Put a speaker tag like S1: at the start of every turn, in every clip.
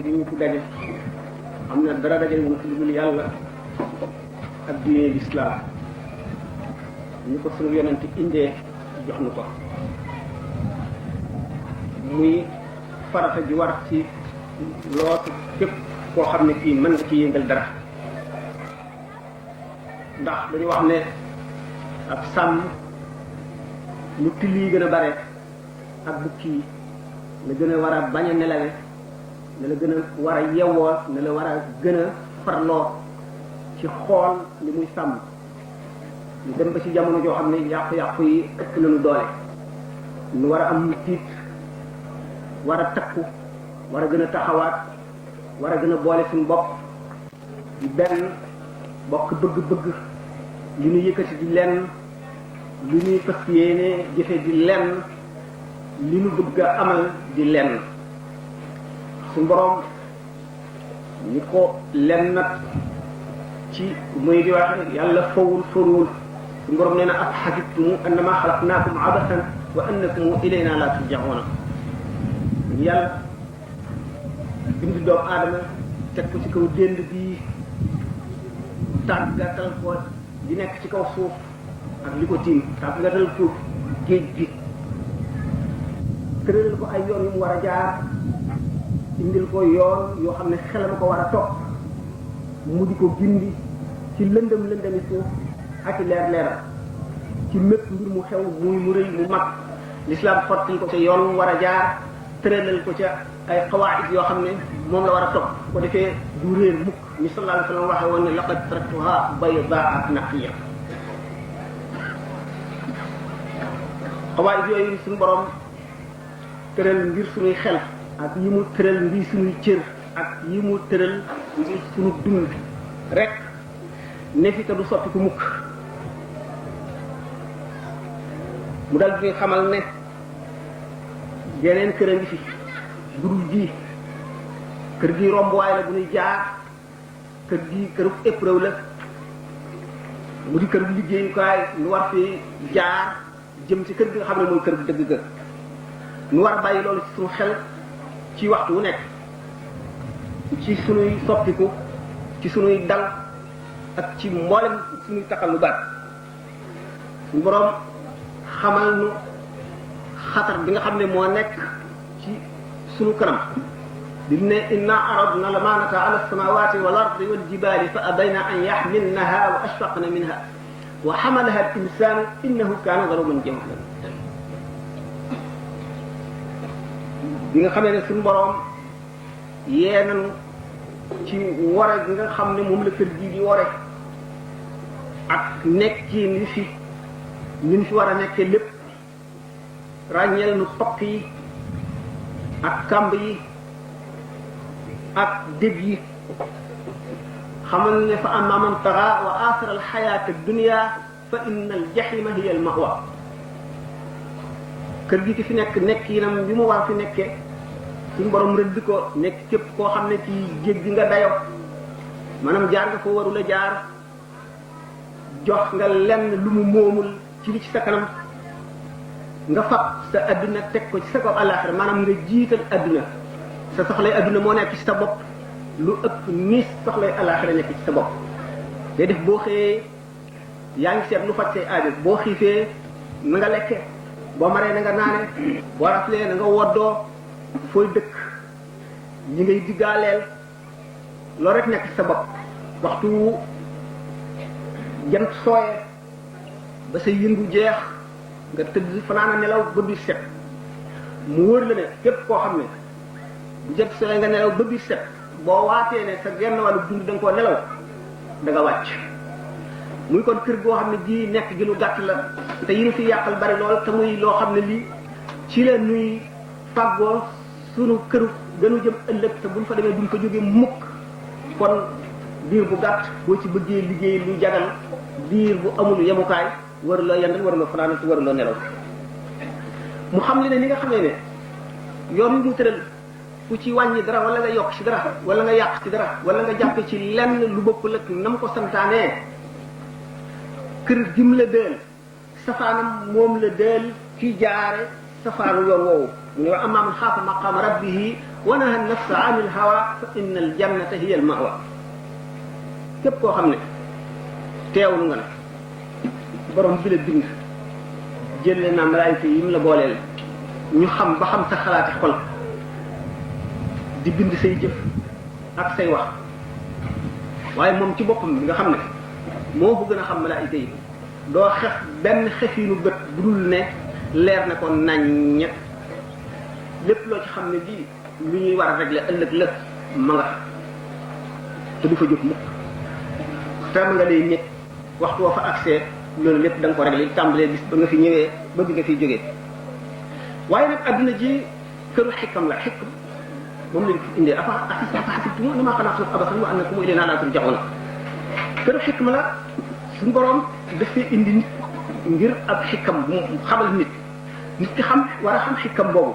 S1: di ñu fi daje am na dara daje wu fi dul yàlla ak diine lislaam ñu ko sunu yonent indee jox nu ko muy farata ji war ci loosu képp koo xam ne kii mën nga ci yëngal dara ndax dañu wax ne ak sàmm lu till yi gën a bare ak bukki yi la gën a war a bañ a nelawe ne la gën a war a yewwoo ne la war a gën a farloo ci xool li muy sàmm ñu dem ba ci jamono joo xam ne yàqu-yàqu yi ëpp nañu doole ñu war a am tiit war a takku war a gën a taxawaat war a gën a boole suñu bopp di benn bokk bëgg-bëgg li ñu yëkkati di lenn li ñuy fas yéene jëfe di lenn li ñu bëgg a amal di lenn suñu borom ñi ko lenn nag ci muy di wax yàlla fawul faruwul suñu borom nee na afhasibtum annama xalaqnaakum abathan wa annakum ilayna la turja'una yàlla bindi doomu aadama teg ko ci kaw dénd bi tàggatal ko di nekk ci kaw suuf ak li ko tiim tàggatal ko géej gi tëralal ko ay yoon yu mu war a jaar indil ko yoon yoo xam ne xelam ko war a topp mu di ko gindi ci lëndëm lëndëmi suuf ak i leer leeral ci mépp mbir mu xew muy mu rëy mu mag l'islam xottil ko ca yoon mu war a jaar tëralal ko ca ay xawaid yoo xam ne moom la war a topp ko defee du réer mukk ni sallallahu alayhi wa sallam waxee woon ne laqad taraktuha baydaa naqiya xawaid yooyu suñu borom tëral ngir suñuy xel ak yi mu tëral ngir suñuy cër ak yi mu tëral ngir suñu dund rek ne fi te du sotti ku mukk mu dal di xamal ne yeneen kër a ngi fi budul ji kër gi rombuwaay la bu ñuy jaar kër gi këru épreuve la mu di kër bu liggéeyukaay lu war fi jaar jëm ci kër gi nga xam ne mooy kër bu dëgg ga nu war a bàyyi loolu ci suñu xel ci waxtu wu nekk ci suñuy soppiku ci suñuy dal ak ci mboolem suñuy taxal lu baat suñu boroom xamal nu xatar bi nga xam ne moo nekk ci suñu kanam di ne inna aradna lamanata ala samawati wal ardi wal jibali fa abayna an yaxmilnaha wa ashfaqna minha wa xamalaha al insanu innahu kana zaluman jahulan bi nga xamee ne suñu boroom yee nañu ci ware bi nga xam ne moom la kër gi di ware ak nekki ni fi ñu fi war a nekkee lépp ràññeel nu tokk yi ak kàmb yi ak dég yi xamal ne fa amma man taxa wa athara al xayaata dunia fa inna al jahima hiya al mahwa kër gi ki fi nekk yi nam bi mu war fi nekkee suñu borom rëdd ko nekk képp koo xam ne ci jéggi nga dayo maanaam jaar nga foo warula jaar jox nga lenn lu mu moomul ci li ci sa kanam nga fab sa adduna teg ko ci sa kaw àllaaxira maanaam nga jiital adduna sa soxlay adduna moo nekk ci sa bopp lu ëpp ni soxlay àllaaxira nekk ci sa bopp day def boo xëyee yaa ngi seet lu faj say aajo boo xiifee na nga lekke boo maree na nga naane boo raflee na nga woddoo fooy dëkk ñi ngay diggaaleel loolu rek nekk ci sa bopp waxtu jant sooyee ba sa yëngu jeex nga tëdd fanaana nelaw ba biir set mu wóor la ne képp koo xam ne bu jant sooyee nga nelaw ba biir set boo waatee ne sa genn wàllu dund da nga koo nelaw da nga wàcc muy kon kër goo xam ne ji nekk gi lu gàtt la te yi ñu fi yàqal bari lool te muy loo xam ne lii ci la nuy fàggoo sunu këru gënu jëm ëllëg te buñ fa demee duñ ko jógee mukk kon diir bu gàtt boo ci bëggee liggéey lu jagal diir bu amul yemukaay waruloo yendal waruloo fanaan te waruloo nelaw mu xam li ne ni nga xamee ne yoon wi ñu tëral ku ci wàññi dara wala nga yokk ci dara wala nga yàq ci dara wala nga jàppe ci lenn lu bokkul ak na mu ko santaanee kër gim la dël safaanam moom la dël ci jaare safaanu yoon woowu mu ne wa amma man xaafa maqaama rabbihi wa naha an-nafsa 'ani al-hawa fa inna al-jannata hiya al-ma'wa képp koo xam ne teewlu nga na borom bi la bind jëlee naa malaayika yi mu la booleel ñu xam ba xam sa xalaati xol di bind say jëf ak say wax waaye moom ci boppam bi nga xam ne moo ko gën a xam malaayika yi doo xef benn xefinu bët bu dul ne leer na ko naññet lépp loo ci xam ne bii lu ñuy war a régler ëllëg la ma nga te du fa jóg mukk tam nga lay nekk waxtu woo fa accès loolu lépp da nga ko régler tàmbalee bis ba nga fi ñëwee ba bi nga fiy jógee waaye nag adduna ji këru xikam la xikam moom lañ fi indee afa xasibtum annamaa xalaqnaakum abasan wa annakum ilaynaa laa turja'uun këru xikma la suñu borom dafay indi nit ngir ab xikam bu xamal nit ki xam war a xam xikam boobu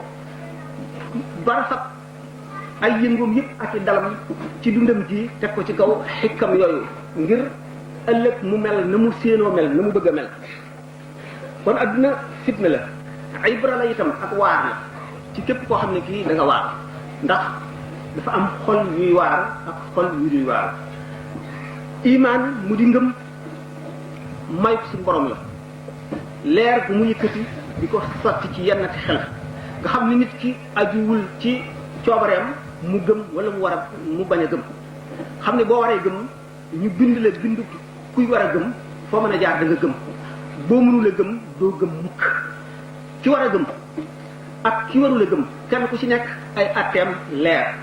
S1: bara sax ay yëngoom yëpp ak i dalam ci dundam ji teg ko ci kaw xikam yooyu ngir ëllëg mu mel na mu séenoo mel na mu bëgg a mel kon adduna fitna la ibra la itam ak waar la ci képp koo xam ne kii da nga waar ndax dafa am xol yuy waar ak xol yu duy waar imaan mu di ngëm may suñu borom la leer bu mu yëkkati di ko sotti ci yennati xel nga xam ni nit ki ajuwul ci coobareem mu gëm wala mu bañ a gëm xam ne boo waree gëm ñu bind la bindu kuy war a gëm foo mën a jaar da nga gëm boo mënul a gëm doo gëm mukk ki war a gëm ak ki warul a gëm kenn ku ci nekk ay atteem leer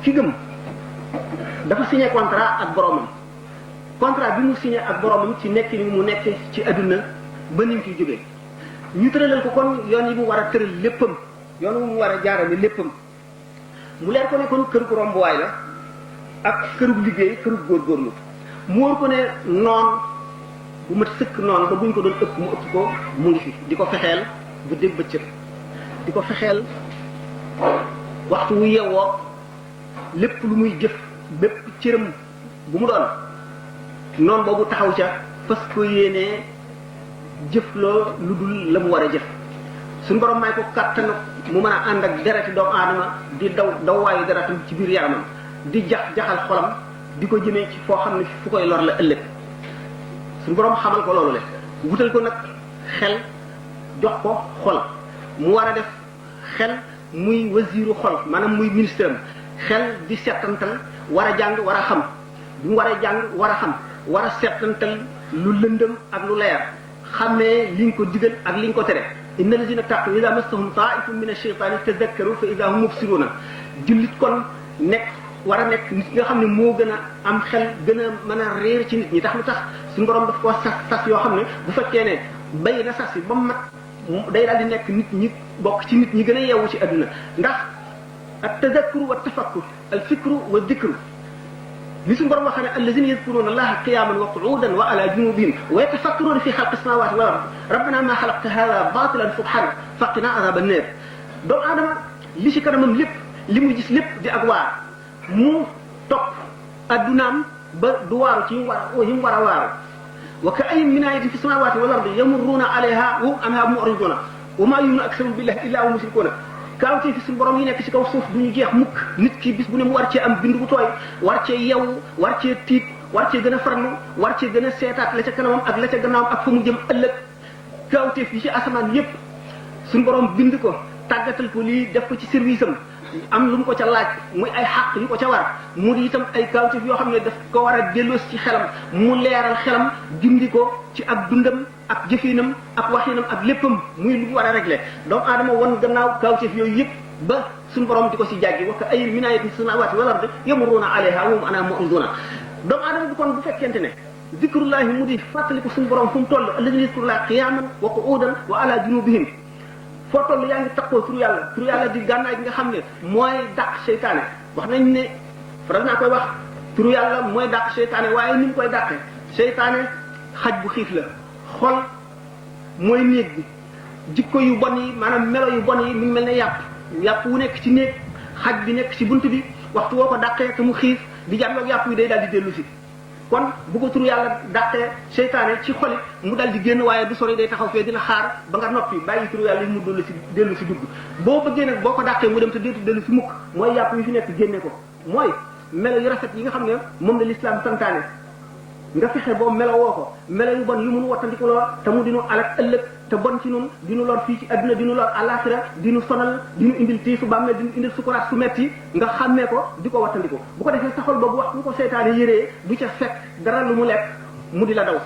S1: ki gëm dafa signé contrat ak boromam contrat bi mu signé ak boromam ci nekk ni mu nekk ci adduna ba ni mu fiy jógee ñu tëralal ko kon yoon yi mu war a tëral léppam yoon wu mu war a jaarale léppam mu leer ko ne kon kër gu rombuwaay la ak kërug liggéey kërug góorgóorlu mu wóor ko ne noon bu mat sëkk noonu ba buñ ko doon ëpp mu ëpp ko mu ngi fi di ko fexeel bu dégg bëccëg di ko fexeel waxtu wu yewwoo lépp lu muy jëf bépp cëram bu mu doon noonu boobu taxaw ca fas ko yéenee jëfloo lu dul la mu war a jëf suñu borom may ko kàttan mu mën a ànd ak dereti doomu aadama di daw waayu deretam ci biir yaramam di jaxal xolam di ko jëmee ci foo xam ne fu koy lor la ëllëg suñu borom xamal ko loolu le wutal ko nag xel jox ko xol mu war a def xel muy wasiiru xol maanaam muy ministre am xel di settantal war a jàng war a xam bi mu war a jàng war a xam war a settantal lu lëndëm ak lu leer xamee liñ ko digal ak liñ ko tere inna lazina taqu ida massahum taifun min ash-shaytani tadakkaru fa ida hum mubsiruna jullit kon war a nekk nit nga xam ne moo gën a am xel gën a mën a réer ci nit ñi tax lu tax suñu borom daf ko sas yoo xam ne bu fekkee ne bay na sas yi ba mu mat day daal di nekk nit ñi bokk ci nit ñi gën a yeewu ci adduna ndax at tadakkuru wa tafakkur al fikru wa dikru li suñu borom waxee ne allazina yadkuruna allaha qiyaman wa qu'udan wa ala junubihim wa yatafakkaruna fi xalqi samawati wal ard rabbana ma xalaqta hada batilan subhanak faqina azaba an-nar doomu aadama li ci kanamam lépp li muy gis lépp di ak waar mu topp addunaam ba du waaru ci yi mu war a waaru wa ka ayyin min ayatin fi samawati wal ardi yamurruna alayha wa hum anha mu'riduna wa ma yu'minu aktharuhum billahi illa hum mushrikuna kaawtee fi suñu borom yi nekk ci kaw suuf du ñu jeex mukk nit ki bis bu ne mu war cee am bind bu tooy war cee yew war cee tiit war cee gën a farlu war cee gën a seetaat la ca kanamam ak la ca gannaawam ak fa mu jëm ëllëg kaawtee fi ci asamaan yépp suñu borom bind ko tàggatal ko lii def ko ci service am lu mu ko ca laaj muy ay xàq yu ko ca war mu di itam ay kaawteef yoo xam ne daf ko war a delloos ci xelam mu leeral xelam gindi ko ci ak dundam ak jëfinam ak waxinam ak léppam muy lu war a régler doomu aadama won gannaaw kaawteef yooyu yëpp ba suñu borom di ko si jàggi wa ka ayyin min ayatin fi samawati wal ardi yamurruna alayha wa hum anha mu'riduna doomu aadama bi kon bu fekkente ne zikrullahi mu di fàttaliku suñu borom fu mu toll alladhina yadhkurullaha qiyaman wa qu'udan wa ala junubihim foo toll yaa ngi takkoo turu yàlla di gànnaay gi nga xam ne mooy dàq seytaane wax nañ ne faral naa koy wax turu yàlla mooy dàq seytaane waaye ni mu koy dàqee seytaane xaj bu xiif la xol mooy néeg bi jikko yu bon yi maanaam melo yu bon yi mu ngi mel ne yàpp wu nekk ci néeg xaj bi nekk ci bunt bi waxtu woo ko dàqee te mu xiif di jàlloog yàpp yi day daal di dellu si kon bu ko turu yàlla dàqee seytaane ci xolit mu dal di génn waaye du sori day taxaw fee di la xaar ba nga noppi bàyyi turu yàlla yi mu dellu si dugg boo bëggee nag boo ko dàqee mu dem te déetu dellu si mukk mooy yàpp yi fi nekk génne ko mooy melo yu rafet yi nga xam ne moom la lislaam santaane nga fexe boo melo woo ko melo yu bon yu mun wattandiku loo te mu dinu alak ëllëg te bon ci nun dinu lor fii ci adduna dinu lor àllaaxira dinu sonal dinu indil tiisu bàmmeel dinu indil sukuraat su metti nga xàmmee ko di ko wattandiku bu ko defee sa xol boobu wax bu ko seytaane yëree du ca fekk dara lu mu lekk mu di la daw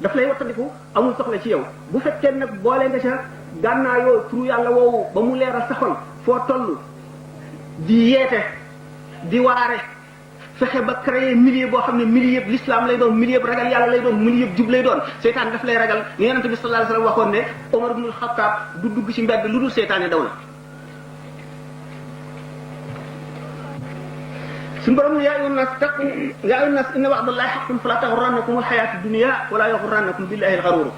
S1: daf lay wattandiku amul soxla ci yow bu fekkee nag boole nga ca gànnaayoo turu yàlla woowu ba mu leeral sa xol foo toll di yeete di waare fexe ba créer milieu boo xam ne milieu yëpp l'islam lay doon milieu yëpp ragal yàlla lay doon milieu yëpp jub lay doon seytaan daf lay ragal ni yonente bi sallallahu alayhi wasallam waxoon ne Omar ibn al-Khattab du dugg ci mbedd lu dul seytaane daw na suñu borom ne yaa ayyuhan nas taqu yaa ayyuhan nas inna wa'dallahi haqqun fala taghurrannakum al-hayatu ad-dunya wala yaghurrannakum billahi al-gharur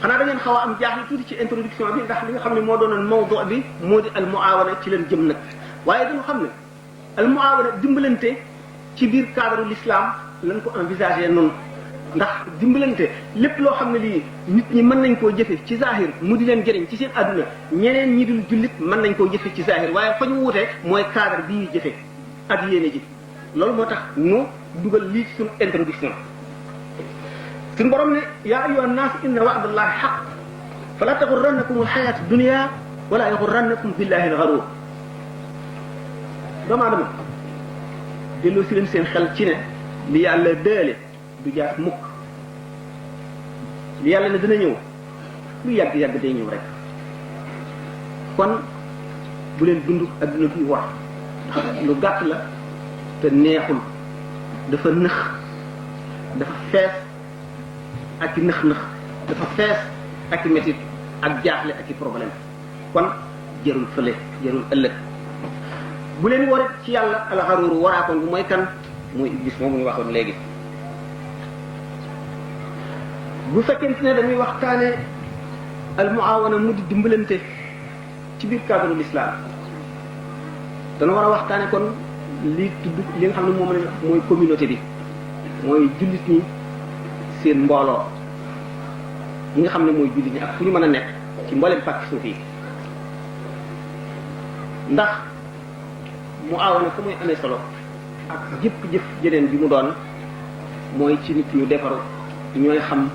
S1: xanaa da ngeen xaw a am jaaxle tuuti ci introduction bi ndax li nga xam ne moo doonoon mawdu bi moo di al-muawana ci leen jëm nag waaye dañu xam ne al-muawana dimbalante ci biir cadre l'islam lañ ko envisager noonu ndax dimbalante lépp loo xam ne lii nit ñi mën nañ koo jëfe ci zahir mu di leen jëriñ ci seen adduna ñeneen ñi dul jullit mën nañ koo jëfe ci zahir waaye fa ñu wutee mooy cadre bi ñuy jëfe ak yéene ji loolu moo tax nu dugal lii ci suñu introduction suñu borom ne yaa ayyuhan naas inna wa'dallahi haqq fala taghurrannakum alhayatu dunya wala yaghurrannakum billahi algharur doomu aadama delloo si leen seen xel ci ne li yàlla dële du jaar mukk li yàlla ne dina ñëw lu yàgg-yàgg day ñëw rek kon bu leen dund adduna bi war ndax lu gàtt la te neexul dafa nëx dafa fees ak i nëx-nëx dafa fees ak i métit ak jaaxle ak i problème kon jërul fële jërul ëllëg bu leen warit ci yàlla alxaruuru waraakoon bu mooy kan muy iblis moomu ñu waxoon léegi bu fekkente ne dañuy waxtaane almuawana mu di dimbalante ci biir cadre l'islam dana war a waxtaane kon li tudd li nga xam ne moom la mooy communauté bi mooy jullit ñi seen mbooloo ñi nga xam ne mooy jullit ñi ak fu ñu mën a nekk ci mbooleem pàcc suuf yi ndax mu aawana fa muy amee solo ak jëpp-jëf jeneen bi mu doon mooy ci nit ñu defaru ñooy xam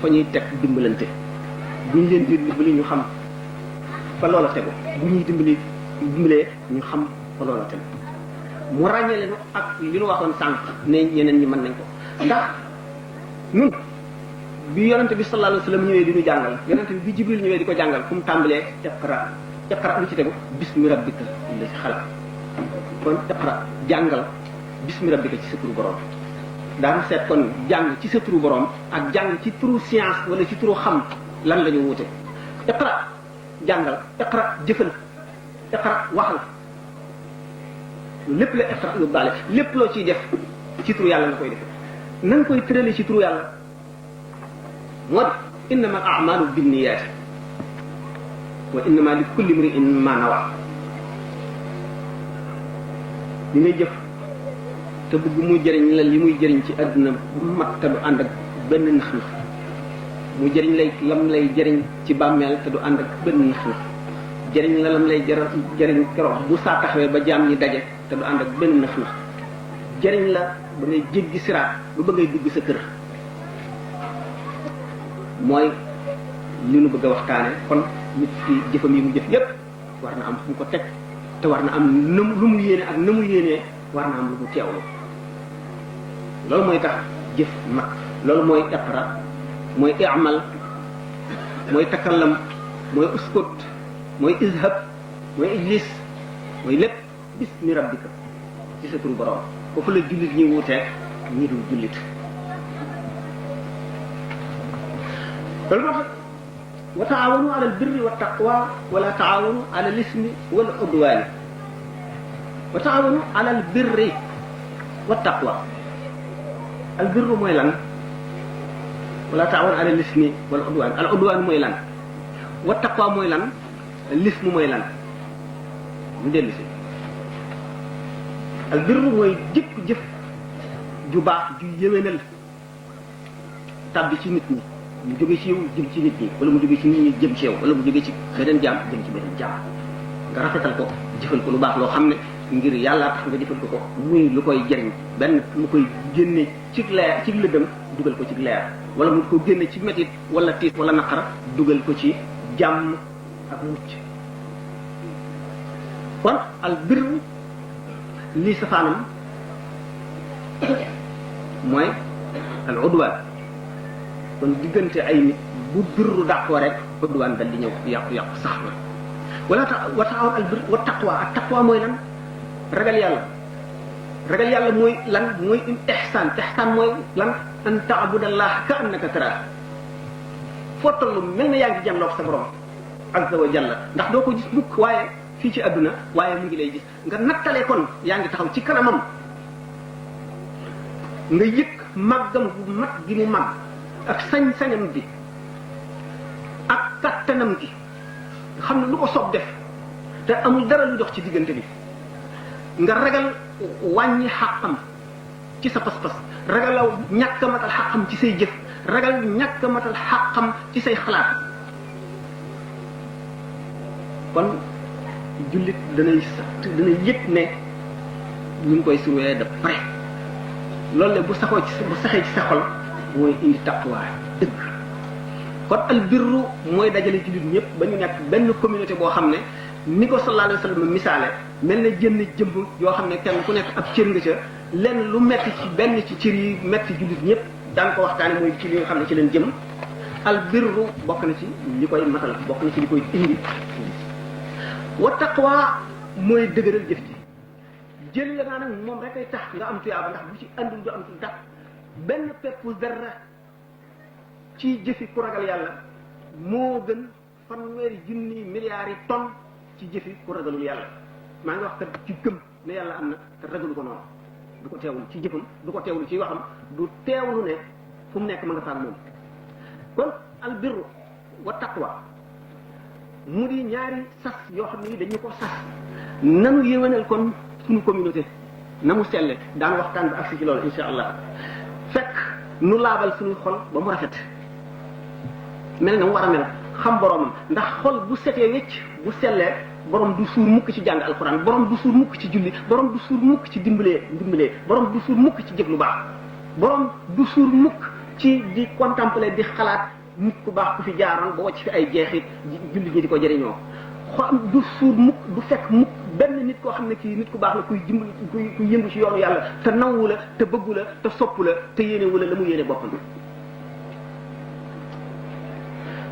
S1: fa ñuy teg dimbalante bu ñu leen di dimbali ñu xam fa loola tegu bu ñuy dimbalee ñu xam fa loola tegu mu ràññee leen ak li ñu waxoon sànq ne ñeneen ñi mën nañ ko ndax ñun bi yonente bi sallallahu alayhi wasallam ñëwee di ñu jàngal yonente bi Jibril ñëwee di ko jàngal fu mu tàmbalee iqra lu ci tegu bismi rabbika allazi xalaq kon iqra jàngal bismi rabbika ci sa turu borom daana seet kon jàng ci sa turu borom ak jàng ci turu science wala ci turu xam lan la ñu wute iqra jàngal iqra jëfal iqra waxal lépp la iqra yóbbaale lépp loo ciy def ci turu yàlla nga koy def na nga koy tërale ci turu yàlla moo di innama al a'malu binniyaati wa innama li kulli imri'in ma nawa li ngay jëf te bëgg muy jëriñ la li muy jëriñ ci àdduna bu mat te du ànd ak benn nax-nax mu jëriñ lay lam lay jëriñ ci bàmmeel te du ànd ak benn nax-nax jëriñ la lam lay jëriñ keroog bu saa taxawee ba jaam ñi daje te du ànd ak benn nax-nax jëriñ la ba ngay jéggi siraat ba ba ngay dugg sa kër mooy li nu bëgg a waxtaane kon nit ki jëfam yi mu jëf yépp war na am fu mu ko teg te war na am lu mu yéene ak na mu yéenee war na am lu mu teewlu loolu mooy tax jëf mag loolu mooy iqra mooy i'mal mooy takallam mooy uskut mooy izhab mooy ijlis mooy lépp bismi rabbika ci sa turu borom foofu la jullit ñi wuuteeg ñi dul jullit loolu moo tax wa taawanu ala albirri wa taqwa wala taawanu ala lismi wal udwani wa taawanu ala albirri wa taqwa albirru mooy lan wala taawanu ala lismi wal udwan al udwan mooy lan wa taqwa mooy lan lismu mooy lan ñu dellu si albirru mooy jëpp jëf ju baax ju yéwénal tàbbi ci nit ñi mu jóge ci yow jëm ci nit ñi wala mu jóge ci nit ñi jëm ci yow wala mu jóge ci beneen jaam jëm ci beneen jaam nga rafetal ko jëfal ko lu baax loo xam ne ngir yàlla tax nga jëfal ko muy lu koy jëriñ benn mu koy génne ci leer ci lëndëm dugal ko ci leer wala mu ko génne ci métit wala tiis wala naqar dugal ko ci jàmm ak mucc kon al bir lii safaanam mooy al udwaan kon diggante ay nit bu birru dàqoo rek udwaan dal di ñëw yàqu-yàqu sax na wala wa taawun al bir wa taqwa ak taqwa mooy lan ragal yàlla mooy lan mooy ihsaan mooy lan an taabudallah ka annaka tara foo toll mel na yaa ngi jàmloog sa borom azza wa jalla ndax doo ko gis mukk waaye fii ci àdduna waaye mu ngi lay gis nga nattalee kon yaa ngi taxaw ci kanamam nga yëg màggam bu mat gi mu màgg ak sañ-sañam bi ak kattanam gi nga xam ne lu ko soob def te amul dara lu dox ci diggante bi nga ragal wàññi xàqam ci sa pas-pas ragal la ñàkk a matal xàqam ci say jëf ragal ñàkk a matal xàqam ci say xalaat kon jullit danay yëg ne ñu ngi koy surveiller de près loolu le bu saxee ci sa xol mooy indi taqwa dëgg kon al birru mooy dajale jullit ñëpp ba ñu nekk benn communauté boo xam ne ni ko sallallahu alayhi wa sallam misaale mel na jënn jëmb yoo xam ne kenn ku nekk ab cër nga ca lenn lu metti ci benn ci cër yi metti jullit ñëpp daan ko waxtaane mooy ci li nga xam ne ci leen jëm al birru bokk na ci li koy matal bokk na ci li koy indi wa taqwa mooy dëgëral jëf ji jël la naa nag moom rek ay tax nga am tuyaaba ndax bu ci andul du am tu tax benn peppu dara ci jëfi ku ragal yàlla moo gën fanweeri junni milliards yi tonnes ci jëfi ku ragalul yàlla maa ngi wax kat ci gëm ne yàlla am na te ragalu ko noonu du ko teewul ci jëfam du ko teewul ci waxam du teewlu ne fu mu nekk ma nga faak moom kon al birru wa taqwa mu di ñaari sas yoo xam ne dañu ko sas nanu yéwénal kon suñu communauté na mu selle daan waxtaan bi agsi ci loolu insha allah fekk nu laabal suñuy xol ba mu rafet mel na mu war a mel xam boromam ndax xol bu setee wecc bu sellee borom du suur mukk ci jàng alxuraan borom du suur mukk ci julli borom du suur mukk ci dimbalee borom du suur mukk ci jëf lu baax borom du suur mukk ci di contempler di xalaat nit ku baax ku fi jaaroon ba wacc fi ay jeexit julli ñi di ko jëriñoo du suur mukk du fekk mukk benn nit koo xam ne kii nit ku baax la kuy dimbali kuy yëngu ci yoonu yàlla te nawwu la te bëggu la te soppu la te yéenewu la mu yéene boppam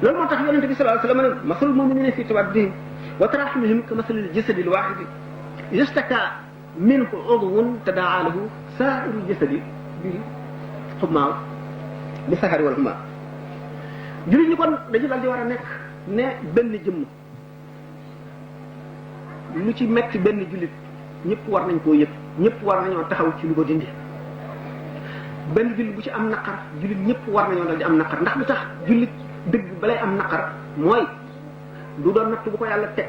S1: loolu moo tax yonente bi sallallahu alayhi wa sallam ne masalul mu'minina fi tawaddihim wa tarahumihim ka masalil jasadi al wahidi yastaka minhu udwun tadaa lahu saa'irul jasadi bil humma li sahari wal humma jullit ñi kon dañu dal di war a nekk ne benn jëmm lu ci metti benn jullit ñëpp war nañ koo yëg ñëpp war nañoo taxaw ci lu ko dindi benn jullit bu ci am naqar jullit ñëpp war nañoo dal di am naqar ndax lu tax jullit dëgg balay am naqar mooy du doon natt bu ko yàlla teg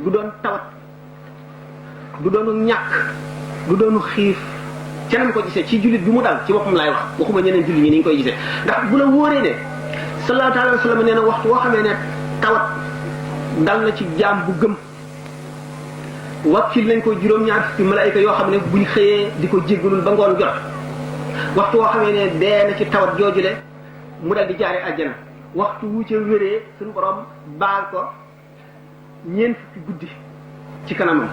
S1: du doon tawat du doonu ñàkk du doonu xiif cenam ko gisee ci jullit bi mu dal ci boppam laay wax waxuma ñeneen jullit ñi ni ñu koy gisee ndax bu la wóoree ne sallallahu alayhi wa sallam nee na waxtu woo xamee ne tawat dal na ci jaam bu gëm wakkil nañ ko juróom-ñaar fukki malaayika yoo xam ne buñ xëyee di ko jéggalul ba ngoon jot waxtu woo xamee ne dee na ci tawat joojule mu dal di jaare àjjana waxtu wu ca wéree suñu borom baal ko ñeent fukki guddi ci kanamam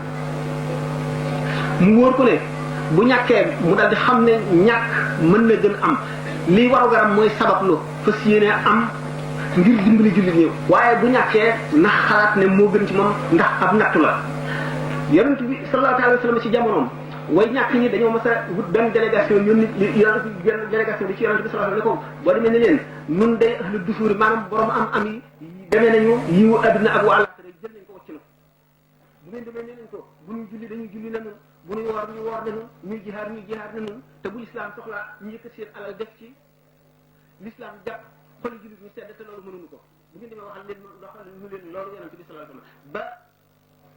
S1: mu wóor ko ne bu ñàkkee mu dal di xam ne ñàkk mën na gën am lii waru garam mooy sabablu fas yéene am ngir dimbali jullit ñi waaye bu ñàkkee na xalaat ne moo gën ci moom ndax ab nattu la yonent bi sallallahu alayhi wa sallam ci jamonoom way ñàkk ñi dañoo mas a wut benn délégation yónni délégation bi ci yonent bi sallallahu alayhi wa sallam ne ko boo demee ne leen nun day ahlu dusuuri maanaam borom am yi demee nañu yiwu adduna ak wa àllaaxira jël nañ ko wacc na bu ngeen demee ne leen ko bu ñu julli dañuy julli nañu bu ñu woor ñu woor nañu ñuy jihaar nañu te bu lislaam soxlaa ñu yëkkat seen alal def ci lislaam jàpp xoli jullit ñu sedd te loolu mënuñu ko bu ngeen demee waxal leen loolu yonent bi sallallahu alayhi wa sallam ba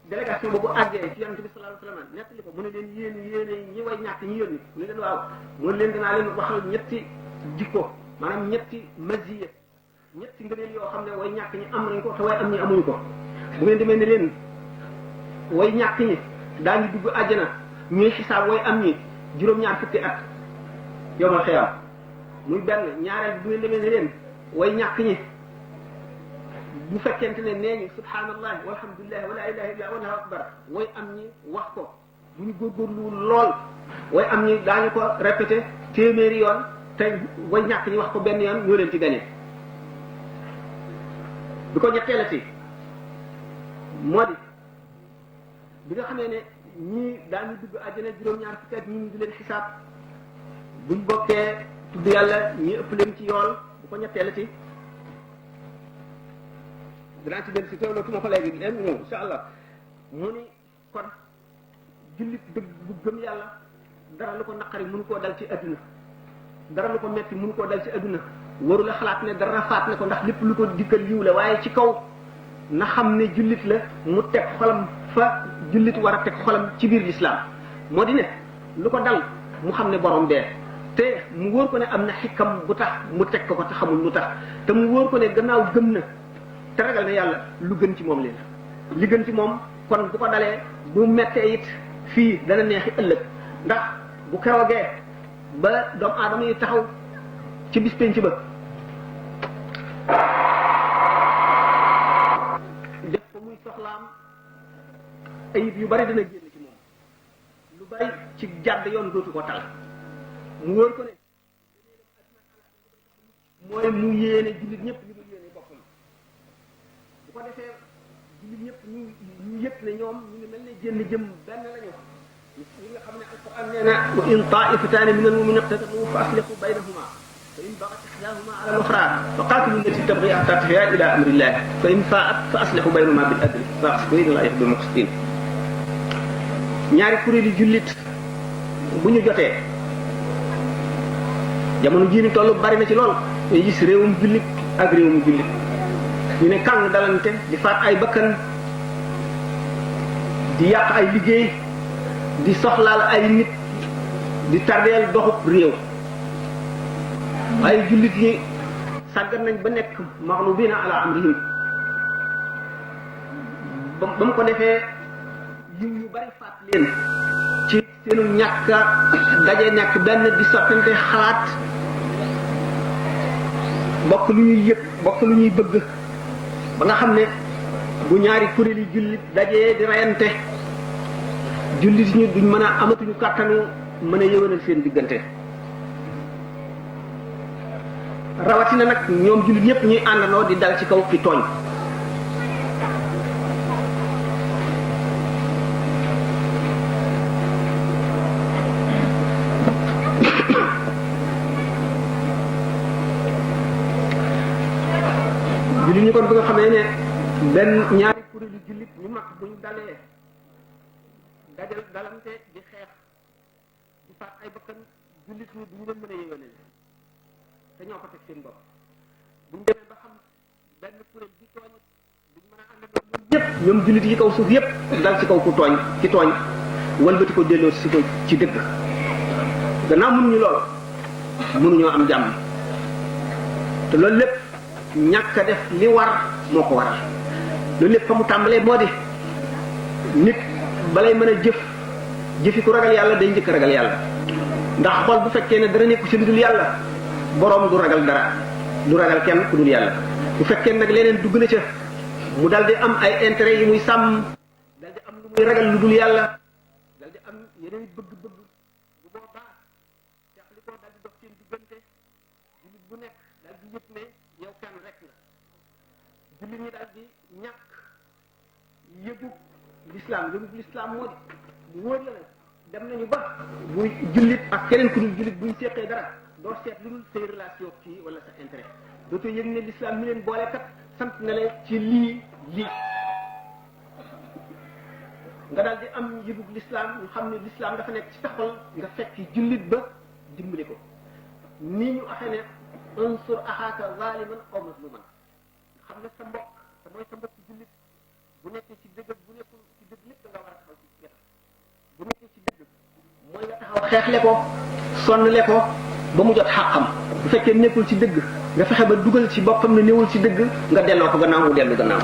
S1: délégation boobu àggee ci yonent bi sallallahu alayhi wa sallam nettali ko mu ne leen yéen ñi way way ñàkk ñi yónni ne leen waaw mën leen dinaa leen waxal ñetti jikko maanaam ñetti maziya ñetti ngëneel yoo xam ne way ñàkk ñi am nañ ko te way am ñi amuñu ko bu ngeen demee ne leen way ñàkk ñi daañu dugg àjjana ñuy xisaab way am ñi juróom-ñaar fukki at yomal xiyam muy benn ñaareel bu ngeen demee ne leen way ñàkk ñi bu fekkente ne nee ñu subhanallah walhamdulillah wala ilaha illa wallahu akbar way am ñi wax ko bu ñu góorgóorlu lool way am ñi daañu ko répété téeméeri yoon te way ñàkk ñi wax ko benn yoon ñoo leen ci gagné bi ko ñetteelati moo di bi nga xamee ne ñii daañu dugg àjjana juróom-ñaar fukki at ñii di leen xisaab buñ bokkee tudd yàlla ñii ëpp leen ci yool bu ko ñetteelati dinaa ci dellu si teewloo tuma ko léegi leen ñëw insha allah mu ni kon jullit dëgg bu gëm yàlla dara lu ko naqari mënu koo dal ci adduna dara lu ko metti mënu koo dal ci adduna waru la xalaat ne dara faat ne ko ndax lépp lu ko dikkal yiw la waaye ci kaw na xam ne jullit la mu teg xolam fa jullit war a teg xolam ci biir lislaam moo di ne lu ko dal mu xam ne borom bee te mu wóor ko ne am na xikam bu tax mu teg ko te xamul lu tax te mu wóor ko ne gannaaw gëm na te ragal na yàlla lu gën ci moom li la li gën ci moom kon bu ko dalee bu mettee it fii dana neexi ëllëg ndax bu keroogee ba doomu aadama yi taxaw ci bis penc ba def ko muy soxlaam ayib yu bari dana génn ci moom lu bari ci jàdd yoon dootu ko tal mu wóor ko ne mooy mu yéene jullit ñëpp li mu yéene boppam bu ko defee jullit ñëpp ñu yëpp ne ñoom ñu ngi mel ne jënn jëm benn lañu ñi nga xam ne alquran nee na wa in taifataani min almuminina iqtatalu fa aslihu baynahuma fa in bagat ihdahuma ala al-ukhra fa qatilu allati tabghi hatta tafiya ila amrillah fa in faat fa aslihu baynahuma bil adli fa aqsitu inna allaha yuhibbul muqsitin ñaari kuréeli jullit bu ñu jotee jamono jii ni toll bari na ci lool ñu gis réewum jullit ak réewum jullit ñu ne kàng dalante di faat ay bakkan di yàq ay liggéey di soxlaal ay nit di tardeel doxub réew waaye jullit ñi sàggan nañ ba nekk maxlubina ala amrihim ba mu ko defee yu ñu bari faat leen ci seenu ñàkk daje nekk benn di sottante xalaat bokk lu ñuy yëg bokk lu ñuy bëgg ba nga xam ne bu ñaari kuréel yi jullit dajee di reyante jullit ñi duñ mën a amatuñu kàttanu mën a yëwénal seen diggante rawatina nag ñoom jullit ñëpp ñuy àndandoo di dal ci kaw ki tooñ jullit ñi kon bi nga xamee ne benn ñaari kuréelu jullit ñu mag buñ dalee dajal dalante di xeex di faat ay bakkan jullit ñi duñu leen mën a yëwénal te ñoo ko teg seen bopp buñ demee ba xam benn kuréel bi tooñ duñ mën a àndandoo ñoom ñëpp ñoom jullit yi kaw suuf yëpp dal ci kaw ku tooñ ci tooñ walbati ko delloo si ko ci dëgg gannaaw mënuñu lool mënuñoo am jàmm te loolu lépp ñàkk a def li war moo ko waral loolu lépp fa mu tàmbalee moo di nit balay mën a jëfi ku ragal yàlla day njëkk ragal yàlla ndax xol bu fekkee ne dara nekku ci lu dul yàlla boroom du ragal dara du ragal kenn ku dul yàlla bu fekkee nag leneen dugg na ca mu dal di am ay intérêt yi muy sàmm dal di am lu muy ragal lu dul yàlla dal di am yeneen bëgg-bëgg bu boobaa tex li ko dal di dox seen diggante jullit bu nekk dal di yëg ne yow kenn rek la jullit ñi dal di ñàkk yëgu l'islam moo di wóor la ne dem nañu ba bu jullit ak keneen ku dul jullit buñ seqee dara doo seet lu dul say relation kii wala sa intérêt dootoo yëg ne l'islam mi leen boole kat sant na leen ci lii nga daal di am yëgug l'islam ñu xam ne l'islam dafa nekk ci sa xol nga fekk jullit ba dimbali ko nii ñu waxee ne unsur axaaka zaliman aw mazluman xam ne sa mbokk te mooy sa mbokk jullit bu nekkee ci dëgg bu nekkul ci dëgg lépp da nga war a taxaw ci wetam bu nekkee ci dëgg mooy nga taxaw xeexle ko sonnle ko ba mu jot xàqam bu fekkee nekkul ci dëgg nga fexe ba dugal ci boppam ne newul ci dëgg nga delloo ko gannaaw mu dellu gannaaw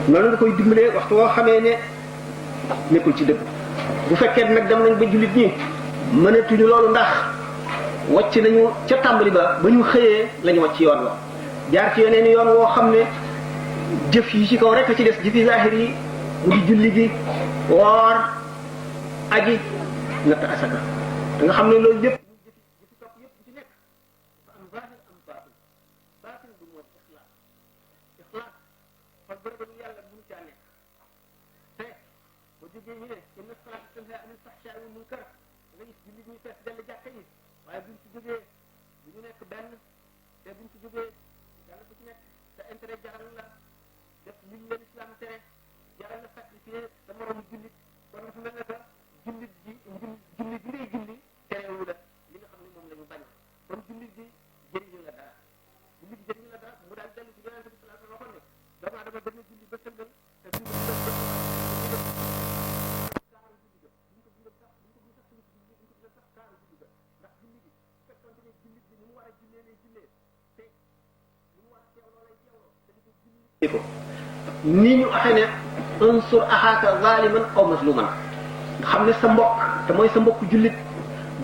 S1: noonu nga koy dimbalee waxtu woo xamee ne nekkul ci dëgg bu fekkee nag dem nañ ba jullit ñi mënatuñu loolu ndax wàcc nañu ca tàmbali ba ñu xëyee lañu wàcc yoon wa jaar ci yeneen yoon woo xam ne jëf yi ci kaw rek a ci des jëfi zahir yi mu di julli gi woor aji natt asaka da nga xam ne loolu lépp jëfi topp yëpp bu ci nekk dafa am zahir am baatin baatin bi moo di ixlaas xol bërëbalu yàlla mënu caa nekk te ba jógee ñu ne inna salaata tanhaa anil fahshaa'i wal munkar nga gis julli ñuy fees dell jàkka yi waaye buñ ci jógee du ñu nekk benn te buñ ci jógee yàlla ku ci nekk sa intérêt jaral la def liñ leen islam tere jaral la sacrifier sa moromu jullit kon dafa mel ne que jullit ji julli bi ngay julli terewu la li nga xam ne moom la ñu bañ kon jullit bi jëriñu la dara jullit bi jëriñu la dara mu daal dellu ci yonente bi sallallahu alayhi wa sallam waxoon ne doomu aadama dana julli ba sëlmal te duñ ko bindal sax kaaru julli ga ndax julli gi fekkonte ne jullit bi ni mu war a jullee lay jullee te ni mu war a teewloo lay teewloo te di ko julli ko ni ñu waxee ne unsur axaaka zaliman aw mazluman nga xam ne sa mbokk te mooy sa mbokk jullit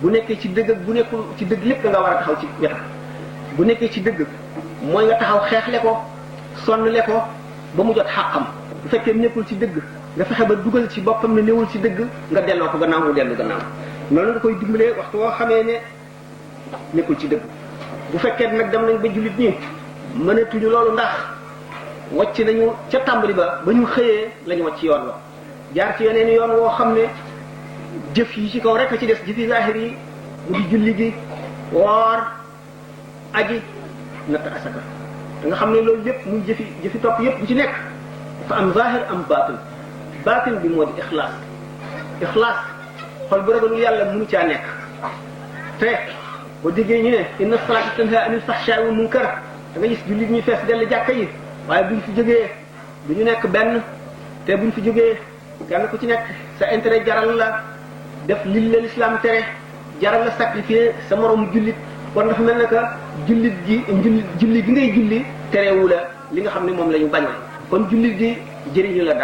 S1: bu nekkee ci dëgg ak bu nekkul ci dëgg lépp da nga war a taxaw ci wetam bu nekkee ci dëgg mooy nga taxaw xeexle ko sonnle ko ba mu jot xàqam bu fekkee nekkul ci dëgg nga fexe ba dugal ci boppam ne newul ci dëgg nga delloo ko gannaaw mu dellu gannaaw noonu nga koy dimbalee waxtu woo xamee ne nekkul ci dëgg bu fekkee nag dem nañ ba jullit ñi mënatuñu loolu ndax wàcc nañu ca tàmbali ba ñu xëyee lañu wàcc yoon wa jaar ci yeneen yoon woo xam ne jëf yi ci kaw rek a ci des jëfi zahir yi mu di julli gi woor aji natt asaka da nga xam ne loolu lépp muy jëfi topp yépp bu ci nekk dafa am zahir am baatin bi moo di ixlaas xol bu ragalu yàlla mënu caa nekk te boo déggee ñu ne inna salaata tanhaa anil fahshaa'i wal munkar da nga gis jullit ñi fees dell jàkka yi waaye buñ fi jógee du ñu nekk benn te buñ fi jógee kenn ku ci nekk sa intérêt jaral la def li la l'islam tere jaral la sacrifier sa moromu jullit kon dafa mel ne que julli gi ngay julli terewu la li nga xam ne moom la ñu bañoon kon jullit gi jëriñu la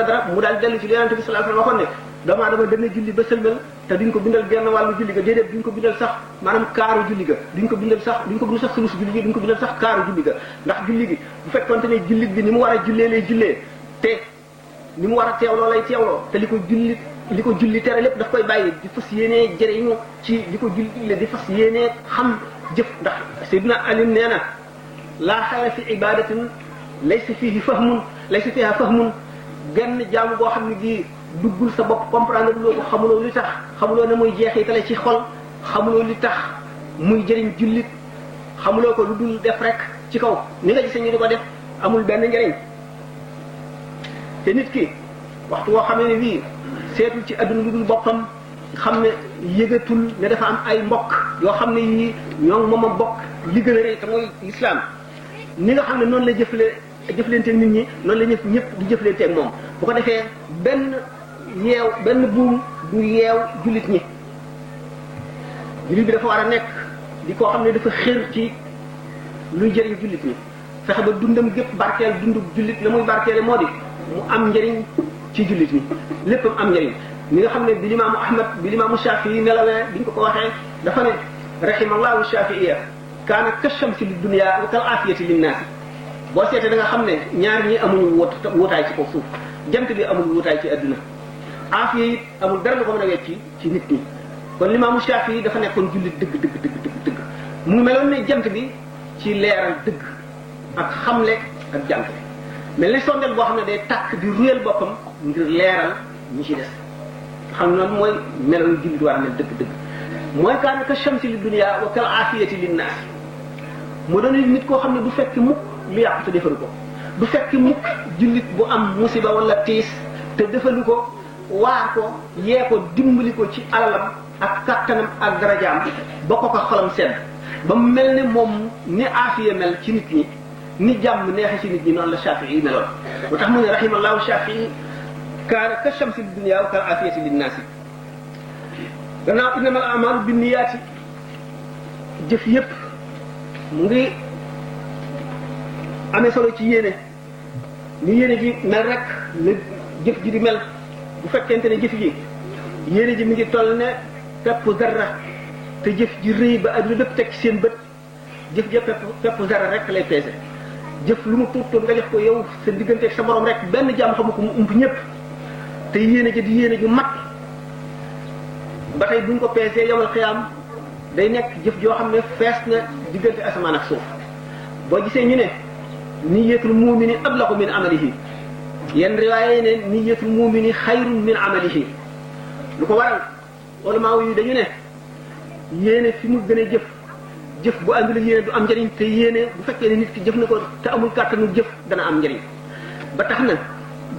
S1: dara mu daal dellu ci li Yonent bi sallallahu alayhi wasallam waxoon ne doomu aadama dana julli ba sëlmal te duñ ko bindal genn wàllu julli ga déedéet duñ ko bindal sax maanaam kaaru julli ga duñ ko bindal sax sulus julli gi duñ ko bindal sax kaaru julli ga ndax julli gi bu fekkonte ne jullit bi ni mu war a jullee lay jullee te ni mu war a teewloo lay teewloo te li ko julli tere lépp daf koy bàyyi di fas yéenee jëriñu ci li ko julli di fas yéenee xam jëf ndax Sayyidina Ali nee na laa xayra fi ibadatin laysa fiha fahmun genn jaamu boo xam ne gii duggul sa bopp comprendre loo ko xamuloo li tax xamuloo ne muy jeexitale ci xol xamuloo li tax muy jëriñ jullit xamuloo ko lu dul def rek ci kaw ni nga gisee ñu di ko def amul benn njëriñ te nit ki waxtu woo xamee ne bii seetul ci adduna lu dul boppam xam ne yëgatul ne dafa am ay mbokk yoo xam ne yii ñoo moom a bokk li gën a rëy te mooy lislaam ni nga xam ne noonu la jëflanteeg nit ñi noonu la ñëpp di jëflanteeg moom bu ko defee benn buum du yeew jullit ñi jullit bi dafa war a nekk di koo xam ne dafa xër ci luy jëriñ jullit ñi fexe ba dundam gépp barkeel dundu jullit la muy barkeele moo di mu am njëriñ ci jullit ñi léppam am njëriñ ni nga xam ne bi limaamu Ahmad bi limaamu Shafii nelawee biñ ko waxee dafa ne rahimallahu Shafiiya kaana kashamsi li dunya wa kal aafiyati linnaasi boo seetee da nga xam ne ñaar ñi amuñu wóotaay ci kaw suuf jant bi amul wóotaay ci adduna aafiya it amul dara lu ko mën a wecc ci nit ñi kon limaamu Shafii dafa nekkoon jullit dëgg mu ngi meloon ne jant bi ci leeral dëgg ak xamle ak jàngale mel ne sondeel boo xam ne day tàkk di ruyal boppam ngir leeral ñi ci des xam noonu mooy meloon jullit war a mel dëgg mooy kaana ka shamsi li dunya wa kal aafiyati linnaas moo doon nit koo xam ne du fekk mukk lu yàqu te defaru ko du fekk mukk jullit bu am musiba wala tiis te defalu ko waar ko yee ko dimbali ko ci alalam ak kattanam ak darajaam ba ko xolam sedd ba mel ne moom ni aafiya mel ci nit ñi ni jàmm neexe ci nit ñi noonu la Shafii yi meloon moo tax mu ne rahimallahu Shafii kaana ka shamsi li dunya wa kal aafiyati linnaasi gannaaw innamal a'maalu binniyaati jëf yépp mu ngi amee solo ci yéene ni yéene ji mel rek la jëf ji di mel bu fekkente ne jëf ji yéene ji mi ngi toll ne pepp zarra te jëf ji rëy ba ak lu lépp teg ci seen bët jëf ja pepp zarra rek lay peese jëf lu mu tuut nga def ko yow sa diggante ak sa borom rek benn jaam xamu ko mu ump ñëpp te yéene ji di yéene ju mat ba tey buñ ko peesee yomal xiyaam day nekk jëf joo xam ne fees na diggante asamaan ak suuf boo gisee ñu ne niyyatul mu'mini ablaqu min amalihi yenn riwaaye ne niyyatul mu'mini xayrun min amalihi lu ko waral ulama yi dañu ne yéene fi mu gën a jëf bu àndul yéene du am njëriñ te yéene bu fekkee ne nit ki jëf na ko te amul kàttanu jëf dana am njëriñ ba tax na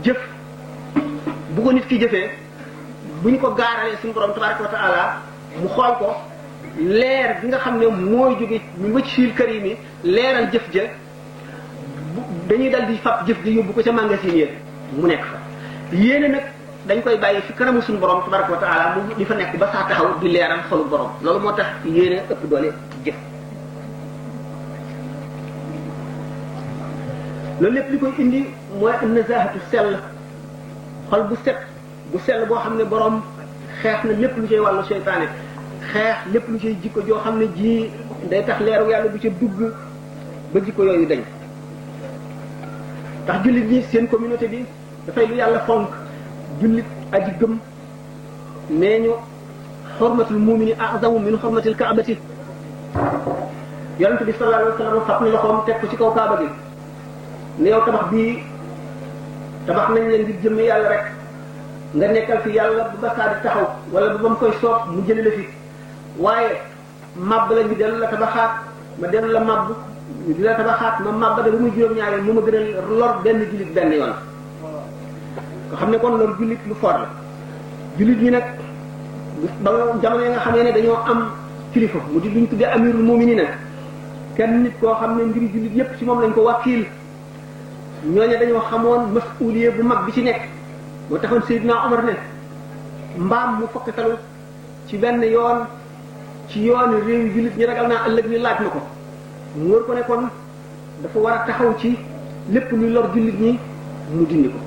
S1: jëf bu ko nit ki jëfee bu ñu ko gaaralee suñu borom tabaraka wa taala mu xool ko leer bi nga xam ne mooy jóge ñu wëcc fil karim yi leeral jëf ja dañuy dal di fab jëf ji yóbbu ko ca magasin yi mu nekk fa yéene nag dañ koy bàyyi fi kanamu suñu borom tabaraka wa taala mu di fa nekk ba saa taxaw di leeral xolu borom loolu moo tax yéene ëpp doole jëf loolu lépp li koy indi mooy an-nazaahatu sell xol bu sell boo xam ne borom xeex na lépp lu cay wàllu seytaane xeex lépp lu cay jikko joo xam ne ji day tax leeru yàlla bu ca dugg ba jikko yooyu dañ tax jullit ñi seen communauté bi dafay lu yàlla fonk jullit aji gëm nee ñu xormatul mumini a'zamu min xormatil kaabati yonent bi sallallahu alayhi wa sallam fab na loxoom teg ko ci kaw kaaba gi ne yow tabax bii tabax nañ leen ngir jëmme yàlla rek nga nekkal fi yàlla ba saa di taxaw wala ba mu koy soob mu jëlee la fi waaye màbb la ñu dellu la tabaxaat ma dellu la màbb ñu di la tabaxaat ma màbb da ba muy juróom-ñaari mu ma gën a lor benn jullit benn yoon nga xam ne kon loolu jullit lu fort la jullit ñi nag ba nga jamono yi nga xamee ne dañoo am kilifa mu di luñ tuddee amirul mu'minin kenn nit koo xam ne mbiri jullit yépp ci moom lañ ko wàkkiil ñooñu dañoo xamoon mas'uliye bu mag bi ci nekk moo taxoon Seydina Omar ne mbaam mu fokkatalu ci benn yoon ci yoon réew yi jullit ñi ragal naa ëllëg ñu laaj ma ko mu wër ko ne kon dafa war a taxaw ci lépp luy lor jullit ñi mu dindi ko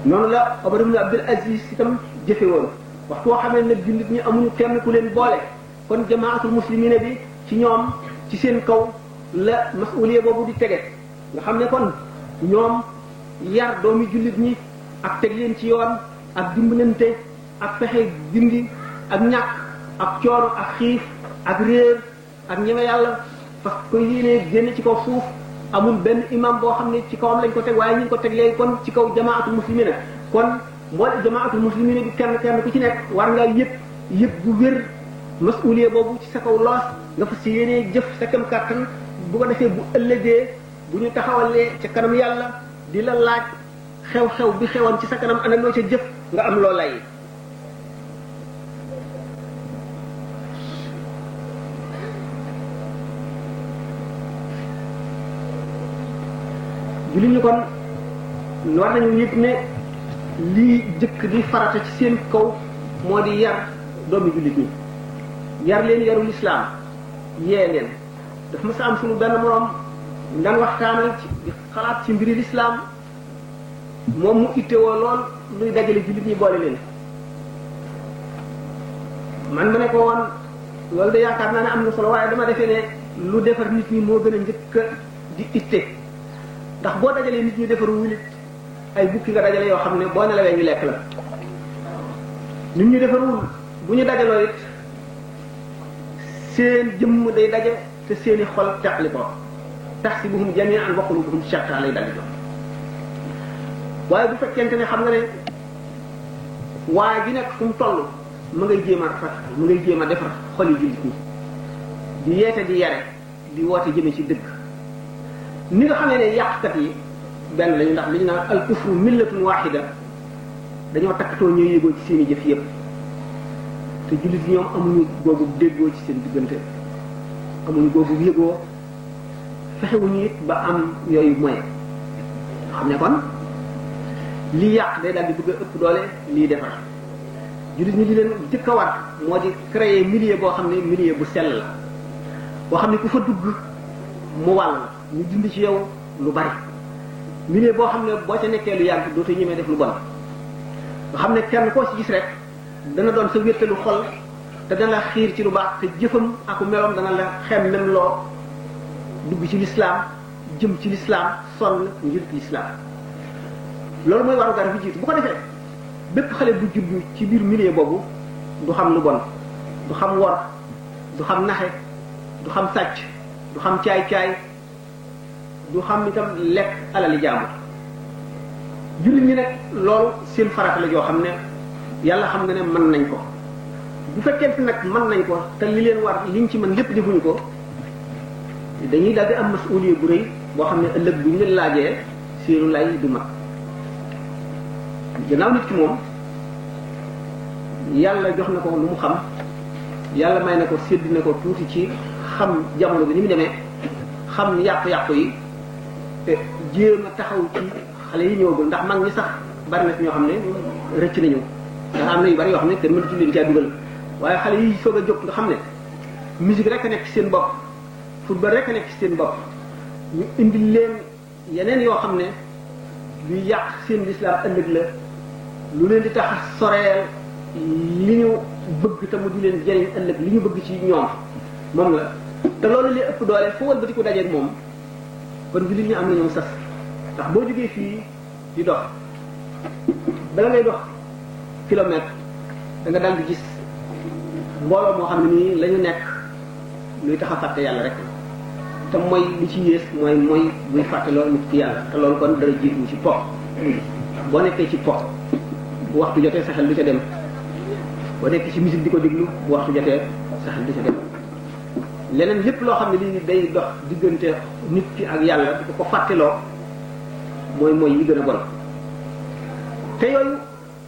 S1: noonu la Omar ibn Abdul Aziz itam jëfe woon waxtu woo xamee ne jullit ñi amuñu kenn ku leen boole kon jamaatul muslimina bi ci ñoom ci seen kaw la mas'uliye boobu di tege nga xam ne kon ñoom yar doomi jullit ñi ak teg leen ci yoon ak dimbalante ak fexe dindi ak ñàkk ak coono ak xiif ak réer ak ñeme yàlla parce que yéene génn ci kaw suuf amul benn imam boo xam ne ci kawam lañ ko teg waaye ñu ngi ko teg léegi kon ci kaw jamaatul muslimina kon moo jamaatul muslimina bi kenn ku ci nekk war ngaa yëpp bu wér mas'uliye boobu ci sa kaw loos nga fas yéene jëf sa kem kàttan bu ko defee bu ëllëgee bu ñu taxawalee ca kanam yàlla di la laaj xew-xew bi xewoon ci sa kanam ana loo ca jëf nga am loo lay jullit ñi kon war nañu yëg ne lii jëkk di farata ci seen kaw moo di yar doomi jullit ñi yar leen yarul islaam yee leen daf ma sa am suñu benn moroom ndan waxtaanal ci di xalaat ci mbiri lislaam moom mu ittewoo lool luy dajale jullit ñi boole leen man ma ne ko woon loolu de yaakaar naa ne am na solo waaye dama defee ne lu defar nit ñi moo gën a njëkk di itte ndax boo dajalee nit ñi defaru wulit ay bukki nga dajale yoo xam ne boo nelawee ñu lekk la nit ñi defarul bu ñu dajaloo it seen jëmm day daje te seeni xol teqli ko tahsibuhum jami'an wa qulubuhum shatta lay daldi doon waaye bu fekkente ne xam nga ne waa ji nekk fu mu toll mu ngay jéem a rafet mu ngay jéem a defar xoli jullit ñi di yeete di yare di woote jëme ci dëgg ni nga xamee ne yàqkat yi benn lañu ndax li ñu naan al kufru millatun wahida dañoo takkatoo ñooy yëgoo ci seeni jëf yépp te jullit ñoom amuñu googu déggoo ci seen diggante amuñu googu yëgoo fexewuñu it ba am yooyu moyen xam ne kon lii yàq day daal di bëgg a ëpp doole lii defar jullit ñi li leen jëkk a war moo di créer milieu boo xam ne milieu bu sell la boo xam ne ku fa dugg mu wàll la ñu dindi ci yow lu bari milieu boo xam ne boo ca nekkee lu yàgg dootoo ñemee def lu bon nga xam ne kenn koo ci gis rek dana doon sa wéttalu xol te dana la xiir ci lu baax te jëfam ak meloom dana la xem même loo dugg ci lislaam jëm ci lislaam sonn ngir lislaam loolu mooy waru gar bi jiitu bu ko defee bépp xale bu juddu ci biir milieu boobu du xam lu bon du xam wor du xam naxe du xam sàcc du xam caay-caay du xam itam lekk alali jaamu jullit ñi nag loolu seen farata la joo xam ne yàlla xam nga ne mën nañ ko bu fekkente nag mën nañ ko te li leen war liñ ci mën lépp defuñu ko dañuy daldi am masuuliya bu rëy boo xam ne ëllëg bu ñu leen laajee seenu lay du mat gannaaw nit ki moom yàlla jox na ko lu mu xam yàlla may na ko sédd na ko tuuti ci xam jamono bi ni mu demee xam yàqu-yàqu yi te jéem a taxaw ci xale yi ñëwagul ndax mag ñi sax bari na ci ñoo xam ne rëcc nañu ndax am na yu bari yoo xam ne kenn mënu ci leen caa dugal waaye xale yi soog a jóg nga xam ne musique rek a nekk ci seen bopp football rek a nekk ci seen bopp ñu indi leen yeneen yoo xam ne luy yàq seen lislaam ëllëg la lu leen di tax soreel li ñu bëgg te mu di leen jëriñ ëllëg li ñu bëgg ci ñoom moom la te loolu li ëpp doole foo wëlbati ko dajeeg moom kon bi li ñu am na ñoom sas ndax boo jógee fii di dox bala ngay dox kilomètre da nga dal di gis mbooloo moo xam ne nii la ñu nekk luy tax a fàtte yàlla rek te mooy li ci yées mooy buy fàtte loolu nit ki yàlla te loolu kon dara jiitu ci po boo nekkee ci po bu waxtu jotee sa xel du ca dem boo nekkee ci musique di ko déglu bu waxtu jotee sa xel du ca dem leneen lépp loo xam ne lii day dox diggante nit ki ak yàlla di ko fàtteloo mooy yi gën a bon te yooyu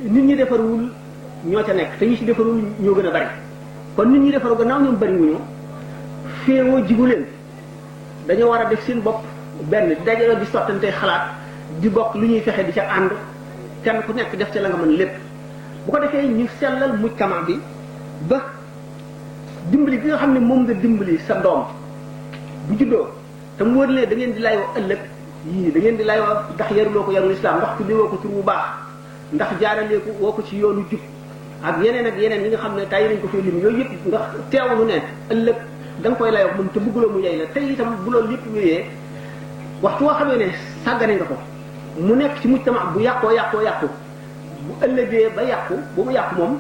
S1: nit ñi defarul ñoo ca nekk te ñi ci defarul ñoo gën a bari kon nit ñi defaru gannaaw ñoom bari wuñu féewoo jigu leen dañoo war a def seen bopp benn di dajaloo di sottante xalaat di bokk lu ñuy fexe di ca ànd kenn ku nekk def ca la nga mën lépp bu ko defee ñu sellal mujtama bi ba dimbali bi nga xam ne moom nga dimbali sa doom bu juddoo te mu wër lee da ngeen di layoo ëllëg yii da ngeen di layoo ndax yaruloo ko yarul islam ndax tuddiwoo ko tur bu baax ndax jaaralee ko woo ko ci yoonu jub ak yeneen yi nga xam ne tay nañ ko fee lim yooyu yëpp ndax teewlu ne ëllëg da nga koy layoo moom te bëgguloo mu yey la tey itam bu loolu yëpp wéyee waxtu woo xamee ne sàggane nga ko mu nekk ci mujtama bu yàqu bu ëllëgee ba yàqu bu mu yàqu moom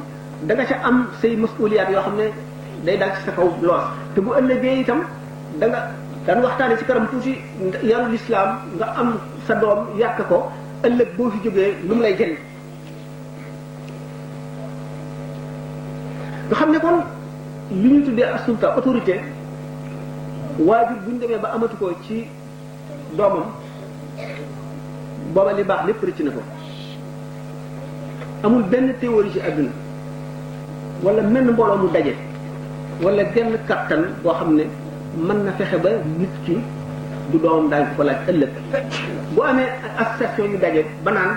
S1: da nga ca am say masuliyaat yoo xam ne day dal ci sa kaw loos te bu ëllëgee itam da nga daan waxtaane ci kanam tuuti yarul islam nga am sa doom yàq ko ëllëg boo fi jógee lu mu lay jëriñ nga xam ne kon li ñu tuddee asulta autorité waajur bu ñu demee ba amatu ko ci doomam booba li baax lépp rëcc na ko amul benn théorie ci àdduna wala menn mbooloo mu daje wala genn kattan boo xam ne mën na fexe ba nit ki du doomam daañu ko laaj ëllëg bu amee association yu daje ba naan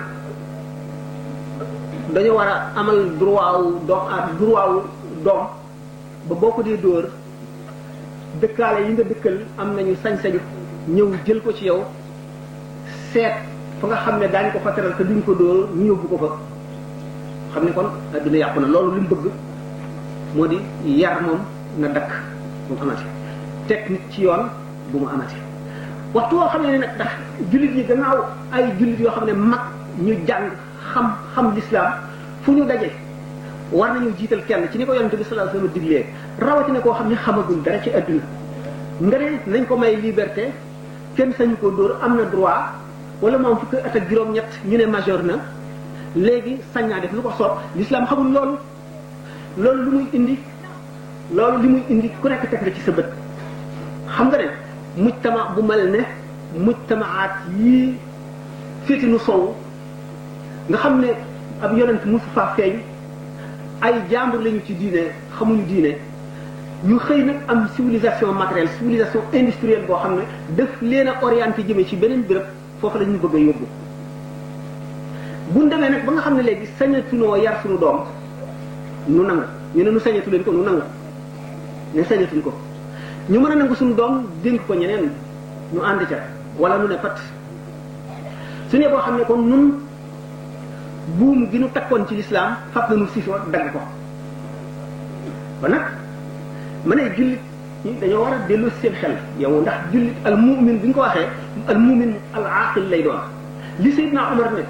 S1: dañu war a amal droit wu doom ba boo ko dee dóor dëkkaale yi nga dëkkal am nañu sañ-sañu ñëw jël ko ci yow seet fa nga xam ne daañu ko fa teral te duñ ko dóor ñu yóbbu ko fa xam ne kon adduna yàqu na loolu li mu bëgg moo di yar moom na dakk bu mu amati teg nit ci yoon bu mu amati waxtu woo xam ne nag ndax jullit yi gannaaw ay jullit yoo xam ne mag ñu jàng xam l'islam fu ñu daje war nañu jiital kenn ci ni ko yonente bi sallallahu alayhi wasallam diglee rawatina koo xam ne xamagul dara ci adduna nga ne nañ ko may liberté kenn sañu ko dóor am na droit wala moom fukki at ak juróom-ñett ñu ne majeur na léegi sañ naa def lu ko soob l'islam xamul loolu lu muy indi loolu li muy indi ku nekk teg la ci sa bët xam nga ne mujtama bu mel ne mujtamaat yii féetinu sow nga xam ne ab yonent musu faa feeñ ay jàmbur lañu ci diine xamuñu diine ñu xëy nag am civilisation matérielle civilisation industrielle boo xam ne daf leen a orienté jëmee ci beneen béréb foofu la ñu bëgg a yóbbu buñ demee nag ba nga xam ne léegi sañatunoo yar suñu doom nu nangu ñu ne nu sañatu leen ko nu nangu ne sañatuñ ko ñu mën a nangu suñu doom dénk ko ñeneen ñu ànd ca wala nu ne pat su ne boo xam ne kon nun buum gi nu takkoon ci lislaam fab nañu sifo dagg ko ba nag ma ne jullit ñi dañoo war a dellu seen xel yow ndax jullit al mu'min bi nga ko waxee al mu'min al aqil lay doon li Seydina Omar ne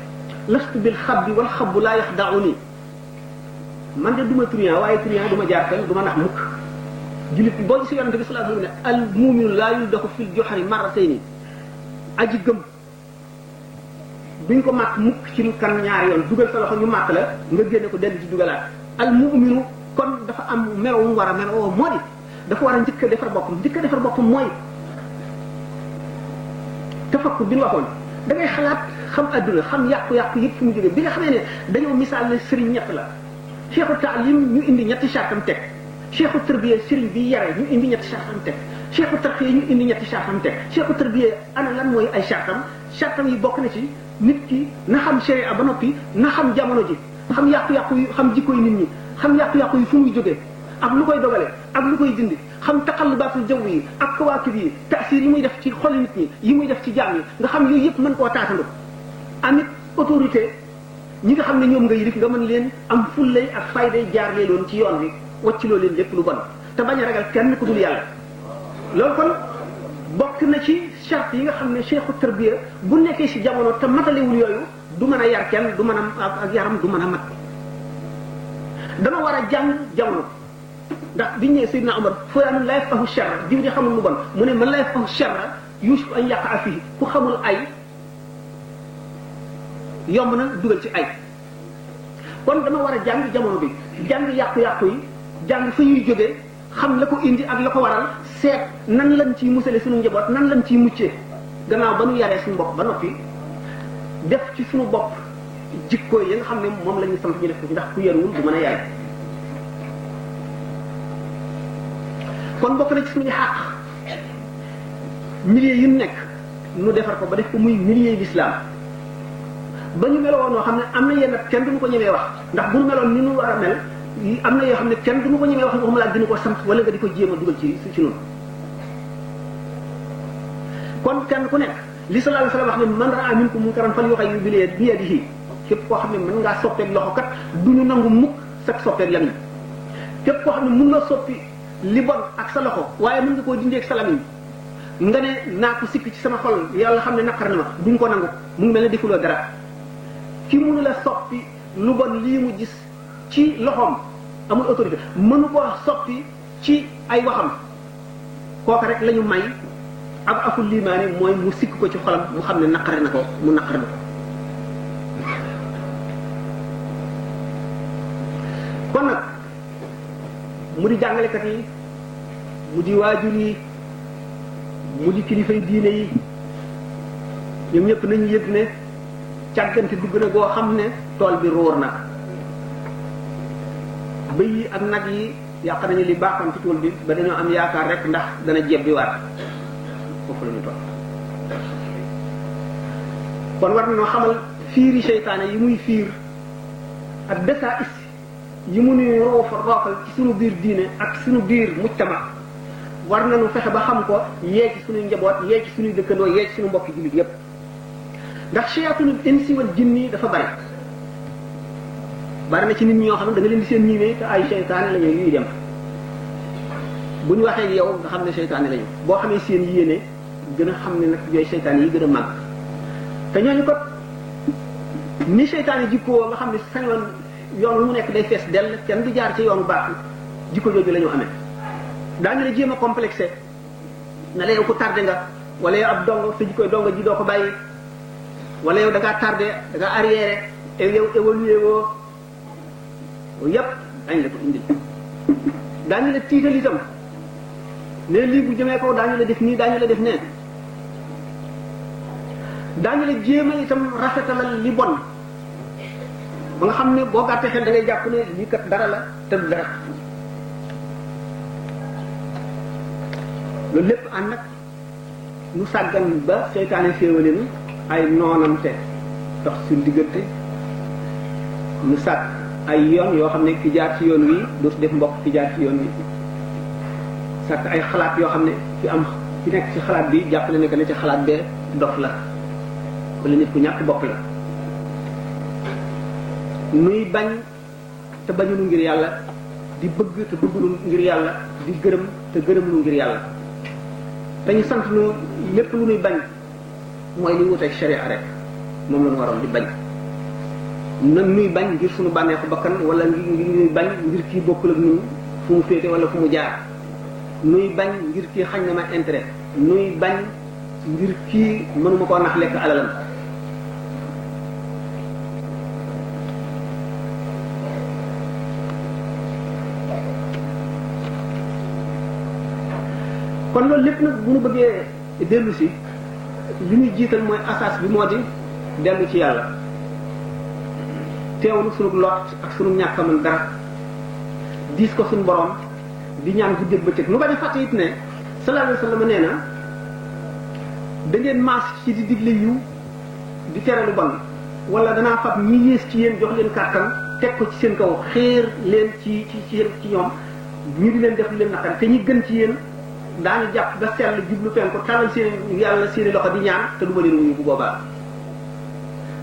S1: lastu bil xabbi wal xabbu laa yaxda'uni man de duma truand waaye truand duma jaar fenn duma nax mukk jullit boo gis yonente bi sallallahu alayhi wa sallam ne al mu'minu laa yuldaxu fil juhri marratayni aji gëm duñ ko màtt mukk ci lu kan ñaari yoon dugal sa loxo ñu màtt la nga génne ko dellu ci dugalaat al mu'minu kon dafa am melo mu war a melo moo di dafa war a njëkk a defar boppam njëkk a defar boppam mooy tafakkur bi ñu waxoon da ngay xalaat xam adduna xam yàqu-yàqu yëpp fi mu jógee bi nga xamee ne dañoo misaal ne sëriñ ñett la cheikhu taalim ñu indi ñetti chartam teg cheikhu tarbiya sëriñ bi yare ñu indi ñetti chartam teg cheikhu tarqiya ñu indi ñetti chartam teg cheikhu tarbiya ana lan mooy ay chartam yi bokk na ci nit ki na xam sharia ba noppi na xam jamono ji xam yàqu-yàqu yi xam jikko yi nit ñi xam yàqu-yàqu yi fu muy jógee ak lu koy dogale ak lu koy dindi xam taqallubaatul jaww yi ak kawaakib yi taasir yi muy def ci xol nit ñi yi muy def ci jaam yi nga xam yooyu yëpp mën koo taatandu amit autorité ñi nga xam ne ñoom nga yilif nga mën leen am fullay ak fayday jaar leeloon ci yoon wi wacciloo leen lépp lu bon te bañ a ragal kenn ku dul yàlla loolu kon bokk na ci charte yi nga xam ne cheikhu tarbiya bu nekkee si jamono te matalewul yooyu du mën a yar kenn du mën a ak yaram du mën a mat dana war a jàng jamono ndax biñu nee Seydina Omar fulaanun laa yafqahu sharra diw di xamul lu bon mu ne man laa yafqahu sharra yuusuf an yaqa fihi ku xamul ay yomb na dugal ci ay kon dama war a jàng jamono bi jàng yàqu-yàqu yi jàng fa ñuy jógee xam la ko indi ak la ko waral seet nan lañ ciy musale suñu njaboot nan lañ ciy muccee gannaaw ba nu yaree suñu bopp ba noppi def ci suñu bopp jikko yi nga xam ne moom la ñu sant ñu def ko ci ndax ku yaruwul du mën a yare kon bokk na ci suñu xàq milieu yi mu nekk nu defar ko ba def ko muy milieu l'islam ba ñu meloo woon noo xam ne am na yenn kenn duñu ko ñemee wax ndax bu ñu meloon ni ñu war a mel am na yoo xam ne kenn duñu ko ñemee wax waxuma laa dina ko sant wala nga di ko jéem a dugal ci noonu kon kenn ku nekk li sallallahu alayhi wa sallam wax ne man raa minkum munkaran falyughayyirhu bi yadihi képp koo xam ne mën ngaa soppeek loxo kat duñu nangu mukk sag soppeek lamiñ képp koo xam ne mën nga soppi li bon ak sa loxo waaye mën nga koo dindee ak sa lamiñ nga ne naa ko sikk ci sama xol yàlla xam ne naqar na ma duñ ko nangu mu ngi mel ne defuloo dara ki mënu la soppi lu bon lii mu gis ci loxoom amul autorité mënu koo soppi ci ay waxam kooka rek la ñu may ab aful limaani mooy mu sikk ko ci xolam mu xam ne naqare na ko mu naqare na ko kon nag mu di jàngalekat yi mu di waajur yi mu di kilifay diine yi ñoom ñëpp nañu yëg ne càggante dugg na goo xam ne tool bi róor na bëy yi ak nag yi yàq nañu li baaxoon ci tool bi ba dañoo am yaakaar rek ndax dana jebbi waat foofu la ñu toll kon war nañoo xamal fiiri seytaane yi muy fiir ak desa is yi mu nuy roofal ci sunu biir diine ak sunu biir mujtama war nañu fexe ba xam ko yee ci suñuy njaboot yee ci suñuy dëkkandoo yee ci suñu mbokki jullit yépp ndax shayatunul insi wal jinni dafa bari na ci nit ñi ñoo xam ne da nga leen di seen ñiimee te ay seytaane la ñu yuy dem bu ñu waxee yow nga xam ne seytaane la ñu boo xamee seen yéene gën a xam ne nag yooyu seytaane yi gën a màgg te ñooñu ko ni seytaane jikkoo nga xam ne sañoon yoon lu mu nekk day fees dell kenn du jaar ci yoonu baax jikko jooju la ñu amee daañu la jéem a complexé na la yow ko tardé nga wala yow ab dongo sa jikkoy dongo ji doo ko bàyyi wala yow da ngaa tardé da ngaa arriéré yow évolué woo yépp dañ la ko indil daañu la tiital itam ne lii bu jëmee kaw daañu la def nii daañu la def nee daañu la jéem a itam rafetalal li bon ba nga xam ne boo gàttee xel da ngay jàpp ne lii kat dara la te du dara loolu lépp ànd ak nu sàggan ba seytaane féewale nu ay noonante dox suñ diggante nu sàgg ay yoon yoo xam ne ki jaar ci yoon wi dootu def mbokk ki jaar ci yoon wi sàkk ay xalaat yoo xam ne fi nekk ci xalaat bi jàppale ne que ne ci xalaat bee dof la wala nit ku ñàkk bopp la nuy bañ te bañunu ngir yàlla di bëgg te bëggunu ngir yàlla di gërëm te gërëmunu ngir yàlla dañu sant nu lépp lu nuy bañ mooy li wuteeg sharia rek moom la ñu waroon di bañ nan nuy bañ ngir suñu bànneexu bakkan wala ngir nuy bañ ngir kii bokkul ak ñun fu mu féete wala fu mu jaar nuy bañ ngir kii xañ na ma intérêt nuy bañ ngir kii mënuma koo nax lekk alalam kon loolu lépp nag bu ñu bëggee dellu si li ñuy jiital mooy asaas bi moo di dellu ci yàlla teewlu sunu lot ak sunu ñàkk a mën dara diis ko suñu borom di ñaan guddeeg bëccëg nu bañ a fàtte it ne sallallahu alayhi wa sallam nee na da ngeen maas ci di digle yiw di tere lu bon wala danaa fab ñi yées ci yéen jox leen kàttan teg ko ci seen kaw xéer leen ci ñoom ñu di leen def lu leen naqari te ñi gën ci yéen daañu jàpp ba sell jublu fen ko talal seen yàlla seeni loxo di ñaan te du ma leen wuyu bu boobaa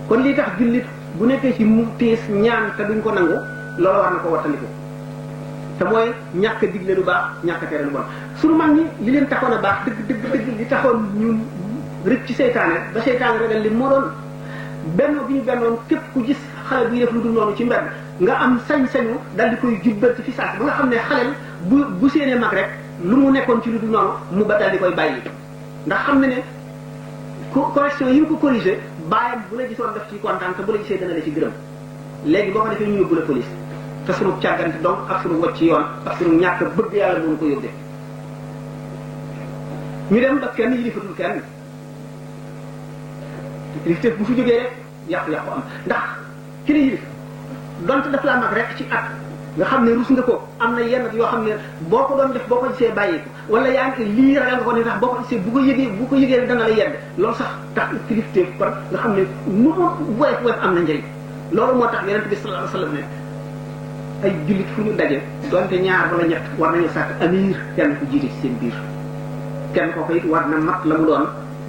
S1: kon lii tax jullit bu nekkee ci mu tiis ñaan te duñ ko nangu loolu war na ko wattandiku te mooy ñàkk a digle lu baax ñàkk a tere lu bon sunu mag ñi li leen taxoon a baax dëgg li taxoon ñun rëcc ci seytaane ba seytaane ragal li moo doon bennoo bi ñu bennoon képp ku gis xale buy def lu dul noonu ci mbedd nga am sañ-sañu dal di koy jubbal ci fi saas ba nga xam ne xaleel bu séenee mag rek lu mu nekkoon ci lu dul noonu mu ba dal di koy bàyyi ndax xam ne ne correction yi mu ko corrigé bàyyam bu la gisoon def ci kontaan te bu la gisee dana la ci gërëm léegi boo ko defee ñu yóbbu la police te sunu càggante donc ak sunu wacc ci yoon ak sunu ñàkk bëgg yàlla mënu ko yóbbee ñu dem ba kenn yilifatul kenn kilifteef bu fi jógee rek yàqu-yàqu am ndax ki la yilif donte daf laa mag rek ci at nga xam ne rus nga ko am na yenn yoo xam ne boo ko doon def boo ko gisee bàyyi ko wala yaa ngi lii ragal nga ko ne tax boo ko gisee bu ko yëgee dana la yedd loolu sax tax kilifteef kon nga xam ne nu mu woyof am na njëriñ loolu moo tax yonent bi sallallahu alayhi wasallam ne ay jullit fu ñu daje donte ñaar wala ñett war nañu sàkk amir kenn ku jiite ci seen biir kenn kooku it war na mat la mu doon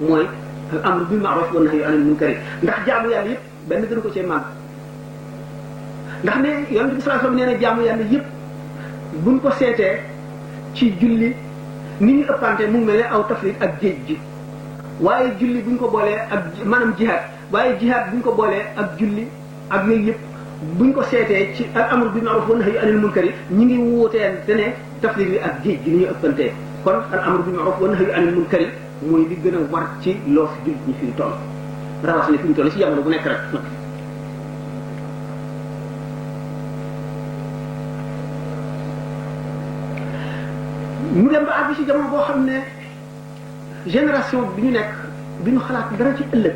S1: mooy al amru bil ma'ruf wa nahyi anil munkar ndax jaamu yàlla yëpp benn gën ko cee màgg ndax ne yonent bi sallallahu alayhi wasallam nee na jaamu yàlla yëpp buñ ko seetee ci julli ni ñu ëppante mu ngi mel ne aw tafrit ak géej gi waaye julli buñ ko boolee ak maanaam jihaad waaye jihaad buñ ko boolee ak julli ak yooyu yëpp buñ ko seetee ci al amru bil ma'ruf wa nahyi anil munkar ñi ngi wuutee te ne tafrit bi ak géej gi ni ñu ëppantee kon al amru bil ma'ruf wa nahyi anil munkar mooy li gën a war ci loo fi jullit ñi fi ñu toll rawatina fi ñu toll ci jamono bu nekk rek ñu dem ba àgg ci jamono boo xam ne génération bi ñu nekk bi ñu xalaat dara ci ëllëg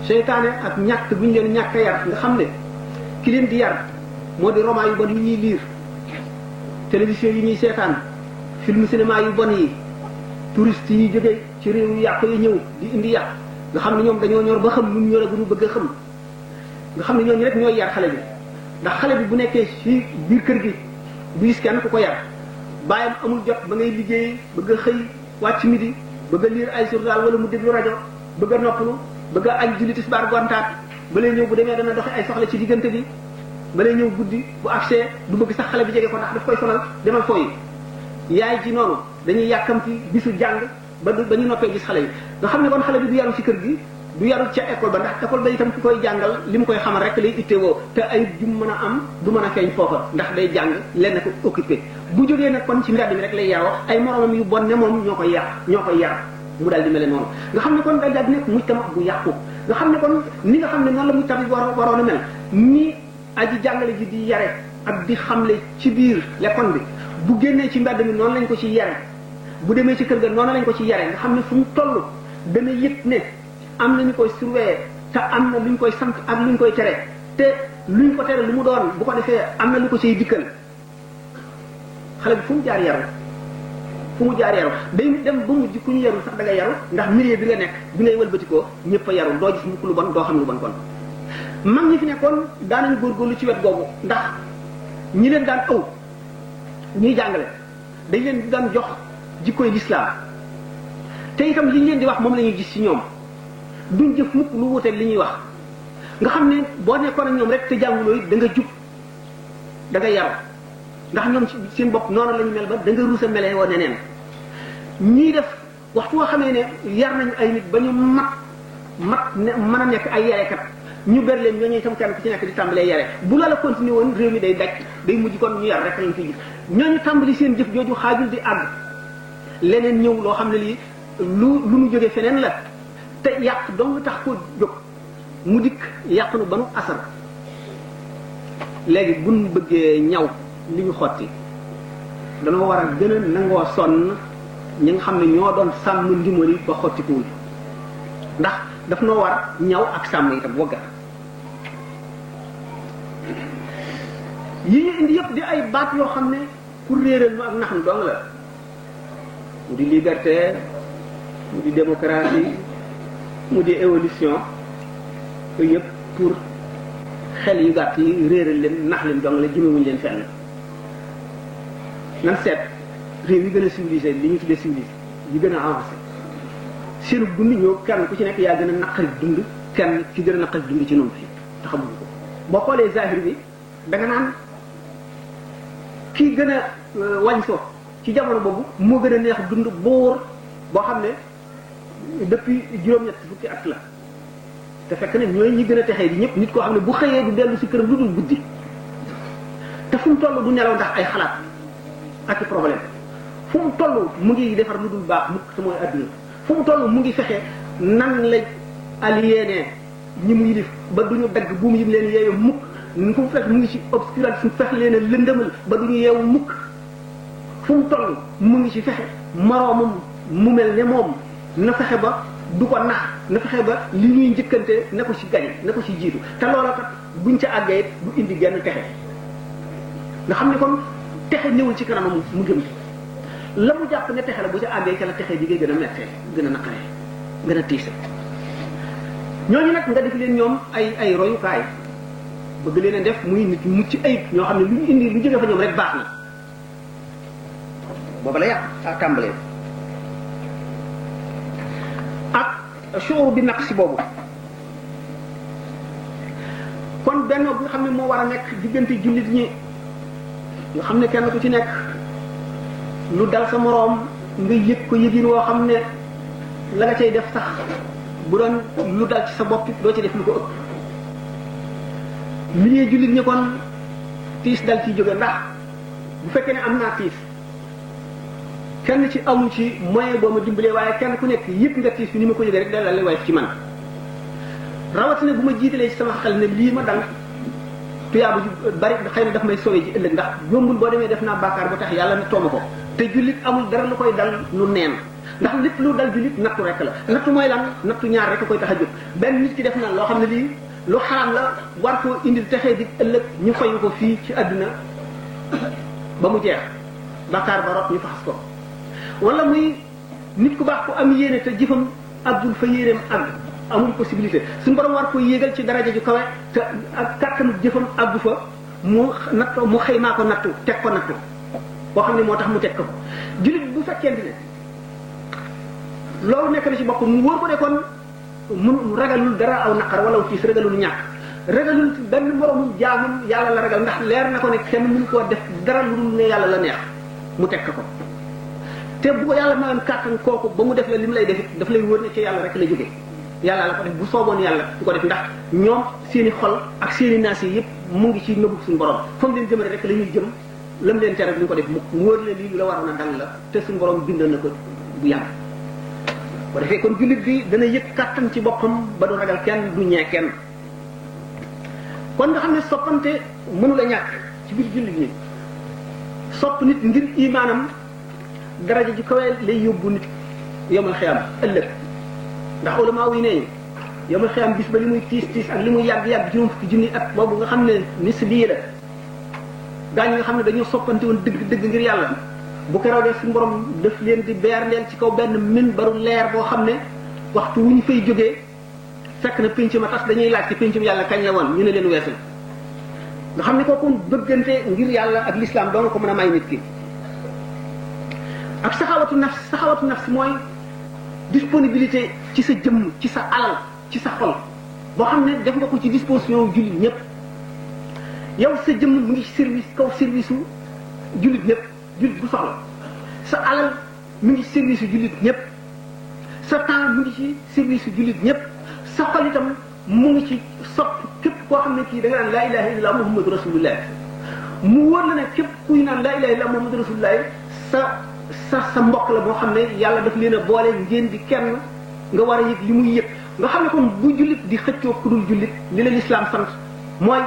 S1: seytaane ak ñàkk bu ñu leen ñàkk a yar nga xam ne ki leen di yar moo di roman yu bon yu ñuy liir télévision yi ñuy seetaan film cinéma yu bon yi touristes yi jóge ci réew yu yàqu yi ñëw di indi yàq nga xam ne ñoom dañoo ñor ba xam lu ñu ñor ak lu ñu bëgg a xam nga xam ne ñooñu rek ñooy yar xale bi ndax xale bi bu nekkee ci biir kër gi bu gis kenn ku ko yar bàyyam amul jot ba ngay liggéey bëgg a xëy wàcc midi bëgg a lire ay journal wala mu déglu rajo bëgg a noppalu bëgg a añ julli tisbaar gontaat ba lay ñëw bu demee dana doxi ay soxla ci diggante bi ba lay ñëw guddi bu accès du bëgg sax xale bi jege ko ndax daf koy sonal demal fooyi yaay ji noonu dañuy yàkkamti bisu jàng ba ñu noppee gis xale yi nga xam ne kon xale bi du yaru ci kër gi du yaru ca école ba ndax école ba itam ki koy jàngal li mu koy xamal rek lay ittewoo te ay jum mën a am du mën a feeñ foofa ndax day jàng lenn ko occupé bu jógee nag kon ci mbedd mi rek lay yaroo ay moromam yu bon ne moom ñoo koy yar mu daal di mel noonu nga xam ne kon daal di nekk mujtama bu yàqu nga xam ne kon ni nga xam ne noonu la mujtama bi waroon a mel ni aji jàngale ji di yare ak di xamle ci biir l'école bi bu génnee ci mbedd mi noonu lañ ko ci yare bu demee ci kër ga noonu lañ ko ci yare nga xam ne fu mu toll dana yëg ne am na ñu koy surveiller te am na lu ñu koy sant ak lu ñu koy tere te luñ ko tere lu mu doon bu ko defee am na lu ko ciy dikkal xale bi fu mu jaar yaru day dem ba mujj ku ñu yarul sax da nga yaru ndax milieu bi nga nekk bi ngay wëlbatikoo ñëpp a yaru doo gis mukk lu bon doo xam lu bon kon mag ñi fi nekkoon daanañu góorgóorlu ci wet googu ndax ñi leen daan ëw ñuy jàngale dañ leen daan jox jikkoy lislaam te itam li ñu leen di wax moom la ñuy gis ci ñoom duñ jëf mukk lu wuteeg li ñuy wax nga xam ne boo nekkoon ak ñoom rek te jànguloo it da nga jub da nga yaru ndax ñoom seen bopp noonu la ñu mel ba da nga rusa melee woo neneen ñii def waxtu woo xamee ne yar nañu ay nit ba ñu mat ne mën a nekk ay yarekat ñu ber leen ñooñu itam kenn ku ci nekk di tàmbalee yare bu la continué woon réew mi day daj day mujj kon ñu yar rek lañ fiy gis ñooñu tàmbali seen jëf jooju xaajul di àgg leneen ñëw loo xam ne lii lu nu jógee feneen la te yàq dong tax ko jóg mu dikk yàq nu ba nu asar léegi buñ bëggee ñaw li ñu xotti danoo war a gën a nangoo sonn ñi nga xam ne ñoo doon sàmm ndimbal yi ba xotti ko wuñu ndax daf noo war ñaw ak sàmm itam waggar yi ñu indi yëpp di ay baat yoo xam ne pour réeral nu ak nax nu dong la mu di liberté mu di démocratie mu di évolution yooyu yëpp pour xel yu gàtt yi réeral leen nax leen dong la jëmewuñu leen fenn nan seet réew yi gën a civilisé li ñu tuddee civilisé yi gën a avancé seenu dund ñoo kenn ku ci nekk yaa gën a naqari dund kenn ci gën a naqari dund ci noonu fii te xamuñu ko boo xoolee zahir bi da nga naan kii gën a wañ so ci jamono boobu moo gën a neex dund boor boo xam ne depuis juróom-ñett fukki at la te fekk ne ñooy ñi gën a texee di ñëpp nit koo xam ne bu xëyee du dellu si këram lu dul guddi te fu mu toll du nelaw ndax ay xalaat ak i problème fu mu toll mu ngi defar lu dul baax mukk te mooy adduna fu mu toll mu ngi fexe nan la aliéné ñi mu yilif ba du ñu dagg buum yim leen yeewu mukk fu mu fekk mu ngi ci obscurantisme fexe leen a lëndëmal ba du ñu yeewu mukk fu mu toll mu ngi ci fexe moroomam mu mel ne moom na fexe ba du ko nax na fexe ba li ñuy njëkkante na ko ci gañe na ko ci jiitu te loola kat buñ ca àggee du indi genn texe nga xam ne kon texe ñëwul ci kanamam mu jëm la mu jàpp ne texe la bu ca àggee ca la texe ji ngay gën a mettee gën a naqaree gën a tiise ñooñu nag nga def leen ñoom ay royukaay bëgg leen a def muy nit mucc ayib ñoo xam ne lu ñu indi lu jóge fa ñoom rek baax na booba la yàq ak tàmbalee ak shuur bi naq si boobu kon benn bi nga xam ne moo war a nekk diggante jullit ñi nga xam ne kenn ku ci nekk lu dal sa moroom nga yëg ko yëgin woo xam ne la nga cay def sax bu doon lu dal ci sa bopp doo ci def lu ko ëpp li ñuy jullit ñi kon tiis dal ciy jóge ndax bu fekkee ne am naa tiis kenn ci amu ci moyen boo ma dimbalee waaye kenn ku nekk yëg nga tiis bi ni ma ko yëgee rek dalal lay woyof ci man rawatina bu ma jiitalee ci sama xel ne lii ma dal tuyaabu ju bari xëy na daf may sowe ji ëllëg ndax yombul boo demee def naa bàkkaar ba tax yàlla na tooma ko te jullit amul dara lu koy dal lu neen ndax lépp lu dal jullit nattu rek la nattu mooy lan nattu ñaar rek koy tax a jóg benn nit ki def na loo xam ne lii lu xaraam la war koo indil texee di ëllëg ñu fayu ko fii ci àdduna ba mu jeex bàkkaar ba rot ñu faxas ko wala muy nit ku baax ku am yéene te jëfam àggul fa yéeneem àgg amul possibilité suñu borom war ko yéegal ci daraja ju kawe te ak kàttanu jëfam àggu fa mu natt mu xëymaa ko nattu teg ko nattu boo xam ne moo tax mu teg ko jullit bu fekkente ne loolu nekk na ci bopp mu wóor ko ne kon mun ragalul dara aw naqar wala tiis ragalul ñàkk ragalul benn moromum jaamum yàlla la ragal ndax leer na ko ne kenn mënu koo def dara lu dul ne yàlla la neex mu teg ko te bu ko yàlla mayoon kàttan kooku ba mu def la li mu lay def daf lay wóor ne ci yàlla rek la jógee yàlla la ko def bu sooboon yàlla du ko def ndax ñoom seeni xol ak seeni naas yi yëpp mu ngi ci nëbbu suñu borom fa mu leen jëmale rek la ñuy jëm lam leen tere duñ ko def mu wóor la lii lu la waroon a dal la te suñu borom bindoon na ko bu yàgg bu defee kon jullit bi dana yëg kàttan ci boppam ba du ragal kenn du ñee kenn kon nga xam ne soppante mënu la ñàkk ci biir jullit ñi sopp nit ngir imaanam daraja ji kawee lay yóbbu nit yomal xiyam ëllëg ndax ulama yi nee yomal xiyam bis ba li muy tiis tiis ak li muy yàgg-yàgg juróom fukki junni at boobu nga xam ne nisbi la daañu nga xam ne dañoo soppante woon dëgg ngir yàlla bu ko rawee suñu borom def leen di beer leen ci kaw benn min baru leer boo xam ne waxtu wu ñu fay jógee fekk na pénc ma tas dañuy laaj ci péncum yàlla kañ la woon ñu ne leen weesu nga xam ne kooku bëggante ngir yàlla ak l'islam doo nga ko mën a may nit ki. ak saxawatu nafs mooy disponibilité ci sa jëmm ci sa alal ci sa xol boo xam ne def nga ko ci disposition jullit ñëpp yow sa jëmm mu ngi service kaw service u jullit ñëpp jullit bu soxla sa alal mu ngi service u jullit ñëpp sa temps mu ngi ci service u jullit ñëpp sa xol itam mu ngi ci sopp képp koo xam ne kii da nga naan laa ilaha illallah muhammadu rasulullah mu wóor la ne képp kuy naan laa ilaha illallah muhammadu rasulullah sa mbokk la boo xam ne yàlla daf leen a boole ngeen di kenn nga war a yëg li muy yëg nga xam ne kon bu jullit di xëccoo ku dul jullit li la lislaam sant mooy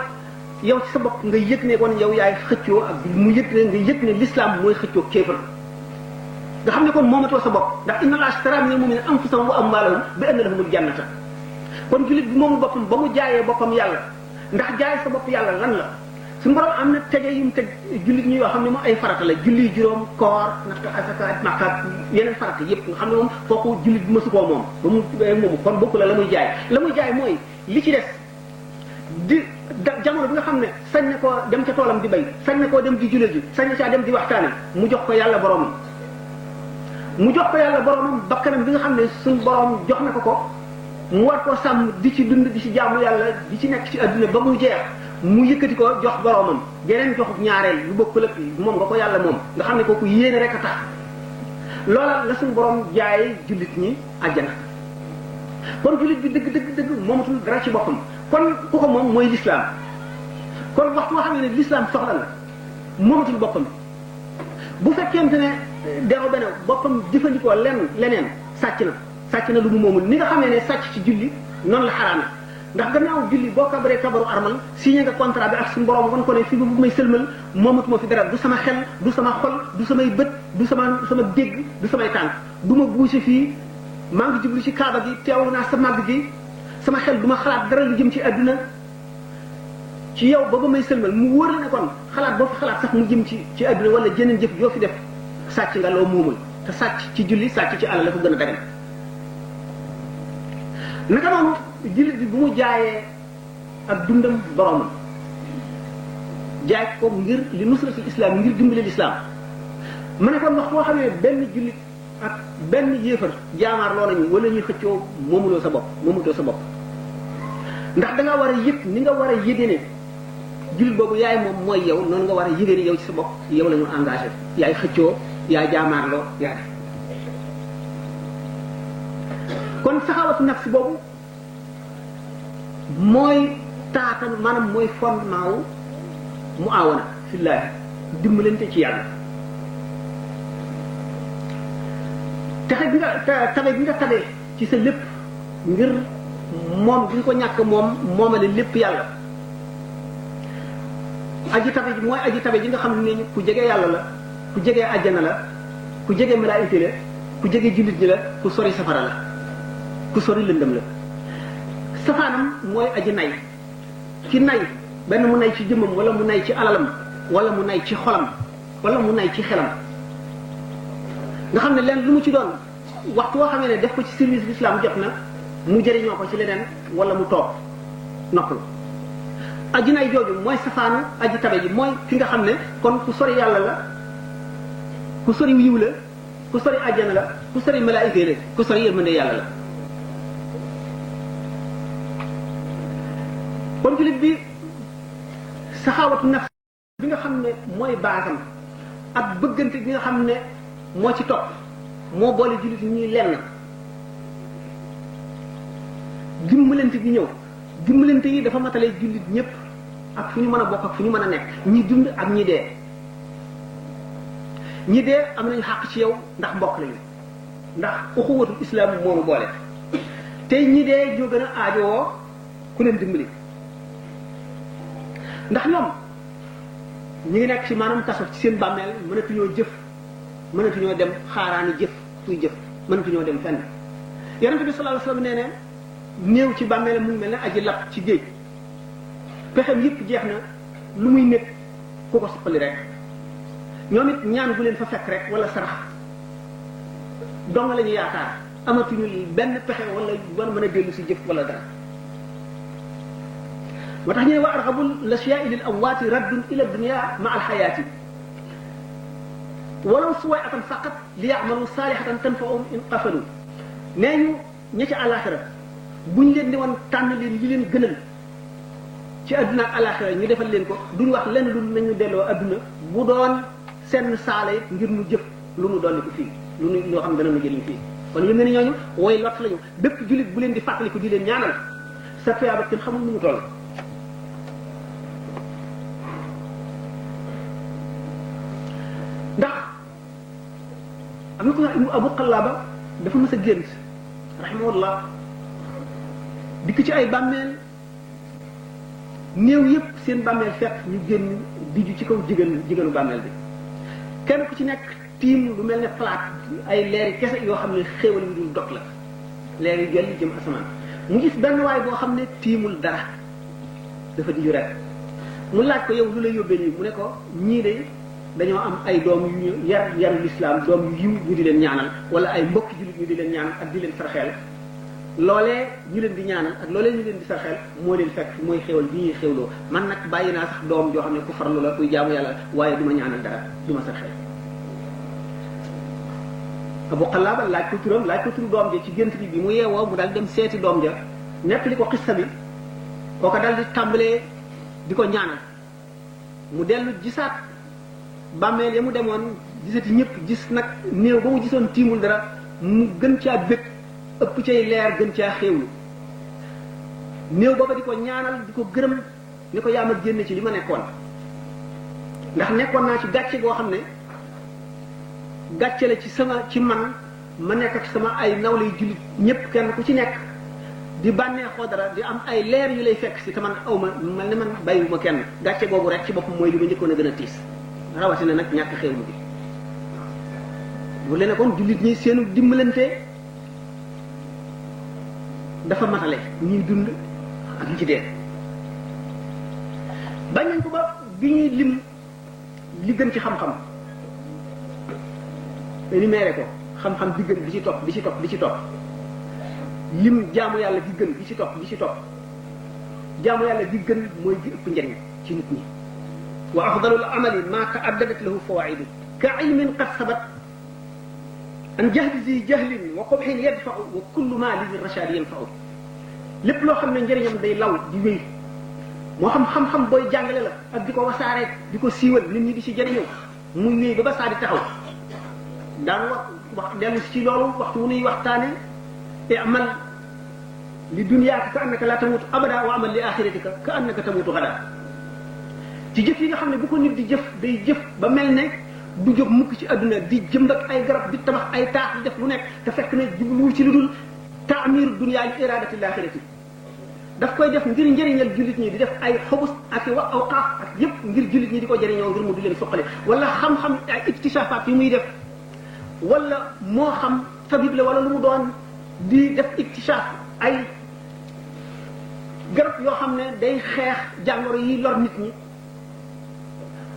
S1: yow ci sa bopp nga yëg ne kon yow yaay xëccoo ak mu yëg ne nga yëg ne lislaam mooy xëccoo kéefar nga xam ne kon moomatoo sa bopp ndax inna allaha ashtara minal mu'minina anfusahum wa amwalahum bi anna lahumul jannata kon jullit bi moomu boppam ba mu jaayee boppam yàlla ndax jaay sa bopp yàlla lan la suñu borom am na tege yu mu teg jullit ñi yoo xam ne moom ay farata la julli juróom koor natt asaka makka yeneen farata yépp nga xam ne moom kooku jullit bi mësu koo moom ba mu moomu kon bokku la muy jaay mooy li ci des di jamono bi nga xam ne sañ na koo dem ca toolam di bay sañ na koo dem di jullit ji sañ na caa dem di waxtaane mu jox ko yàlla boromam bakkanam bi nga xam ne suñu borom jox na ko mu war koo sàmm di ci dund di ci jaamu yàlla di ci nekk ci adduna ba mu jeex mu yëkkati ko jox boromam geneen joxu ñaareel yu bokkul ak moom nga ko yàlla moom nga xam ne kooku yéene rek a tax loola la suñu borom jaay jullit ñi àjjana kon jullit bi dëgg moomatul dara ci boppam kon ku ko moom mooy l'islam kon waxtu nga xam ne l'islam soxla la moomatul boppam bu fekkente ne deew bene boppam jëfandikoo leneen sàcc na lu mu moomul ni nga xamee ne sàcc ci julli noonu la xaraame ndax gannaaw julli boo kabaree kabaru armal signé nga contrat bi ak suñu borom wan ko ne fi bu may sëlmal moomatuma fi dara du sama xel du sama xol du samay bët du sama dégg du samay tànk du ma buuse fii maa ngi jublu ci kaaba gi teewlu naa sa màgg gi sama xel du ma xalaat dara lu jëm ci àdduna ci yow ba may sëlmal mu wóor la ne kon xalaat boo fi xalaat sax mu jëm ci àdduna wala jeneen jëf yoo fi def sàcc nga loo moomul te sàcc ci julli sàcc ci alal la ko gën a dagan naka noonu jullit bi bu mu jaayee ak dundam boromam jaay ko ngir li nusratul islam ngir dimbali l'islam ma ne kon wax boo xamee benn jullit ak benn yéefar jaamaar loo nañu wala ñuy xëccoo moomutoo sa bopp ndax da nga war a yëg ni nga war a yëge ne jullit boobu yaay moom mooy yow noonu nga war a yëge ne yow ci sa bopp yow la ñu engagé yaay xëccoo yaay jaamaar loo yaa def kon saxawatu nafsi boobu mooy taatan maanaam mooy fondement wu mu awana fillaahi dimbalante ci yàlla tabe bi nga tabe ci sa lépp ngir moom bi nga ko ñàkk moomale lépp yàlla aji tabe ji mooy aji tabe ji nga xam ne ku jege yàlla la ku jege àjjana la ku jege malaayika la ku jege jullit ñi la ku sori safara la ku sori lëndëm la safaanam mooy aji nay ki nay benn mu nay ci jëmmam wala mu nay ci alalam wala mu nay ci xolam wala mu nay ci xelam nga xam ne leen lu mu ci doon waxtu woo xamee ne def ko ci service bi islam jot na mu jëriñoo ko ci leneen wala mu toog noppalu aji nay jooju mooy safaanu aji tabe ji mooy ki nga xam ne kon ku sori yàlla la ku sori yiw la ku sori àjjana la ku sori malaayika la ku sori yërmande yàlla la kon jullit bi saxaawatu nafs bi nga xam ne mooy baasam ak bëggante bi nga xam ne moo ci topp moo boole jullit ñuy lenn dimbalante gi ñëw dimbalante yi dafa matale jullit ñëpp ak fu ñu mën a bokk ak fu ñu mën a nekk ñi dund ak ñi dee am nañu xàq ci yow ndax mbokk lañu ndax uxuwatul islam moonu boole tey ñi dee ñoo gën a aajowoo ku leen dimbali ndax ñoom ñi ngi nekk ci maanaam kaso ci seen bàmmeel mënatuñoo jëf mënatuñoo dem xaaraani jëf kuy jëf mënatuñoo dem fenn yonente bi sallallahu alayhi wasallam nee ne néew ci bàmmeel mu ngi mel ne aji lap ci géej pexem yëpp jeex na lu muy nekk ku ko soppali rek ñoom it ñaan bu leen fa fekk rek wala sarax dong la ñu yaakaar amatuñu benn pexe wala mën a dellu si jëf wala dara moo tax ñu ne wa arxabul lasyaai lil amwaati raddun ila dunia ma alxayaati walaw suwayatan faqat li yamalu saalihatan tanfaum in qafalu nee ñu ña ca àlaxira buñ leen di woon tànn leen li leen gënal ci àdduna ak àlaxira ñu defal leen ko duñ wax lenn lu nañu delloo àdduna bu doon seen saala it ngir nu jëf lu nu dolli ko fii lu nu loo xam ne dana nu jëriñ fii kon yëm nga ni ñooñu woy lott lañu bépp jullit bu leen di fàttaliku di leen ñaanal sa tuyaaba kenn xamul nu mu toll ndax am na ko wax Abu Qallaaba dafa mës a gént rahimahullah dikk ci ay bàmmeel néew yépp seen bàmmeel fekk ñu génn diju ci kaw jigéenu bàmmeel bi kenn ku ci nekk tiim lu mel ne plate ay leeri kese yoo xam ne xéewal yu dul dog la leeri jël jëm asamaan mu gis benn waay boo xam ne tiimul dara dafa diju rek mu laaj ko yow lu la yóbbee nii mu ne ko ñii de dañoo am ay doom yu ñu yaru lislaam doom yu yiw ñu di leen ñaanal wala ay mbokki jullit ñu di leen ñaanal ak di leen sarxeel loolee ñu leen di ñaanal ak loolee ñu leen di sarxeel moo leen fekk mooy xéwal bi ñuy xéwloo man nag bàyyi naa sax doom joo xam ne ku farlu la kuy jaamu yàlla waaye du ma ñaanal dara du ma sarxeel Abu Qallaaba laaj ko turam laaj ko turu doom ja ci gént bi mu yeewoo mu daal dem seeti doom ja nettali ko xissa bi kooka daal di tàmbalee di ko ñaanal mu dellu gisaat bàmmeel ya mu demoon gisati ñëpp gis nag néew ba mu gisoon tiimul dara mu gën caa bëgg ëpp cay leer gën caa xéewlu néew booba di ko ñaanal di ko gërëm ni ko yaa ma génn ci li ma nekkoon ndax nekkoon naa ci gàcce goo xam ne gàcce la ci man ma nekk ak sama ay nawle yu jullit ñëpp kenn ku ci nekk di bànneexoo dara di am ay leer yu lay fekk si te man aw ma mel ne man bàyyiwuma kenn gàcce googu rek ci boppam mooy li ma njëkkoon a gën a tiis rawatina nag ñàkk xéewlu gi bu leen kon jullit ñi seenu dimbalante dafa matale ñuy dund ak ñi ci dee bañ nañ ko ba bi ñuy lim li gën ci xam-xam énuméré ko xam-xam bi gën bi ci topp bi ci topp bi ci topp lim jaamu yàlla bi gën bi ci topp bi ci topp jaamu yàlla bi gën mooy bi ëpp njëriñ ci nit ñi wa afdalul amali ma ta'addadat lahu fawaidu ka ilmin qad sabat an jahdi zi jahlin wa qubhin yadfa'u wa kullu ma li rashadi yanfa'u lépp loo xam ne njëriñam day law di wéy moo xam xam-xam booy jàngale la ak di ko wasaaree di ko siiwal nit ñi di ci jëriñoo muy wéy ba saa di taxaw daan wax dellu ci loolu waxtu wu nuy waxtaane i'mal li dunyaaka ka annaka la tamutu abada wa amal li axiratika ka annaka tamutu gada ci jëf yi nga xam ne bu ko nit di jëf day jëf ba mel ne du jóg mukk ci àdduna di jëmbat ay garab di tabax ay taax di def lu nekk te fekk ne jubluwul ci lu dul taamiru dunya li iradati l-axirati daf koy def ngir njëriñal jullit ñi di def ay xobus ak i wax awqaaf ak yépp ngir jullit ñi di ko jëriñoo ngir mu di leen suqale wala xam-xam ay iktishafaat yi muy def wala moo xam tabib la wala lu mu doon di def iktishaaf ay garab yoo xam ne day xeex jàngoro yi lor nit ñi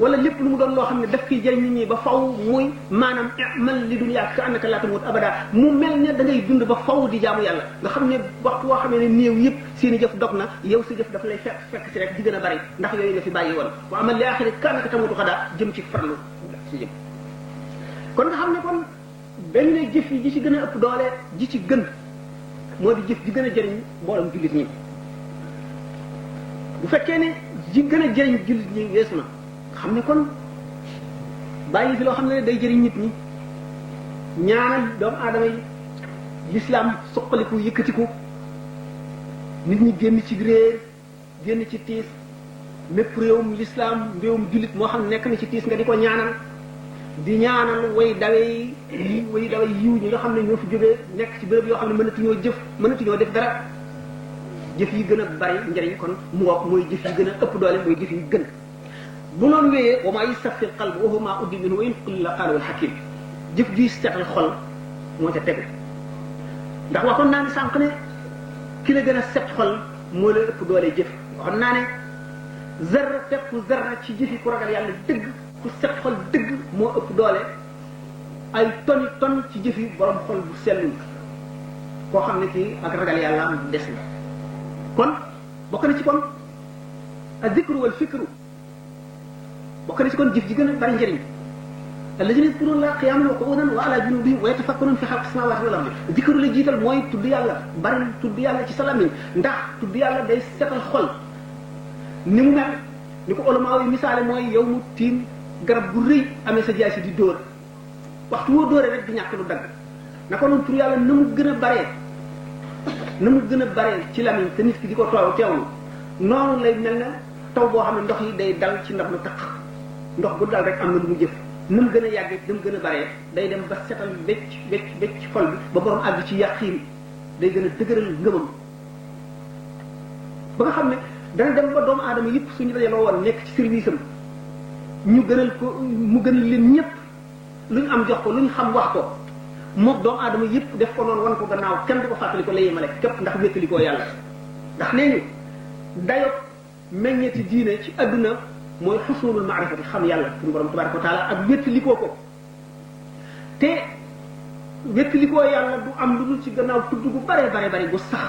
S1: wala lépp lu mu doon loo xam ne daf kiy jëriñ nit ñi ba faw muy maanaam man li dunya ka annaka la tamut abada mu mel ne da ngay dund ba faw di jaamu yàlla nga xam ne waxtu woo xamee ne néew yëpp seen i jëf dog na yow sa jëf dafa lay fekk si rek di gën a bari ndax yooyu nga fi bàyyi woon wa amal li axiri ka annaka tamutu xadaa jëm ci farlu si jëm kon nga xam ne kon benn jëf yi ji ci gën a ëpp doole ji ci gën moo di jëf ji gën a jëriñ mboolem jullit ñi bu fekkee ne ji gën a jëriñ jullit ñi weesu na xam ne kon bàyyi fi loo xam ne day jëriñ nit ñi ñaanal doomu aadama yi lislaam suqaliku yëkkatiku nit ñi génn ci réer génn ci tiis mépp réewum lislaam réewum jullit moo xam ne nekk na ci tiis nga di ko ñaanal di ñaanal way dawe yiw ñi nga xam ne ñoo fi jógee nekk ci béréb yoo xam ne mënatuñoo def dara jëf yi gën a bari njëriñ kon mu wax mooy jëf yi gën a ëpp doole mooy jëf yi gën bu noonu wéyee wa maa yastafti qalb wa huwa maa uddi minhu wa in qulila qaalu al-hakim jëf ji seetal xol moo ca tegu ndax waxoon naa ne sànq ne ki la gën a set xol moo la ëpp doole jëf waxoon naa ne zarra tekku zarra ci jëfi ku ragal yàlla dëgg ku set xol dëgg moo ëpp doole ay toni ton ci jëfi borom xol bu sellul koo xam ne kii ak ragal yàlla am des na kon bokk na ci kon az-zikru wal fikru bokk na ci kon jëf ji gën a bari njëriñ alladhina yadhkuruna Allaha qiyaman wa qu'udan wa ala junubihim wa yatafakkaruna fi khalqis samawati wal ardi zikru la jiital mooy tudd yàlla bari tudd yàlla ci sa lamiñ ndax tudd yàlla day setal xol ni mu mel ni ko ulama yi misaale mooy yow mu tiim garab gu rëy amee sa jaasi di dóor waxtu woo dóoree rek di ñàkk lu dagg naka noonu tudd yàlla na mu gën a baree ci lamiñ te nit ki di ko teewlu noonu lay mel na taw boo xam ne ndox yi day dal ci ndab lu taq ndox bu dal rek am na lu mu jëf na mu gën a yàggee na mu gën a baree day dem ba setal becc xol bi ba borom àgg ci yaqiin day gën a dëgëral ngëmam ba nga xam ne dana dem ba doomu aadama yëpp suñu dajaloo woon nekk ci service am ñu gënal ko mu gënal leen ñëpp lu ñu am jox ko lu ñu xam wax ko moom doomu aadama yëpp def ko noonu wan ko gannaaw kenn du ko fàttali ko la yemale képp ndax wéttali koo yàlla ndax nee ñu dayo meññeeti diine ci adduna mooy xusulul maarifati xam yàlla suñu borom tabaraka wa taala ak wéttalikoo ko te wéttalikoo yàlla du am lu dul ci gannaaw tudd gu bare gu sax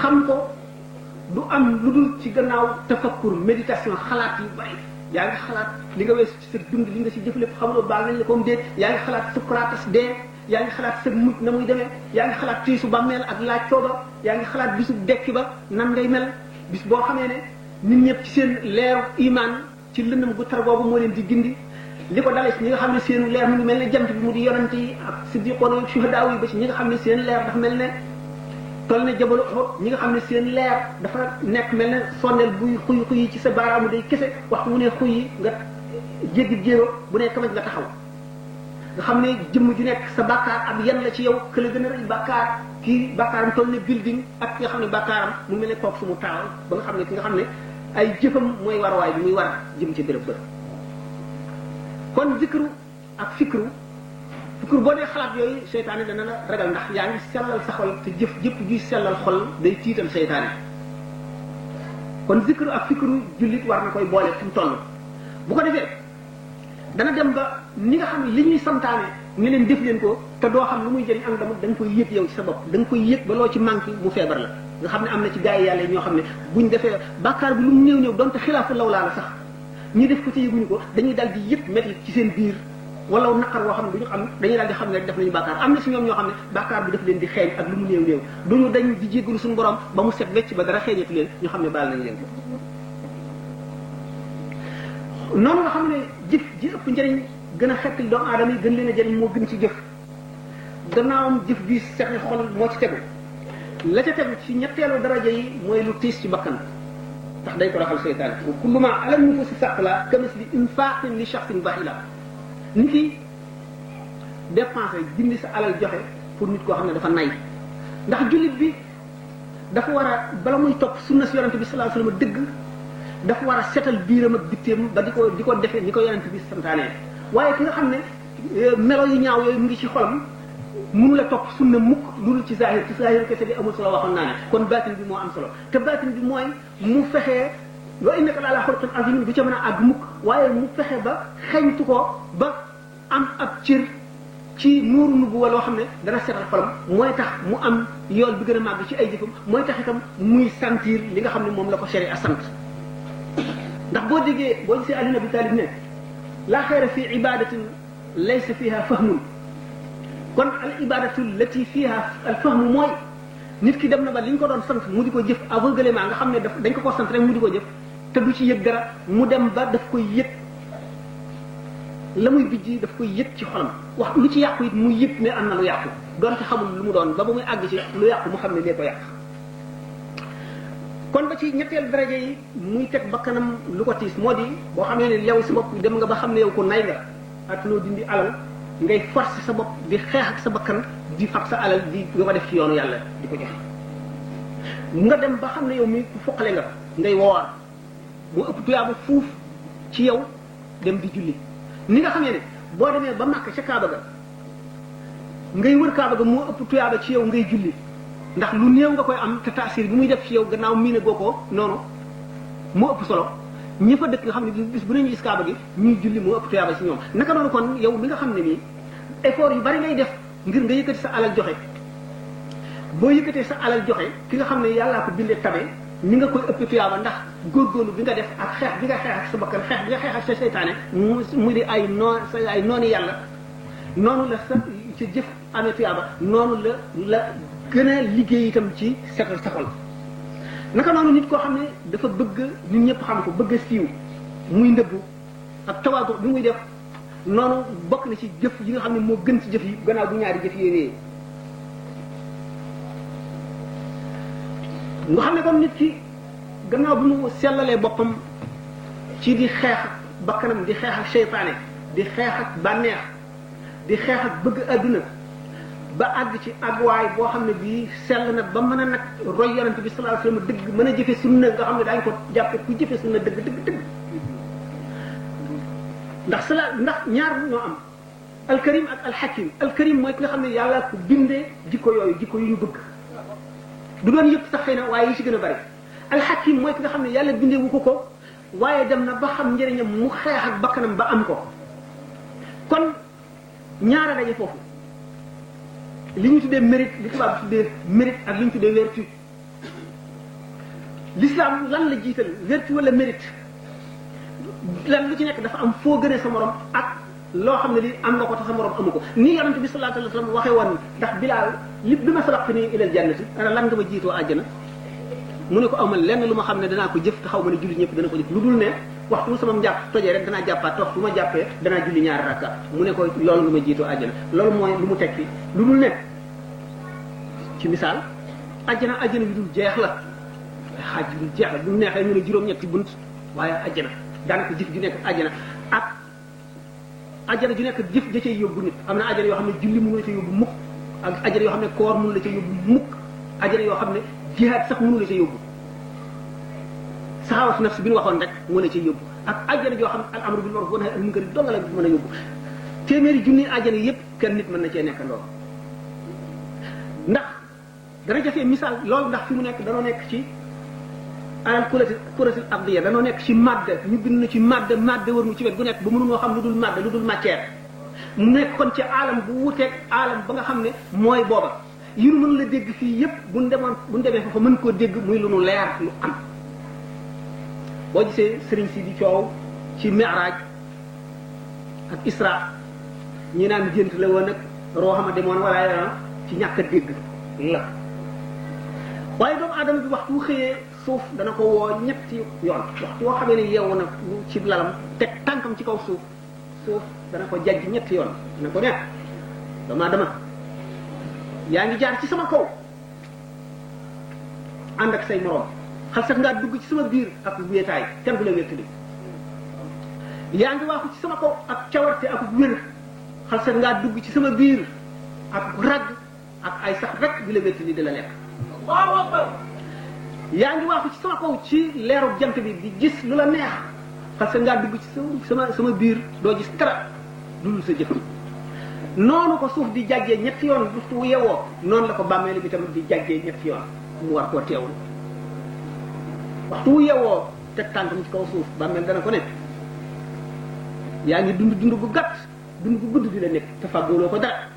S1: xam ko du am lu dul ci gannaaw tafakkur méditation xalaat yu bari yaa ngi xalaat li nga weesu ci sa dund li nga si jëf lépp xamuloo baal nañ la comme déet yaa ngi xalaat Socrates dee yaa ngi xalaat sa mujj na muy demee yaa ngi xalaat tiisu bàmmeel ak laaj cooba yaa ngi xalaat bisu dekki ba nan ngay mel bis boo xamee ne nit ñëpp ci seen leeru iman ci lëndëm gu tar boobu moo leen di gindi li ko dalee ci ñi nga xam ne seen leer mu ngi mel ne jant bi mu di yonante yi ak siddiqoon ak shuhadaa yi ba ci ñi nga xam ne seen leer dafa mel ne toll ne jabalu Uhud ñi nga xam ne seen leer dafa nekk mel ne sondeel buy xuy ci sa baaraamu day kese waxtu mu ne xuy yi nga jéggi jéego bu ne kamaj nga taxaw nga xam ne jëmm ju nekk sa bàkkaar ab yan la ci yow këla gën a rëy bàkkaar kii bàkkaaram toll ne building ak ki nga xam ne bàkkaaram mu mel ne kook su mu taaw ba nga xam ne ki nga xam ne ay jëfam mooy warwaay bi muy war jëm ci béréb ba kon zikru ak fikru boo dee xalaat yooyu seytaane dana la ragal ndax yaa ngi sellal sa xol te jëf jëpp juy sellal xol day tiital seytaane kon zikru ak fikru jullit war na koy boole fu mu toll bu ko defee dana dem ba ni nga xam ne li ñuy santaane nga leen def leen ko te doo xam lu muy jëriñ ak dama da nga koy yëg yow ci sa bopp da nga koy yëg ba loo ci manqué mu feebar la nga xam ne am na ci gaa yi yàlla ñoo xam ne buñ defee bàkkaar bi lu mu néew donte xilaafu law laa la sax ñu def ko ci yëguñu ko dañuy dal di yëg métti ci seen biir wala naqar woo xam ne duñu xam dañuy daal di xam ne rek def nañu bàkkaar am na si ñoom ñoo xam ne bàkkaar bi daf leen di xeeñ ak lu mu néew duñu dañ di jéggalu suñu borom ba mu set wecc ba dara xeeñati leen ñu xam ne baal nañ leen ko noonu nga xam ne jëf ji ëpp njëriñ gën a xettali doomu aadama yi gën leen a jëriñ moo gën ci jëf gannaawam jëf bi seetli xol moo ci tegu la ca tegu ci ñetteelu daraja yi mooy lu tiis ci bakkan ndax day ko raxal seytaan wa kullu ma ala nufusi saqla kamisli infaqin li shakhsin bahila ni ki dépensé dindi sa alal joxe pour nit koo xam ne dafa nay ndax jullit bi dafa war a bala muy topp sunna si yonente bi sallallahu alayhi wasallam dëgg dafa war a setal biiram ak bitteem ba di ko defee ni ko yonente bi santaane waaye ki nga xam ne melo yu ñaaw yooyu mu ngi ci xolam mënu la topp sunna mukk lu ci zahir kese bi amul solo waxoon naa ne kon baatin bi moo am solo te baatin bi mooy mu fexee wa innaka la ala xuluqin azim du ca mën a àgg mukk waaye mu fexe ba xeñtu ko ba am ab cër ci nuuru nubuwa loo xam ne dana setal xolam mooy tax mu am yool bi gën a màgg ci ay jëfam mooy tax itam muy sentir li nga xam ne moom la ko sharia sant ndax boo déggee boo gisee Ali ibn Abi Talib ne laa xayra fi ibadatin laysa fiha fahmun kon al ibadatu lati fiha al fahmu mooy nit ki dem na ba li ñu ko doon sant mu di ko jëf aveuglément nga xam ne dañ ko sant rek mu di ko jëf te du ci yëg dara mu dem ba daf koy yëg la muy bijji daf koy yëg ci xolam wax lu ci yàqu it muy yëg ne am na lu yàqu doonte xamul lu mu doon ba muy àgg ci lu yàqu mu xam ne lee ko yàq kon ba ci ñetteel daraja yi muy teg bakkanam lu ko tiis moo di boo xamee ne lew sa bopp dem nga ba xam ne yow ko nay nga ak loo dindi alal ngay forcer sa bopp di xeex ak sa bakkan di fab sa alal di nga ko def ci yoonu yàlla di ko joxe nga dem ba xam ne yow mi ku foqale nga ngay woor mu ëpp tuyaaba fuuf ci yow dem di julli ni nga xamee ne boo demee ba Makka ca Kaaba ga ngay wër Kaaba ga moo ëpp tuyaaba ci yow ngay julli ndax lu néew nga koy am te taasir bi muy def ci yow gannaaw miine goo ko noonu moo ëpp solo ñi fa dëkk nga xam ne bis bu ne ñu gis Kaaba gi ñuy julli moo ëpp tuyaaba ci ñoom naka noonu kon yow mi nga xam ne nii effort yu bari ngay def ngir nga yëkkati sa alal joxe boo yëkkatee sa alal joxe ki nga xam ne yàllaa ko bindee tabe ni nga koy ëpp tuyaaba ndax góorgóorlu bi nga def ak xeex bi nga xeex ak sa bakkan xeex bi nga xeex ak sa seytaane mu di ay noonu yàlla noonu la sa jëf amee tuyaaba noonu la gën a liggéey itam ci setal sa xol naka noonu nit koo xam ne dafa bëgg nit ñëpp xam ko bëgg a siiw muy ndëbbu ak tawaadu bi muy def noonu bokk na ci jëf yi nga xam ne moo gën ci jëf yi gannaaw bu ñaari jëf yooyu nga xam ne comme nit ki gannaaw bi mu sellalee boppam ci di xeex ak bakkanam di xeex ak seytaane di xeex ak bànneex di xeex ak bëgg adduna ba àgg ci àgguwaay boo xam ne bii sell na ba mën a nag roy yonent bi sallallahu alayhi wasallam dëgg mën a jëfe sunna nga xam ne daañu ko jàppe ku jëfe sunna dëgg ndax ñaar ñoo am alkarim ak alxakim alkarim mooy ki nga xam ne yàlla ko bindee jikko yooyu jikko yu ñu bëgg du doon yëpp sax xëy na waaye yi ci gën a bari alxakim mooy ki nga xam ne yàlla bindee wu ko waaye dem na ba xam njëriñam mu xeex ak bakkanam ba am ko kon ñaara daje foofu li ñu tuddee mérite li tubaab bi tuddee mérite ak li ñu tuddee vertu l'islam lan la jiital vertu wala mérite lan lu ci nekk dafa am foo gënee sa morom ak loo xam ne li am nga ko te sa morom amu ko nii yonent bi sallallahu alayhi wasallam waxee woon ndax Bilaal li bi ma sabaqtanii ilal jannati ana lan nga ma jiitoo àjjana mu ne ko amal lenn lu ma xam ne danaa ko jëf te xaw ma ne julli ñëpp dana ko jëf lu dul ne waxtu sama njàpp tojee rek danaa jàppaat te waxtu ma jàppee danaa julli ñaari rakka mu ne ko loolu nga ma jiitoo àjjana loolu mooy lu mu tekki lu dul ne ci misaal àjjana yu dul jeex la xaaj yu dul jeex la bu neexee ñu ne juróom-ñetti bunt waaye àjjana daanaka jëf ju nekk àjjana ak àjjana ju nekk jëf ja cay yóbbu nit am na àjjana yoo xam ne julli mënu la ca yóbbu mukk ak àjjana yoo xam ne koor mënu la ca yóbbu mukk àjjana yoo xam ne jihaad sax mënu la ca yóbbu saxaawatu nafs bi ñu waxoon rek moo la ca yóbbu ak àjjana joo xam ne al amru bil ma'ruf wa nahyi anil munkar dong la mën a yóbbu téeméeri junni àjjana yépp kenn nit mën na cee nekkandoo ndax dana jafee misaal loolu ndax fi mu nekk danoo nekk ci alal kuratil ardiya danoo nekk ci madde ñu bind na ci madde wër mu ci wet gu nekk ba mënunoo xam lu dul madde lu dul matière mu nekk kon ci alam bu wuteeg alam ba nga xam ne mooy booba yi nu mën la dégg fii yépp buñ demee foofa mën koo dégg muy lu nu leer lu am boo gisee sëriñ si di coow ci mi'raj ak isra ñi naan gént la woon ak rooxama demoon wala ci ñàkk a dégg la waaye doomu aadama bi waxtu wu xëyee suuf dana ko woo ñetti yoon waxtu woo xamee ne yeewu na ci lalam teg tànkam ci kaw suuf dana ko jajj ñetti yoon dana ko ne doomu aadama yaa ngi jaar ci sama kaw ànd ak say moroom xal sax ngaa dugg ci sama biir ak wéetaay kenn du la wéttali yaa ngi waaxu ci sama kaw ak cawarte ak wér xal sax ngaa dugg ci sama biir ak ragg ak ay sax rek di la wéttali di la lekk yaa ngi waaxu ci sama kaw ci leeru jant bi di gis lu la neex parce que ngaa dugg ci sama biir doo gis dara dul sa jëf noonu ko suuf di jàggee ñetti yoon waxtu wu yewoo noonu la ko bàmmeel bi tamit di jàggee ñetti yoon mu war koo teewul waxtu wu yewoo teg tànkam ci kaw suuf bàmmeel dana ko ne yaa ngi dund bu gàtt dund bu gudd di la nekk te fàggooloo ko dara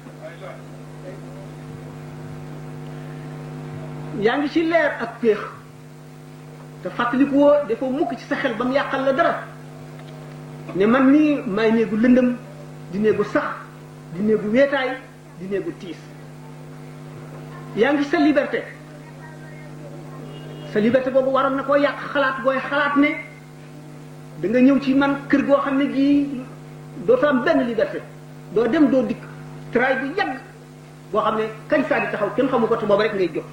S1: yaa ngi ci leer ak péex te fàttaliku woo dafa mukk ci sa xel ba mu yàqal la dara ne man nii maay néegu lëndëm di néegu sax di néegu weetaay di néegu tiis yaa ngi sa liberté boobu waroon na koo yàq xalaat booy xalaat ne da nga ñëw ci man kër goo xam ne gii dootoo am benn liberté doo dem doo dikk tray bu yàgg boo xam ne kañ saa di taxaw kenn xamu ko te boobu rek ngay jóg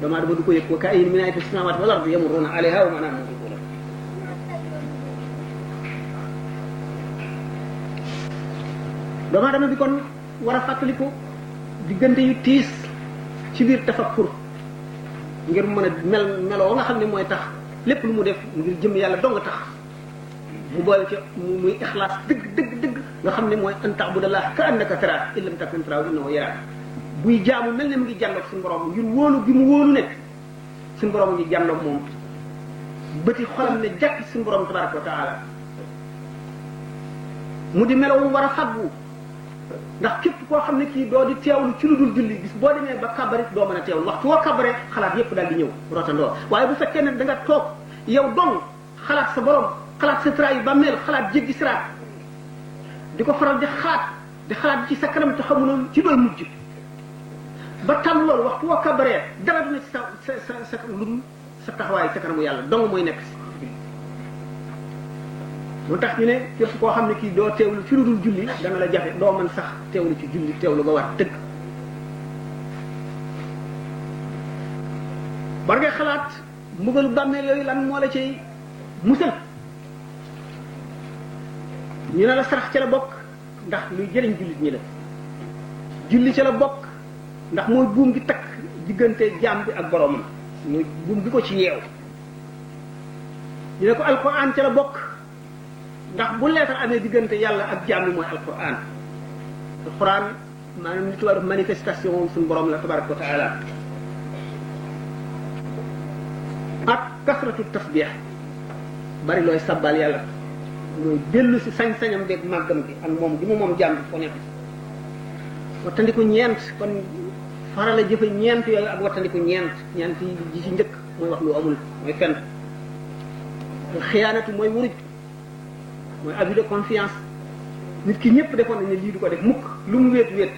S1: doomu aadama du ko yëg wa kaayyin min aayatin fis samaawaati wal ardi yamurruuna alayhaa wa maa nahnu muhliquun doomu aadama bi kon war a fàttaliku diggante yu tiis ci biir tafakkur ngir mën a meloo nga xam ne mooy tax lépp lu mu def ngir jëm yàlla dong tax mu boole ca muy ixlaas dëgg nga xam ne mooy an ta'budallaah ka annaka taraahu in lam takun taraahu innahu yaraak buy jaamu mel ne mu ngi jàndoog suñu borom ngir wóolu gi mu wóolu ne suñu borom ngi jàndoog moom bëti xolam ne jàkk suñu borom tabaraka wa taala mu di melawu war a faggu ndax képp koo xam ne kii doo di teewlu ci lu dul julli bis boo demee ba kabarit doo mën a teewlu waxtu woo kabaree xalaat yépp daal di ñëw rotandoo waaye bu fekkee ne da nga toog yow dong xalaat sa borom xalaat sa tra yu bàmmeel xalaat jéggi siraat di ko faral di xalaat ci sa kanam te xamuloo ci doy mujj ba tam loolu waxtu woo kabaree dara dina ci sa lu dul sa taxawaay sa kanamu yàlla dong mooy nekk moo tax ñu ne képp koo xam ne kii doo teewlu ci lu dul julli dana la jafe doo mën sax teewlu ci julli teewlu nga war tëgg war ngay xalaat mbugalu bàmmeel yooyu lan moo la cay musal ñu ne la sarax ca la bokk ndax luy jëriñ jullit ñi la julli ca la bokk ndax mooy buum gi takk diggante jaam bi ak boroomam mooy buum bi ko ci yeew ñu ne ko alquran ca la bokk ndax bu leetar amee diggante yàlla ak jaam bi mooy alquran maanaam li tubaab manifestation suñu borom la tabaraka wa taala ak kasratu tasbih bari looy sabbal yàlla mooy dellu si sañ-sañam beeg màggam gi ak moom gi mu moom jaam bi foo nekk wattandiku ñeent kon farala jëfe ñeent yooyu ak wattandiku ñeent yi ji ci njëkk mooy wax lu amul mooy fen xiyaanatu mooy wuruj mooy abus de confiance nit ki ñëpp defoon nañ ne lii du ko def mukk lu mu wéet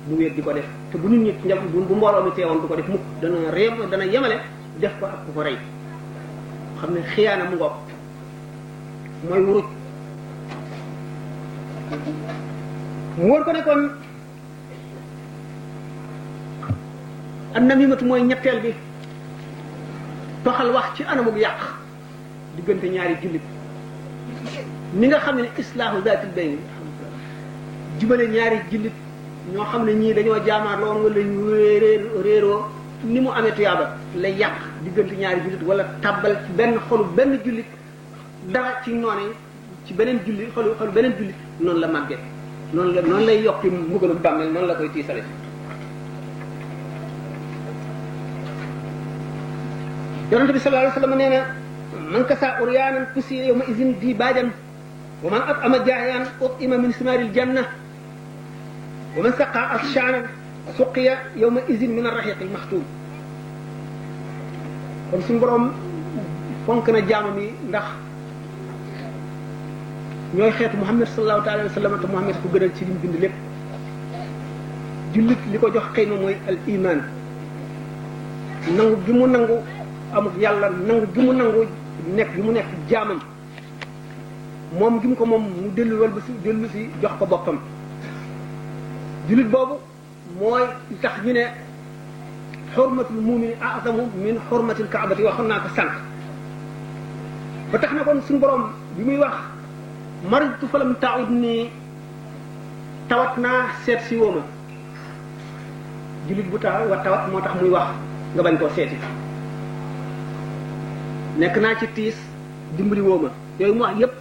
S1: mu wéet di ko def te bu nit ñi bu mbooloo mi teewoon du ko def mukk dana yemale def ko ak ku ko rey xam ne xiyaana mu ngoog mooy wuruj mu wóor ko ne kon an namimatu mooy ñetteel bi toxal wax ci anamug yàq diggante ñaari jullit ni nga xam ne islaahu zaatil bayn jubale ñaari jullit ñoo xam ne ñii dañoo jaamaar loon wala ñu réeroo ni mu amee tuyaaba lay yàq diggante ñaari jullit wala tàbbal ci benn xolu benn jullit dara ci noone ci beneen jullit xolu beneen jullit noonu la màggee noonu lay yokki mbugalum bàmmeel noonu la koy tiisale yonente bi sallallahu alayhi wa sallam nee na man kasa uryaanan kusiya yawma izin di baajan wa man at'ama jaayan ut'ima min simaaril janna wa man saqa ashaanan suqiya yawma izin min ar-rahiqil maxtuum kon suñu borom fonk na jaamam yi ndax ñooy xeetu Muhammad sallallahu taala alayhi wa sallam te Muhammad ko gënal ci liñ bind lépp jullit li ko jox xëy na mooy al iman nangu gi mu nangu amul yàlla nangu gi mu nangu nekk gi mu nekk jaamam moom gi mu ko moom mu dellu si jox ko boppam jullit boobu mooy tax ñu ne xurmatul mumini azamu min xurmatil kaabati waxoon naa ko sànq ba tax na kon suñu borom bi muy wax maritu falam taud nii tawat naa seet si wooma jullit bu taw wa tawat moo tax muy wax nga bañ koo seeti nekk naa ci tiis dimbali wooma yooyu mu wax yépp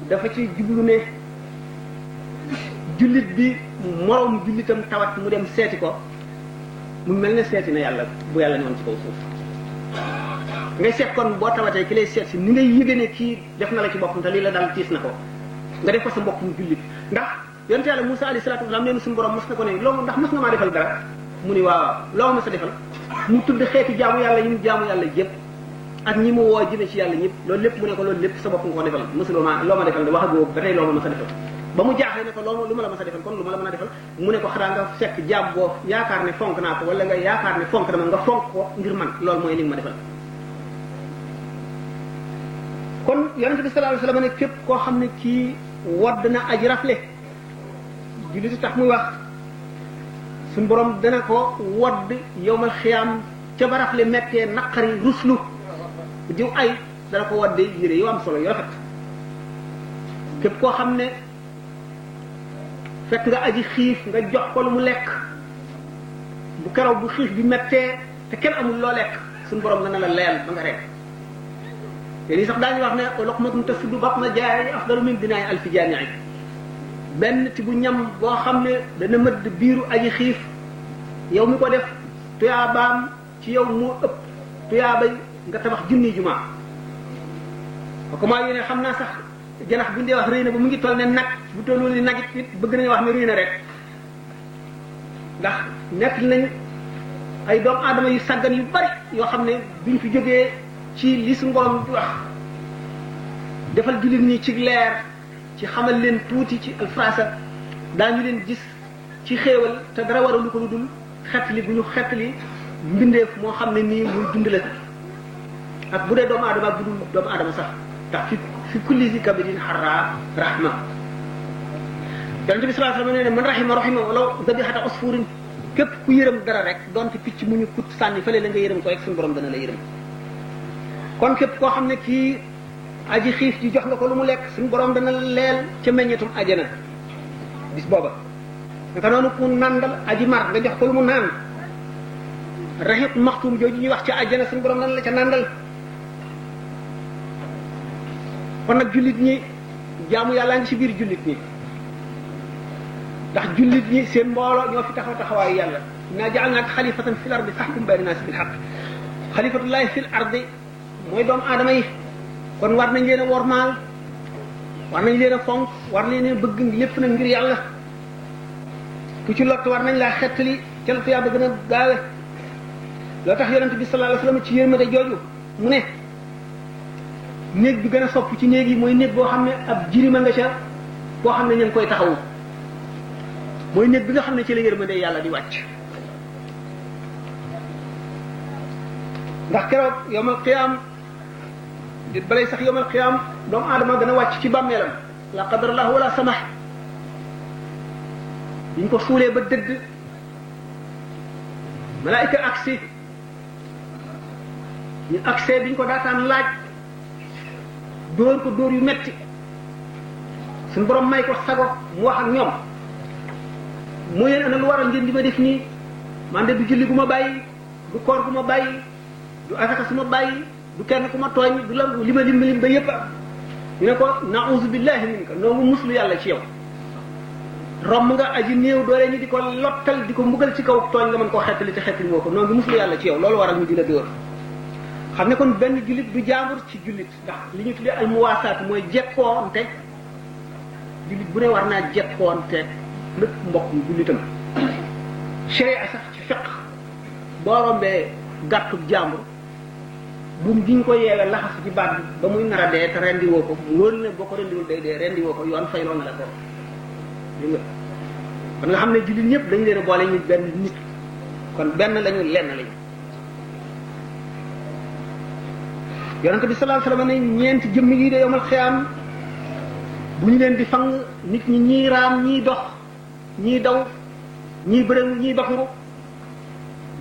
S1: dafa ci jublu ne jullit bi moroom jullitam tawat mu dem seeti ko mu mel ne seeti na yàlla bu yàlla ñëwoon ci kaw suuf ngay seet kon boo tawatee ki lay seet si ni ngay yëge ne kii def na la ci boppam te lii la daal tiis na ko nga def ko sa mbokkum jullit ndax yonent yàlla Musaa alayhi salaatu wa salaam nee na suñu borom mos na ko ne loolu ndax mos nga maa defal dara mu ni waaw loo ma sa defal mu tudd xeeti jaamu yàlla yi mu jaamu yàlla yëpp ak ñi mu woo jëme ci yàlla ñëpp loolu lépp mu ne ko loolu lépp sa bopp nga ko defal mosuloo ma loo ma defal de wax ak boobu ba tey loo ma mës a defal ba mu jaaxlee ne ko loolu lu ma la mës a defal kon lu ma la mën a defal mu ne ko xanaa nga fekk jaam boo yaakaar ne fonk naa ko wala nga yaakaar ne fonk dama nga fonk ko ngir man loolu mooy li nga ma defal kon yonente bi sallallahu alayhi wasallam ne képp koo xam ne kii wadd na aji rafle julli tax muy wax suñ borom dana ko wadd yowmal xiyaam ca ba rafle mettee naqari ruslu diw ay dana ko wadde yére yu am solo yu rafet képp koo xam ne fekk nga aji xiif nga jox ko lu mu lekk bu keroog bu xiif bi mettee te kenn amul loo lekk suñu borom dana la leel ba nga rek te lii sax daañu wax ne luqmatun tasuddu batna jaa'i afdalu min binaa'i alfi jaami'i benn ci bu ñam boo xam ne dana mëdd biiru aji xiif yow mi ko def tuyaabaam ci yow moo ëpp tuyaabay nga tabax junni jumaa ko maa yéene xam naa sax janax bu ñu dee wax rëy na ba mu ngi toll ne nag bu tollul ni nag it bëgg nañu wax ne rëy na rek ndax nekk nañ ay doomu aadama yu sàggan yu bari yoo xam ne buñ fi jógee ci li su borom di wax defal jullit ñi ci leer ci xamal leen tuuti ci alfrasa daañu leen gis ci xéewal te dara waralu ko lu dul xetli bu ñu xetli mbindeef moo xam ne nii muy dund la ak bu dee doomu aadama ak bu dul doomu aadama sax ndax fi kulli zi kabidin xarra rahma yonente bi sallallahu alayhi wasallam nee ne man rahima wala dabihata usfurin képp ku yërëm dara rek donte picc mu ñu kut sànni fële la nga yërëm ko rek suñu borom dana la yërëm kon képp koo xam ne kii aji xiif ji jox nga ko lu mu lekk suñu borom dana leel ca meññetum ajana bis booba naka noonu ku nandal aji mar nga jox ko lu mu naan raxit maxtum jooju ñuy wax ca ajana suñu borom dana la ca nandal kon nag jullit ñi jaamu yàllaa ngi ci biir jullit ñi ndax jullit ñi seen mbooloo ñoo fi taxaw taxawaayu yàlla inna ja'alnaaka xalifatan fil ardi fahkum bayna naasi bil haqq xalifatullahi fil ardi mooy doomu aadama yi kon war nañ leen a wormaal war nañ leen a fonk war nañ leen a bëgg lépp nag ngir yàlla ku ci lott war nañ laa xettali ca la yaa ba gën a gaawe loo tax yonente bi sallallahu alayhi wasallam ci yërmande jooju mu ne néeg bi gën a sopp ci néeg yi mooy néeg boo xam ne ab jirima nga ca boo xam ne ñu ngi koy taxawu mooy néeg bi nga xam ne ci la yërmande yàlla di wàcc ndax keroog yawmal qiyaam di balay sax yawmal qiyaam doomu aadama dana wàcc ci bàmmeelam la qadarallahu wala samah biñ ko suulee ba dëgg malaayika agsi ñu agsee biñ ko daataan laaj dóor ko dóor yu metti suñu borom may ko sago mu wax ak ñoom mu yéen ana lu waral ngeen di ma def nii man de du julli gu ma bàyyi du koor gu ma bàyyi du asaka su ma bàyyi du kenn ku ma tooñ du la li ma lim ba yépp ñu ne ko na'uzu billahi minka noo ngi muslu yàlla ci yow romb nga aji néew doole ñi di ko lottal di ko mbugal ci kaw tooñ nga mën koo xettali te xettali moo ko noo ngi muslu yàlla ci yow loolu waral ñu di la dóor xam ne kon benn jullit du jaambur ci jullit ndax li ñu tuddee al muwaasaat mooy jekkoonte jullit bu ne war naa jekkoonte lépp mbokk mu jullitam sharia sax ci fiq boo rombee gàttub jàmbur buum gi ñu ko yeewee laxas ci baat bi ba muy nar a dee te rendi woo ko mu wóor ne boo ko rendiwul day dee rendi woo ko yoon fay loon la ko dégg nga kon nga xam ne jullit ñëpp dañu leen a boole ñu benn nit kon benn lañu lenn lañu yonente bi sallallahu alayhi wasallam ne ñeenti jëmm yi de yomal xiyaam bu ñu leen di fang nit ñi ñii raam ñii dox ñii daw ñii bërëng ñii baxuru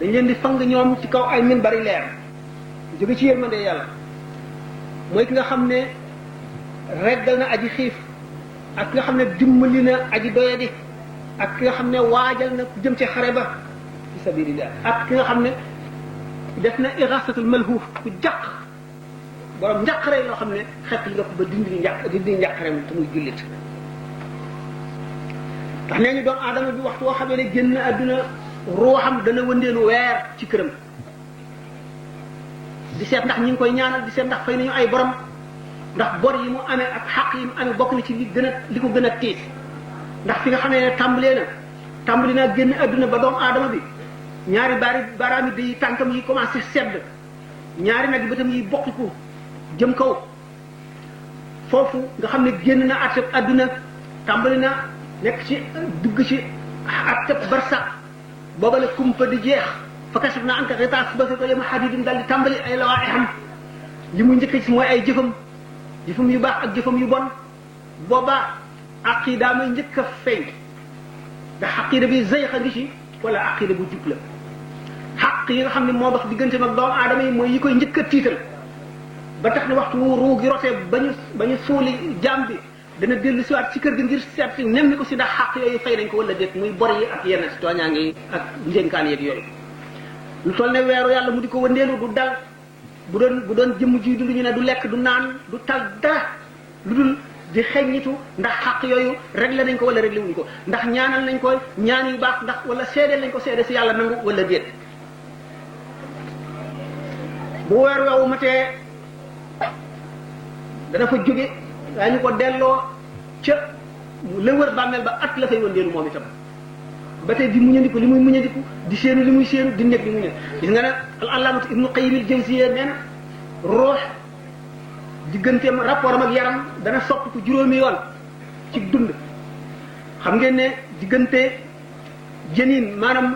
S1: dañ leen di fang ñoom ci kaw ay min bari leer jóge ci yërmande yàlla mooy ki nga xam ne reggal na aji xiif ak ki nga xam ne dimbali na aji doyadi ak ki nga xam ne waajal na ku jëm ci xare ba fi sabilillah ak ki nga xam ne def na irasatul malhuuf ku jàq borom njàqare loo xam ne xet li nga ko ba dindi njàqareem te muy jullit ndax nee ñu doon aadama bi waxtu woo xamee ne génn àdduna ruuxam dana wëndeelu weer ci këram di seet ndax ñi ngi koy ñaanal di seet ndax fay nañu ay borom ndax bor yi mu amee ak xaq yi mu amee bokk na ci li ko gën a tiis ndax fi nga xamee ne tàmbali naa génn àdduna ba doomu aadama bi ñaari baaraami day tànkam yi commencé sedd ñaari nag bëtam yi bokkiku jëm kaw foofu nga xam ne génn na àtteb àdduna tàmbali na nekk ci dugg ci àtteb barsax booba la kumpa di jeex fa kasaf naa anka xitaa ba ko yema xadidin daal di tàmbali ay lawaa xam li mu njëkk ci mooy ay jëfam yu baax ak jëfam yu bon booba aqida may njëkk a feeñ ndax aqida bi zayxa ngi ci wala aqida bu jub la xaq yi nga xam ne moo dox diggante mag doomu aadama yi mooy yi koy njëkk a tiital ba tax ne waxtu ruu gi rotee ba ñu suuli jaam bi dana dellu siwaat ci kër gi ngir seet si nem ni ko si ndax xaq yooyu fay nañ ko wala déet muy bor yi ak yenn si tooñaa ngi ak njënkaan yeeg yooyu lu toll ne weeru yàlla mu di ko wëndeelu du dal bu doon jëmm ji du ñu ne du lekk du naan du tal dara lu dul di xeññitu ndax xaq yooyu réglé nañ ko wala réglé wuñ ko ndax ñaanal nañ ko ñaan yu baax ndax wala seedeel nañ ko seede si yàlla nangu wala déet bu weer woowu matee dana fa jóge daañu ko delloo ca la wër bàmmeel ba at la fay wëndeelu moom itam ba tey di muñandiku li muy muñandiku di séenu li muy séenu di nekk li muy nekk gis nga ne al allaamatu ibnu qayyim al jawziyya nee na ruux digganteem rapport am ak yaram dana soppiku juróomi yoon ci dund xam ngeen ne diggante jëniin maanaam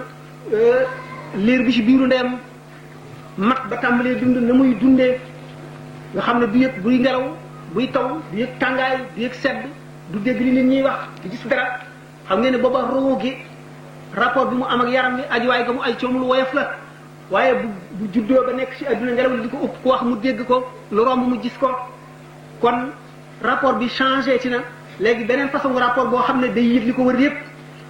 S1: liir bi ci biiru ndeyam mat ba tàmbalee dund na muy dundee nga xam ne du yëg buy ngelaw buy taw du yëg tàngaay du yëg sedd du dégg li nit ñuy wax du gis dara xam ngeen ne booba ruu gi rapport bi mu am ak yaram bi ajuwaay ga mu ay coom lu woyof la waaye bu juddoo ba nekk ci adduna ngelaw li di ko ëpp ku wax mu dégg ko lu romb mu gis ko kon rapport bi changé ci na léegi beneen façon rapport boo xam ne day yëg li ko wër yëpp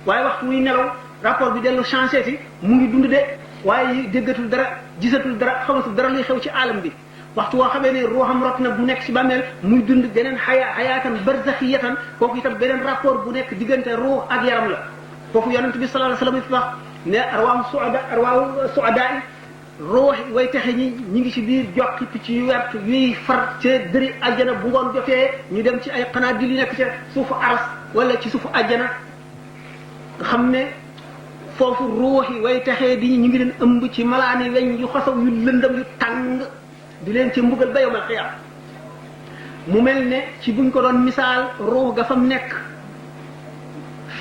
S1: waaye waxtu muy nelaw rapport bi dellu changé ci mu ngi dund de waaye déggatul dara gisatul dara xamatul dara luy xew ci alam bi waxtu woo xamee ne ruuxam rot na bu nekk ci bàmmeel muy dund beneen xayaatan barzaxiyatan kooku itam beneen rapport bu nekk diggante ruux ak yaram la foofu yonent bi sallallahu alayhi wasallam fi wax ne arwaahu suada ruux way texe ñi ngi ci biir jokki picc yu wert yuy far ca dëri àjjana bu ngoon jotee ñu dem ci ay xanaadil yu nekk ca suufu aras wala ci suufu àjjana nga xam ne foofu ruux yi way texee di ñu ngi leen ëmb ci malaani weñ yu xasaw yu lëndam yu tàng di leen ci mbugal ba yawmal xiyaam mu mel ne ci buñ ko doon misaal ruux ga fam nekk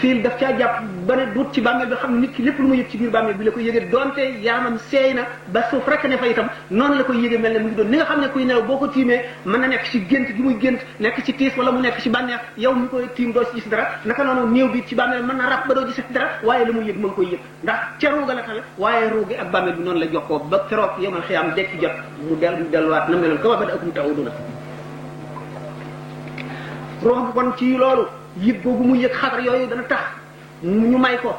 S1: fiil daf caa jàpp ba ne duut ci bàmmeel bi xam ne nit ki lépp lu mu yëg ci biir bàmmeel bi la koy yëgee donte yaramam seey na ba suuf rek ne fa itam noonu la koy yëgee mel ne mu ngi doon ni nga xam ne kuy nelaw boo ko tiimee mën na nekk ci gént gi muy gént nekk ci tiis wala mu nekk ci bànneex yow mi koy tiim doo ci gis dara naka noonu néew bi ci bàmmeel mën na ràpp ba doo gis dara waaye la muy yëg ma ngi koy yëg ndax ca ruuga la taxe waaye ruugi ak bàmmeel bi noonu la jokkoo ba keroog yawmal xiyaam dekki jot mu delluwaat na meloon kama bada'akum ta'uuduna ruux bi kon ci loolu yëg googu mu yëg xatar yooyu dana tax ñu may ko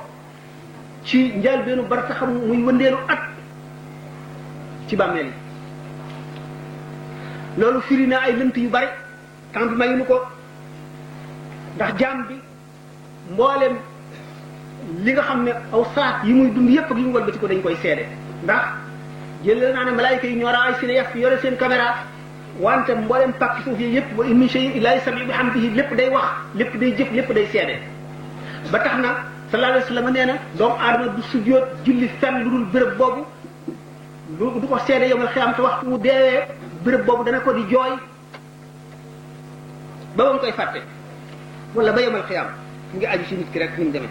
S1: ci njëlbeenu bar taxam muy wëndeelu at ci bàmmeel yi loolu firi na ay lënt yu bari temps bi mayuñu ko ndax jaam bi mbooleem li nga xam ne aw saat yi muy dund yépp ak yi mu walbati ko dañ koy seede ndax jël naa ne malaayika yi ñoo raay si ne yaf yore seen caméra wante mbooleem pàkki suuf yi yépp wa in min shay'in illaa yusabbihu bihamdihi lépp day wax lépp day jëf lépp day seede ba tax na sallallahu alayhi wa sallam nee na doomu aadama du sujjóot julli fenn lu dul béréb boobu du ko seede yawmal xiyaam te waxtu mu deewee béréb boobu dana ko di jooy ba ba mu koy fàtte wala ba yawmal xiyaam mu ngi aju ci nit ki rek ni mu demee.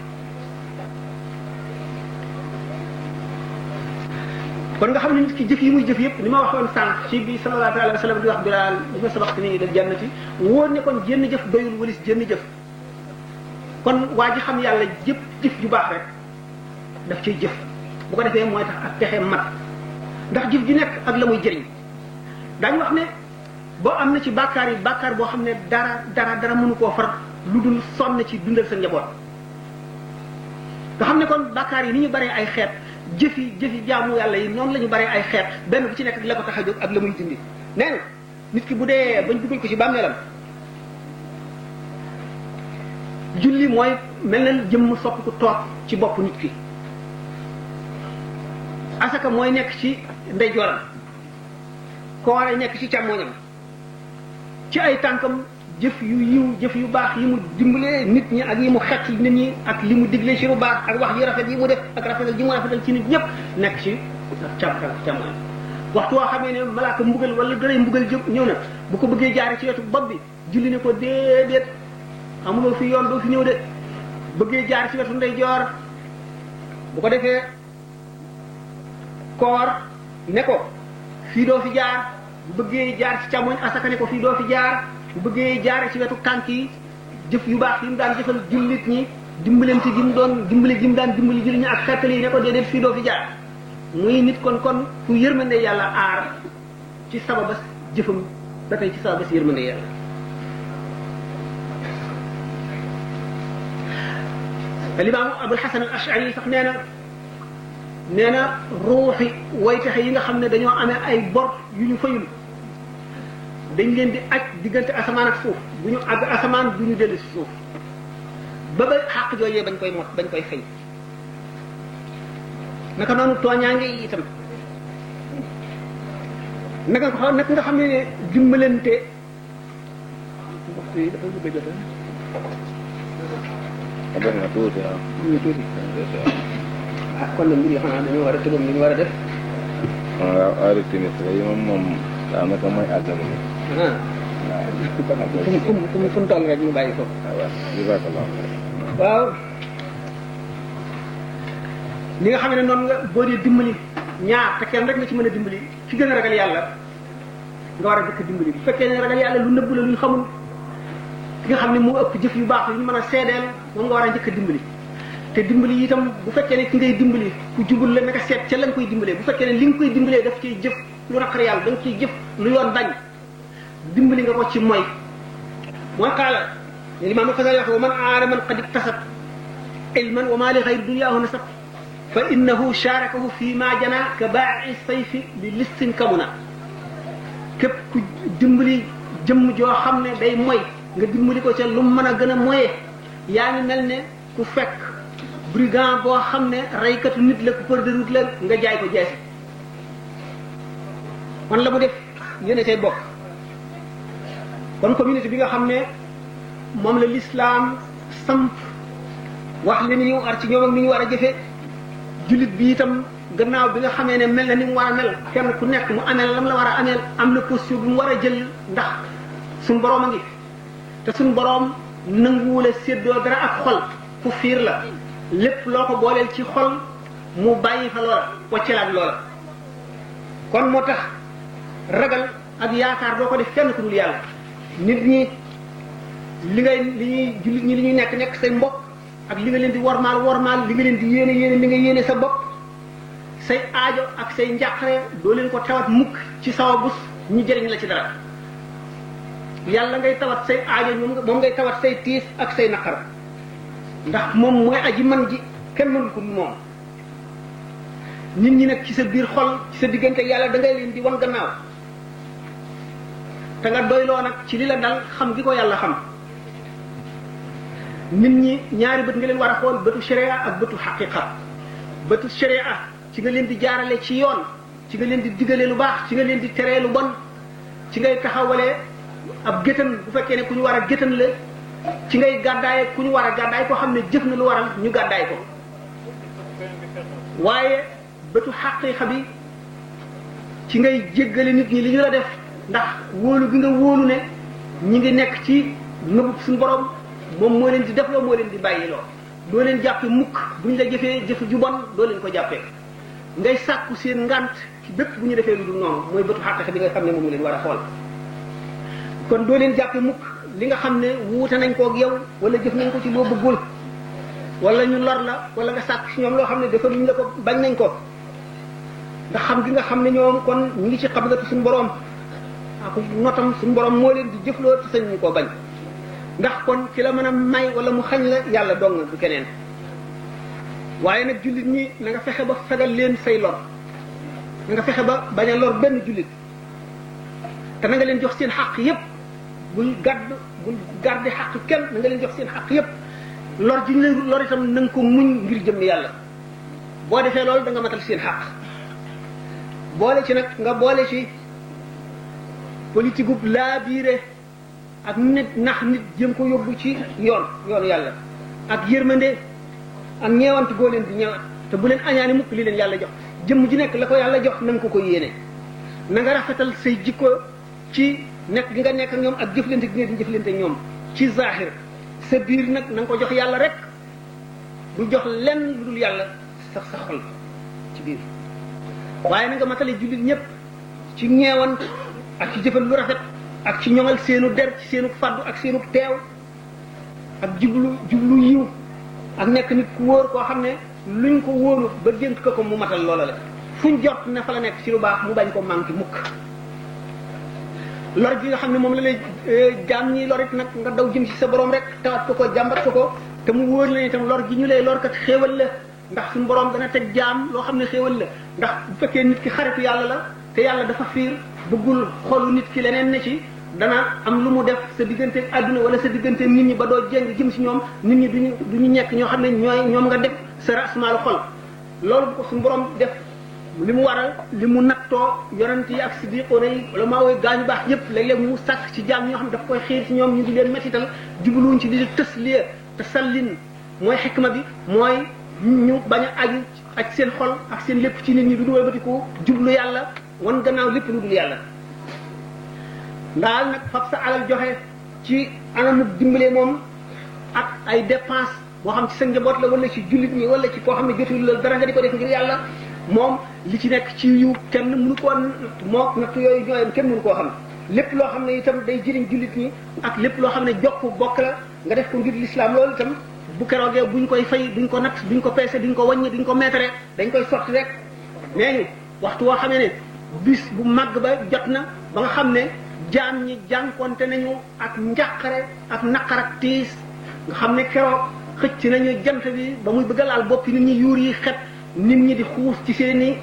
S1: kon nga xam ne nit ki jëf yi muy jëf yëpp ni ma waxoon sànq ci bi sallallahu alayhi wa sallam di wax Bilaal li ma sabaqtanii ilal jannati wóor ne kon jënn jëf doyul walis jënn jëf. kon waa ji xam yàlla jëpp jëf ju baax rek daf cay jëf bu ko defee mooy tax ak texe mat ndax jëf ji nekk ak la muy jëriñ daañu wax ne boo am na ci bàkkaar yi bàkkaar boo xam ne dara mënu koo far lu dul sonn ci dundal sa njaboot nga xam ne kon bàkkaar yi ni ñu baree ay xeet jëfi jaamu yàlla yi noonu la ñu baree ay xeet benn bu ci nekk ak la ko tax a jóg ak la muy dindi nee na nit ki bu dee bañ dugal ko ci bàmmeelam julli mooy mel na jëmm sopp ku toog ci bopp nit ki asaka mooy nekk ci ndeyjooram koore nekk ci càmmooñam ci ay tànkam jëf yu yiw jëf yu baax yi mu dimbalee nit ñi ak yi mu xet ci nit ñi ak li mu diglee ci lu baax ak wax yu rafet yi mu def ak rafetal ji mu rafetal ci nit ñëpp nekk ci càmmooñam waxtu woo xamee ne malaaka mbugal wala daray mbugal jëm ñëw na bu ko bëggee jaare ci wetu bopp bi julli ne ko déedéet amuloo fi yoon doo fi ñëw de bëggee jaar ci wetu ndeyjoor bu ko defee koor ne ko fii doo fi jaar bu bëggee jaar ci càmmoñ asaka ne ko fii doo fi jaar bu bëggee jaar ci wetu tànk yi jëf yu baax yi mu daan jëfal jullit ñi dimbalante gi mu doon dimbali gi mu daan dimbali jullit ñi ak xettali yi ne ko déedéet fii doo fi jaar muy nit kon ku yërmande yàlla aar ci sababas jëfam ba tey ci sababas yërmande yàlla. Al-Imaam Abul Hasan al-Ash'ari sax nee na ruuxi way taxe yi nga xam ne dañoo amee ay bor yu ñu fayul dañ leen di aj diggante asamaan ak suuf bu ñu àgg asamaan du ñu dellu si suuf ba xàq jooyee bañ koy fay naka noonu tooñaange yi itam naka nga xam ne dimbalante waxtu yi dafa bëgg a jot
S2: def na tuuti waaw.
S1: ñu tuuti ah kon nag mbir yi xanaa dañoo war a tëbam li ñu war a def
S2: waaw heure timis yi moom daanaka mooy àggale ni
S1: ah fu mu toll rek ñu bàyyi ko waaw li nga xam ne noonu nga boo dee dimbali ñaar te kenn rek nga ci mën a dimbali ci gën a ragal yàlla nga war a dëkk dimbali bu fekkee ne ragal yàlla lu nëbbu la lu ñu xamul ki nga xam ne moo ëpp jëf yu baax yu ñu mën a seedeel moom nga war a njëkk a dimbali te dimbali itam bu fekkee ne ki ngay dimbali ku jubul la naka seet ca la nga koy dimbalee bu fekkee ne li nga koy dimbalee daf ciy jëf lu naqar yàlla da nga ciy jëf lu yoon bañ dimbali nga ko ci mooy qaala l'imam al-Ghazali wax wa man aara man qad iktasab ilman wa ma li ghayri dunyaahu nasab fa innahu sharakahu fi ma jana ka baa'i sayfi li listin kamuna képp ku dimbali jëmm joo xam ne day moy nga dimbali ko ca lu mu mën a gën a moyee yaa ngi mel ne ku fekk brigand boo xam ne reykatu nit la ku për de route la nga jaay ko jeesi kon la mu def yéene say bokk kon communauté bi nga xam ne moom la l'islam samp wax li ñu war ci ñoom ak ni ñu war a jëfe jullit bi itam gannaaw bi nga xamee ne mel na ni mu war a mel kenn ku nekk mu ameel lam la war a ameel am na position bi mu war a jël ndax suñ boroom a ngi te suñ boroom nanguwula séddoo dara ak xol ku fiir la lépp loo ko booleel ci xol mu bàyyi fa loola waccelaat loola kon moo tax ragal ak yaakaar doo ko def kenn ku dul yàlla nit ñi li ñuy jullit ñi li ñuy nekk say mbokk ak li nga leen di wormaal li nga leen di yéene li nga yéene sa bopp say aajo ak say njàqare doo leen ko tawat mukk ci sawabus ñu jëriñ la ci dara yàlla ngay tawat say aajo moom ngay tawat say tiis ak say naqar ndax moom mooy aji man ji kenn mënul ko moom nit ñi nag ci sa biir xol ci sa diggante yàlla da ngay leen di wan gannaaw te nga doyloo nag ci li la dal xam gi ko yàlla xam nit ñi ñaari bët nga leen war a xool bëtu sharia ak bëtu xaqiqa bëtu sharia ci nga leen di jaarale ci yoon ci nga leen di digale lu baax ci nga leen di teree lu bon ci ngay taxawalee ab géttan bu fekkee ne ku ñu war a géttan la ci ngay gàddaaye ku ñu war a gàddaay koo xam ne jëf na lu waral ñu gàddaay ko waaye bëtu xaqiqa bi ci ngay jéggale nit ñi li ñu la def ndax wóolu bi nga wóolu ne ñi ngi nekk ci nëbub suñu borom moom moo leen di defloo moo leen di bàyyiloo doo leen jàppe mukk buñ la jëfee jëf ju bon doo leen ko jàppee ngay sàkku seen ngant ci bépp bu ñu defee lu dul noonu mooy bëtu xaqiqa bi nga xam ne moom leen war a xool kon doo leen jàppe mukk li nga xam ne wuute nañ koog yow wala jëf nañ ko ci loo bëggul wala ñu lor la wala nga sàkk ci ñoom loo xam ne defaluñ la ko bañ nañ ko ndax xam gi nga xam ne ñoom kon ñu ngi ci xablatu suñu borom ak notam suñu borom moo leen di jëfloo te sañ ñu koo bañ ndax kon ci la mën a may wala mu xañ la yàlla dong na du keneen waaye nag jullit ñi na nga fexe ba fegal leen say lor na nga fexe ba bañ a lor benn jullit te na nga leen jox seen xaq yépp bul garde xaq kenn na nga leen jox seen xaq yépp lor ji ñu leen lor itam na nga ko muñ ngir jëm yàlla boo defee loolu da nga matal seen xaq boole ci nag nga boole ci politique gu laa biire ak nit nax nit jëm ko yóbbu ci yoonu yàlla ak yërmande ak ñeewant goo leen di ñeewant te bu leen añaani mukk li leen yàlla jox jëmm ji nekk la ko yàlla jox na nga ko yéene na nga rafetal say jikko ci nekk gi nga nekk ak ñoom ak jëflante gi nga di jëflante ak ñoom ci zahir sa biir nag na nga ko jox yàlla rek bu jox lenn lu dul yàlla sax sa xol ci biir waaye na nga matale jullit ñëpp ci ñeewant ak ci jëfal lu rafet ak ci ñoŋal seenu der ci seenu faddu ak seenu teew ak jublu yiw ak nekk nit ku wóor koo xam ne luñ ko wóolu ba dénk ko mu matal loola la fuñ jot ne fa la nekk ci lu baax mu bañ ko manqué mukk lor gi nga xam ne moom la lay jaam ñi lorit nag nga daw jëm ci sa borom rek tawat ko jàmbat ko te mu wóor la itam lor gi ñu lay lor kat xéewal la ndax suñu borom dana teg jaam loo xam ne xéewal la ndax bu fekkee nit ki xaritu yàlla la te yàlla dafa fiir bëggul xolu nit ki leneen ne ci dana am lu mu def sa digganteeg àdduna wala sa digganteeg nit ñi ba doo jéng jëm si ñoom nit ñi duñu ñekk ñoo xam ne ñoom nga def sa rasmaalu xol loolu bu ko suñu borom def li mu waral li mu nattoo yonent yi ak siddiqoona yi wala maa woy gaañu baax yépp léeg-léeg mu sàkk ci jaam ñoo xam ne daf koy xiir ci ñoom ñu di leen mettital jubluwuñ ci di tësliya te sallin mooy xikma bi mooy ñu bañ a aju ak seen xol ak seen lépp ci nit ñi du dul wëlbatiku jublu yàlla wan gannaaw lépp lu dul yàlla ndaal nag fab sa alal joxe ci anamu dimbale moom ak ay dépense boo xam ci sa njaboot la wala ci jullit ñi wala ci koo xam ne jotul la dara nga di ko def ngir yàlla moom li ci nekk ci yu kenn mënu koo moo natt yooyu ñooyam kenn mënu koo xam lépp loo xam ne itam day jëriñ jullit ñi ak lépp loo xam ne jokk bokk la nga def ko ngir l'islam loolu itam bu keroogee buñ koy fay duñ ko natt duñ ko peese duñ ko wàññi duñ ko meetare dañ koy sotti rek nee ñu waxtu woo xamee ne bis bu màgg ba jot na ba nga xam ne jaam ñi jànkonte nañu ak njàqare ak naqar ak tiis nga xam ne keroog xëcc nañu jant bi ba muy bëgg a laal boppi nit ñi yuur yi xet nit ñi di xuus ci seeni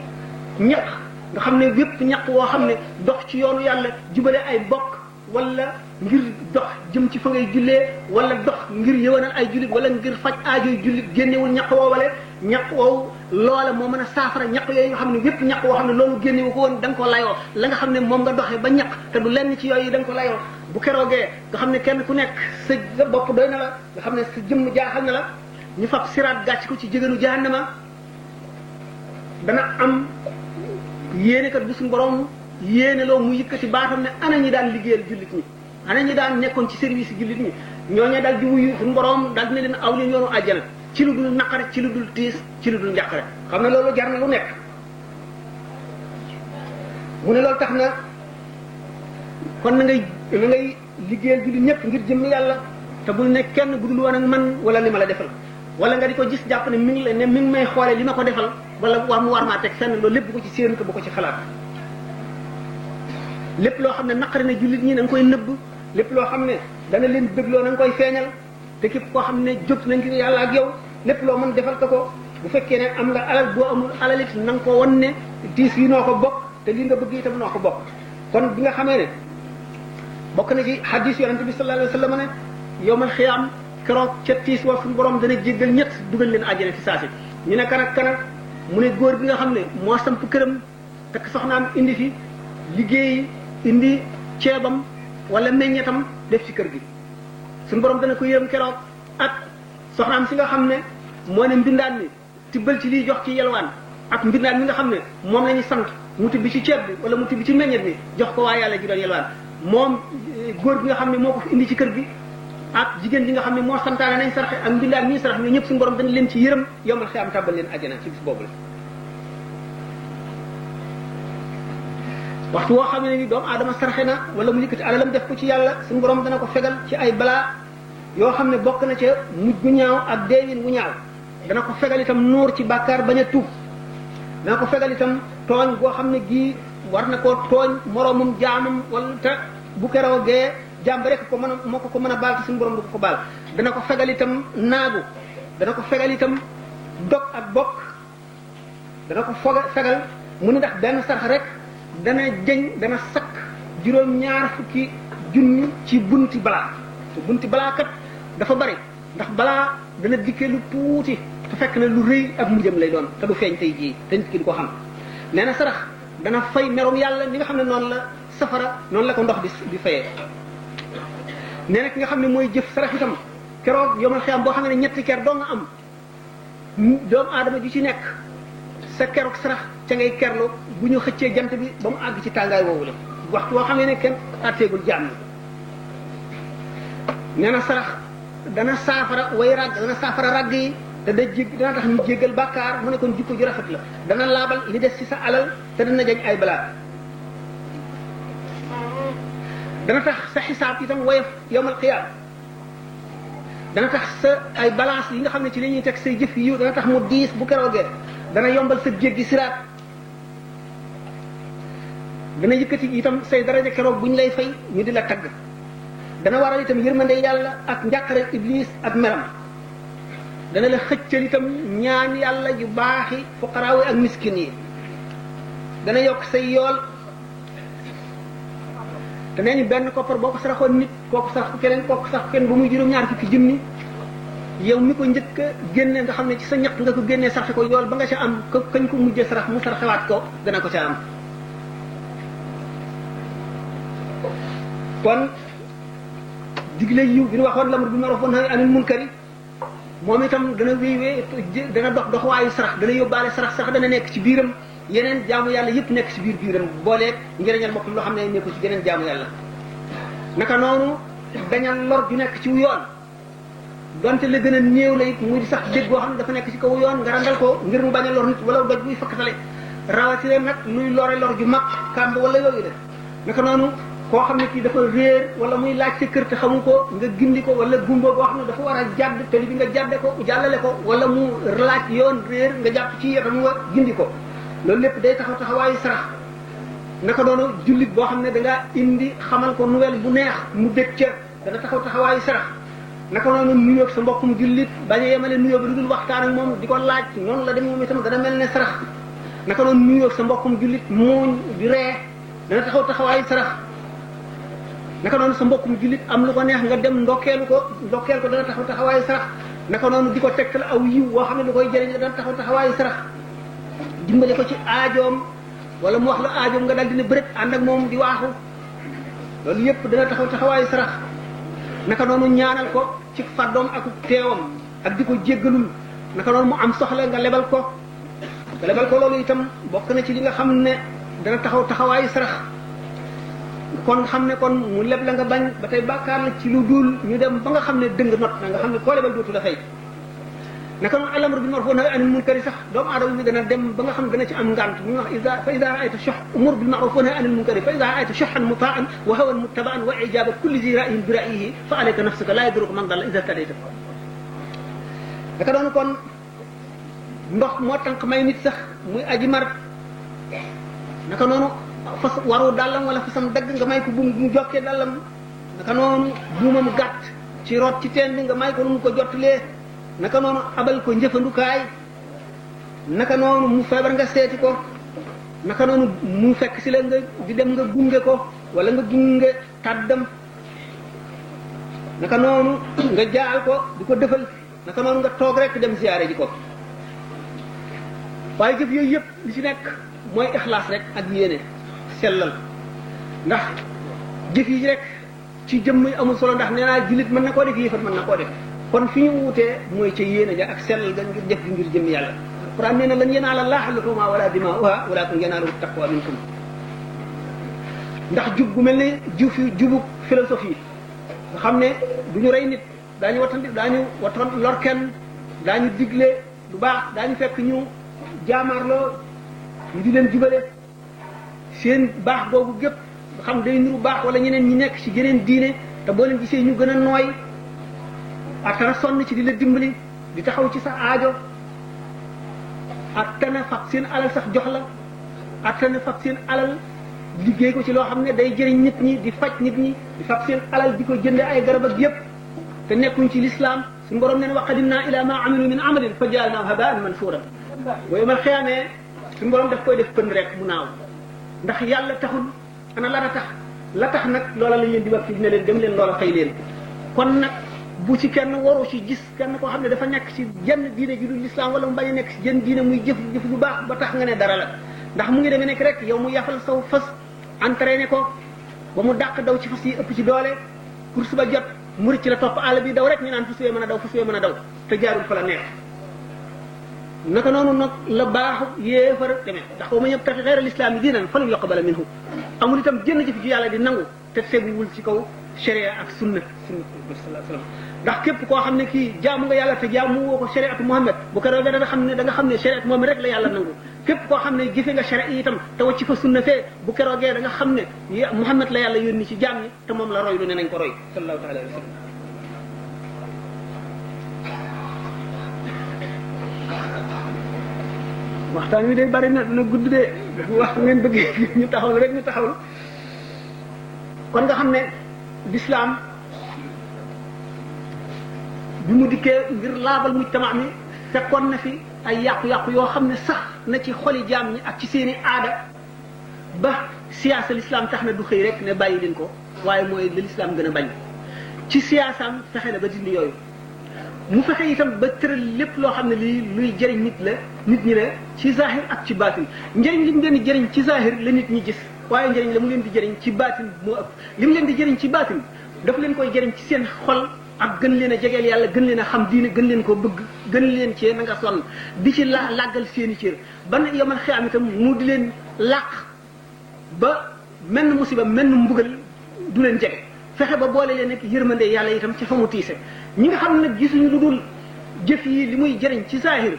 S1: ñaq nga xam ne wépp ñaq woo xam ne dox ci yoonu yàlla jubale ay bokk wala ngir dox jëm ci fa ngay jullee wala dox ngir yëwanal ay jullit wala ngir faj aajoy jullit génnewul ñaq woowale ñaq woowu loola moo mën a saafara ñaq yooyu nga xam ne wépp ñaq woo xam ne loolu génnewu ko woon da nga ko layoo la nga xam ne moom nga doxee ba ñaq te du lenn ci yooyu da nga ko layoo bu keroogee nga xam ne kenn ku nekk sa bopp doy na la nga xam ne sa jëmm jaaxal na la ñu fab siraat gàcc ko ci jégéenu jahannama dana am yéene kat bu suñu borom yéene loo mu yëkkati baatam ne ana ñi daan liggéeyal jullit ñi ana ñi daan nekkoon ci service jullit ñi ñooñu daal di wuyu suñu borom daal dina leen aw leen yoonu àjjana ci lu dul naqare ci lu dul tiis ci lu dul njàqare xam ne loolu jar na lu nekk mu ne loolu tax na kon na ngay liggéeyal jullit ñëpp ngir jëm yàlla te bul ne kenn bu dul woon ak man wala li ma la defal wala nga di ko gis jàpp ne mi ngi may xoole li ma ko defal wala wax mu war maa teg fenn loolu lépp bu ko ci séentu bu ko ci xalaat lépp loo xam ne naqari na jullit ñi na nga koy nëbb lépp loo xam ne dana leen bégloo na nga koy feeñal te képp koo xam ne jóg nañ ci yàlla ak yow lépp loo mën defal ko bu fekkee ne am nga alal boo amul alal it na nga ko wan ne tiis yi noo ko bokk te li nga bëgg itam noo ko bokk kon bi nga xamee ne bokk na ci hadis yonente bi sallallahu alayhi wa sallam ne yowmal xiyaam keroog ca tiis wa suñu borom dana jéggal ñett dugal leen àjjana ci saasi ñu ne kan ak kan ak mu ne góor bi nga xam ne moo samp këram takk soxnaam indi fi liggéey indi ceebam wala meññetam def ci kër gi suñu borom dana ko yërëm keroog ak soxnaam si nga xam ne moo ne mbindaan mi tibbal ci lii jox ci yelwaan ak mbindaan mi nga xam ne moom la ñu sant mu tibbi ci ceeb bi wala mu tibbi ci meññet bi jox ko waa yàlla ji doon yelwaan moom góor bi nga xam ne moo ko fi indi ci kër gi ak jigéen ji nga xam ne moo santaane nañ saraxe ak mbindaan ñii sarax ñoo ñëpp suñu borom dana leen ci yërëm yomal xiyaam tàbbal leen àjjana ci bis boobu la waxtu woo xam ne ni doomu aadama saraxe na wala mu yëkkati alalam def ko ci yàlla suñu borom dana ko fegal ci ay balaa yoo xam ne bokk na ca mujj gu ñaaw ak deewin wu ñaaw dana ko fegal itam nuur ci bàkkaar bañ a tuub dana ko fegal itam tooñ goo xam ne gii war na koo tooñ moroomum jaamam wala te bu keroogee jaam ba rek ko mën a moo ko mën a baal te suñu borom du ko baal dana ko fegal itam naagu dana ko fegal itam dog ak bokk dana ko fegal mu ne ndax benn sarax rek dana jëñ dana sakk juróom-ñaar fukki junni ci bunti balaa te bunti balaa kat dafa bari ndax balaa dana dikkee lu tuuti te fekk na lu rëy ak mujjam lay doon te du feeñ tey jii te nit ki du ko xam nee na sarax dana fay merum yàlla ni nga xam ne noonu la safara noonu la ko ndox di fayee nee na ki nga xam ne mooy jëf sarax itam keroog yomal xiyam boo xam ne ñetti ker doo nga am doomu aadama ji ci nekk sa keroog sarax ca ngay kerlu bu ñu xëccee jant bi ba mu àgg ci tàngaay woowu la waxtu woo xam ne kenn atteegul jaam ni nee na sarax dana saafara way ràgg dana saafara ràgg yi te dana tax ñu jéggal bàkkaar mu ne kon jikko ju rafet la dana laabal li des ci sa alal te dana jañ ay balaa dana tax sa xisaab itam woyof yowmal qiyaam dana tax sa ay balance yi nga xam ne ci la ñuy teg say jëf yi dana tax mu diis bu keroogee dana yombal sa jéggi siraat dana yëkkati itam say daraja keroog bu ñu lay fay ñu di la tagg dana waral itam yërmande yàlla ak njàqare iblis ak meram dana la xëccal itam ñaan yàlla yu baaxi fuqaraawi ak miskin yi dana yokk say yool te nee ñu benn koppar boo ko saraxoon nit kooku sarax ko keneen kooku sarax ko keneen ba muy juróom-ñaar fukki junni yow mi ko njëkk a génne nga xam ne ci sa ñaq nga ko génnee sarxe ko yool ba nga ca am ko kañ ko mujjee sarax mu sarxewaat ko dana ko ca am kon digle yiw bi ñu waxoon lamr bi ma'ruf wa nahy anil munkari moom itam dana wéy dana dox waayu sarax dana yóbbaale sarax dana nekk ci biiram yeneen jaamu yàlla yëpp nekk ci biiram booleeg njëriñal boppam loo xam ne nekku ci geneen jaamu yàlla naka noonu dañal lor ju nekk ci yoon donte la gën a néew la it muy sax dégg boo xam ne dafa nekk ci kaw yoon nga randal ko ngir mu bañ a lor nit wala doj buy fakkatale rawatina nag luy lor ju mag kàmb wala yooyu la naka noonu koo xam ne kii dafa réer wala muy laaj sa kër te xamu ko nga gindi ko wala gumba boo xam ne dafa war a jàdd te li bi nga jàdde ko jàllale ko wala mu laaj yoon réer nga jàpp ci yatam nga gindi ko loolu lépp day taxawaayu sarax naka noonu jullit boo xam ne da ngaa indi xamal ko nouvelle bu neex mu dëkk ca dana taxawaayu sarax naka noonu nuyoo sa mbokkum jullit bañ a yemale nuyoo bi lu dul waxtaan ak moom di ko laaj noonu la dem moom itam dana mel ne sarax naka noonu nuyoo sa mbokkum jullit muuñ di ree dana taxawaayu sarax naka noonu sa mbokkum jullit am lu ko neex nga dem ndokkeel ko dana taxawaayu sarax naka noonu di ko tegtal aw yiw woo xam ne da koy jëriñ dana taxawaayu sarax dimbale ko ci aajoom wala mu wax la aajoom nga daal dina bërët ànd ak moom di waaxu loolu yépp dana taxawaayu sarax naka noonu ñaanal ko ci fàddoom ak teewam ak di ko jéggalul naka noonu mu am soxla nga lebal ko loolu itam bokk na ci li nga xam ne dana taxawaayu sarax kon xam ne kon mu leb la nga bañ ba tey bàkkaar la ci lu dul ñu dem ba nga xam ne dëng not na nga xam ne koo lebal dootu la fay naka noonu al-amru bil ma'ruf wa nahyi anil munkari sax doomu aadama bi dana dem ba nga xam ne dana ci am ngant bu ñuy wax fa ida ra'ayta shuh umur bil ma'ruf wa nahyi anil munkari fa ida ra'ayta shuhan muta'an wa hawan muttaba'an wa ijaba kulli zi ra'yin bi ra'yihi fa alayka nafsuka la yadurruka man dalla ida tadayta naka noonu kon ndox moo tànk may nit sax muy aji mar naka noonu fas waru dàllam wala fasam dagg nga may ko bu mu jokkee dàllam naka noonu buumam gàtt ci root ci teen bi nga may ko nu mu ko jottalee naka noonu abal ko njëfandukaay naka noonu mu feebar nga seeti ko naka noonu mu fekk si la nga di dem nga gunge ko wala nga gunge tàddam naka noonu nga jaal ko di ko defal naka noonu nga toog rek dem ziyaare ji ko waaye jëf yooyu yëpp li ci nekk mooy ixlaas rek ak yéene sellal ndax jëf yi rek ci jëmm yi amul solo ndax nee naa jullit mën na koo def yéefat mën na koo def kon fi ñu wutee mooy ca yéene ja ak sellal ga ngir def gi ngir jëmm yàlla Alxuraan nee na lan yanaala llaaha luhuumuhaa wala dimaa'uhaa walaakin yanaaluhu taqwa minkum ndax jub gu mel ne jubu philosophie nga xam ne du ñu rey nit daañu wattan lor kenn daañu digle lu baax daañu fekk ñu jaamaarloo ñu di leen jubale seen baax boobu gépp nga xam day niru baax wala ñeneen ñi nekk ci geneen diine te boo leen gisee ñu gën a nooy attana sonn ci di la dimbali di taxaw ci sa aajo attana fab seen alal sax jox la attana fab seen alal liggéey ko ci loo xam ne day jëriñ nit ñi di faj nit ñi di fab seen alal di ko jënde ay garab ak yépp te nekkuñ ci lislaam suñu borom neen wa qadimna ila ma amilu min amalin fa jaalnaahu habaan mansuuran booy mal xiyaamee suñu borom daf koy def pënd rek mu naaw ndax yàlla taxul ana la tax nag loola lañ leen di wax fi ne leen dem leen loola fay leen kon nag bu ci kenn waru ci gis kenn koo xam ne dafa nekk ci jenn diine ji dul lislaam wala mu bañ a nekk ci jenn diine muy jëf lu baax ba tax nga ne dara la ndax mu ngi demee nekk rek yow mu yafal saw fas entraîné ko ba mu dàq daw ci fas yi ëpp ci doole course ba jot mu rëcc la topp àll bi daw rek ñu naan fas yee mën a daw te jaarul fa la neex naka noonu nag la baaxu yéefar demee ndax wa man yabtaxi xayra lislaami diinan falan yuqbala minhu amul itam jënn jëf ji yàlla di nangu te teguwul ci kaw sharia ak sunna sallallahu alayhi wasallam ndax képp koo xam ne kii jaamu nga yàlla te jaamu woo ko shariatu Muhammad bu ko defee da nga xam ne shariatu Muhammad rek la yàlla nangu képp koo xam ne jëfe nga sharia itam te wacc fa sunna fee bu keroogee da nga xam ne Muhammad la yàlla yónni ci jaam ñi te moom la roy lu ne nañ ko roy sallallahu taala alayhi wasallam waxtaan wi day bari na dina gudd de wax ngeen bëgg ñu taxawlu rek ñu taxawlu kon nga xam ne l'islam bi mu dikkee ngir laabal mujtama mi fekkoon na fi ay yàqu-yàqu yoo xam ne sax na ci xoli jaam ñi ak ci seeni aada ba siyaasa l'islam tax na du xëy rek ne bàyyi leen ko waaye mooy la l'islam gën a bañ ci siyaasaam fexe na ba dindi yooyu mu fexe itam ba tëral lépp loo xam ne lii luy jëriñ nit ñi la ci zahir ak ci baatin njëriñ li mu leen di jëriñ ci zahir la nit ñi gis waaye njëriñ la mu leen di jëriñ ci baatin moo ëpp li mu leen di jëriñ ci baatin daf leen koy jëriñ ci seen xol ak gën leen a jegeel yàlla gën leen a xam diine gën leen ko bëgg gën leen cee na nga sonn di ci làggal seeni cër ba na yomal xiyaam itam mu di leen làq ba menn musiba menn mbugal du leen jege fexe ba boole leen ak yërmande yàlla itam ci fa mu tiise ñi nga xam ne nag gisuñu lu dul jëf yi li muy jëriñ ci zahir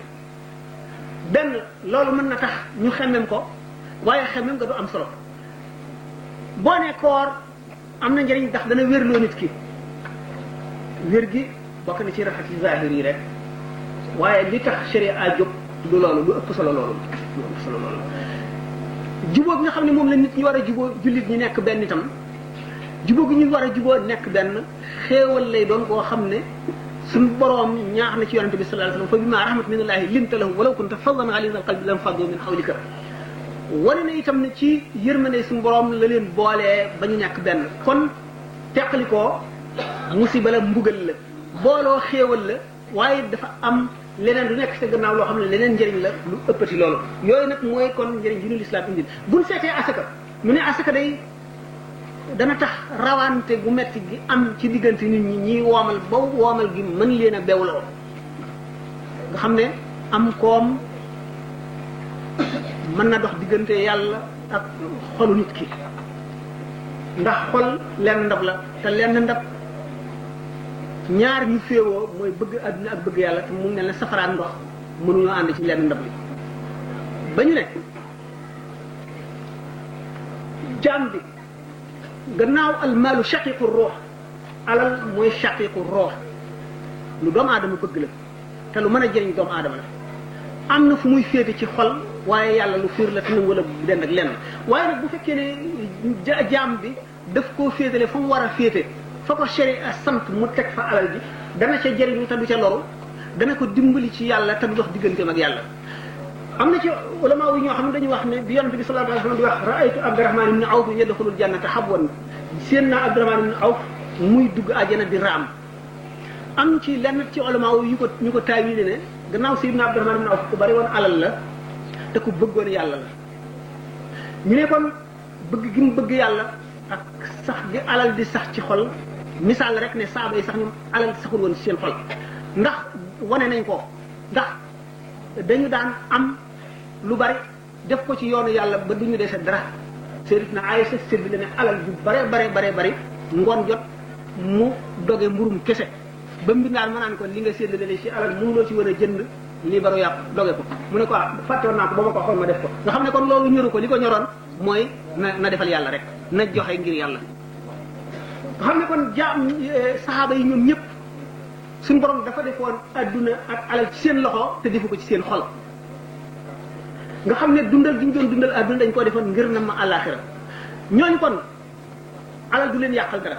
S1: benn loolu mën na tax ñu xemmem ko waaye xemmem nga du am solo boo ne koor am na njëriñ ndax dana wérloo nit ki wér gi bokk na ci rafet ci zahir yi rek waaye li tax sharia jóg du loolu lu ëpp solo loolu lu ëpp solo loolu jubóo bi nga xam ne moom la nit ñi war a jubóo jullit ñi nekk benn itam jubóo gi ñu war a jubóo nekk benn xéewal lay doon boo xam ne suñu boroom ñaax na ci yonente bi sallallahu alayhi wasallam fa bima rahmatin minallahi linta lahum walaw kunta faddan ghalizal qalbi lam faddu min hawlika wane na itam ne ci yërmande suñu boroom la leen boolee ba ñu nekk benn kon teqalikoo musiba la mbugal la booloo xéewal la waaye dafa am leneen lu nekk sa gannaaw loo xam ne leneen njëriñ la lu ëppati loolu yooyu nag mooy kon njëriñ yi ñu lislaam indil buñ seetee asaka mu ne asaka day dana tax rawante gu metti gi am ci diggante nit ñi ñiy woomal ba woomal gi mën leen a bewloo nga xam ne am koom mën na dox diggante yàlla ak xolu nit ki ndax xol lenn ndab la te lenn ndab ñaar ñu féewoo mooy bëgg àdduna ak bëgg yàlla te mu mel ne safaraan ndox mënuñoo ànd ci lenn ndab li ba ñu ne jaam bi gannaaw almaalu shaqiqu ruux alal mooy shaqiqu ruux lu doomu aadama bëgg la te lu mën a jëriñ doomu aadama la am na fu muy féete ci xol waaye yàlla lu fiir la te nangu la bu den ak lenn waaye nag bu fekkee ne jaam bi daf koo féetale fa mu war a féete fa ko sharia sant mu teg fa alal ji dana ca jëriñu te du ca loru dana ko dimbali ci yàlla te du dox digganteem ak yàlla am na ci ulama yi ñoo xam ne dañuy wax ne bi yonente bi sallallahu alayhi wasallam di wax raaytu Abdurahman ibn Awf yadxulul jannata habwan seen naa Abdurahman ibn Awf muy dugg àjjana di raam am ci lenn ci ulama yi ñu ko taawile ne gannaaw sayyidina Abdurahman ibn Awf ku bari woon alal la te ku bëggoon yàlla la ñu ne kon bëgg gi mu bëgg yàlla ak sax gi alal di sax ci xol misaal rek ne saaba yi sax ñoom alal saxul woon ci seen xol ndax wane nañ ko ndax dañu daan am lu bari def ko ci yoonu yàlla ba duñu dese dara Sayyidatuna Aïcha sédd la ne alal ju bare bari ngoon jot mu doge mburum kese ba mbindaan ma naan ko li nga séddale ci alal mënuloo ci war a jënd lii baru yàpp doge ko mu ne ko fàttewoon naa ko ba ma ko xool ma def ko nga xam ne kon loolu ñëru ko li ko ñoroon mooy na defal yàlla rek na joxe ngir yàlla nga xam ne kon jaam saxaaba yi ñoom ñëpp suñu borom dafa defoon adduna ak alal ci seen loxo te defu ko ci seen xol nga xam ne dundal gi ñu doon dundal adduna dañ koo defoon ngir na ma àllaaxira ñooñu kon alal du leen yàqal dara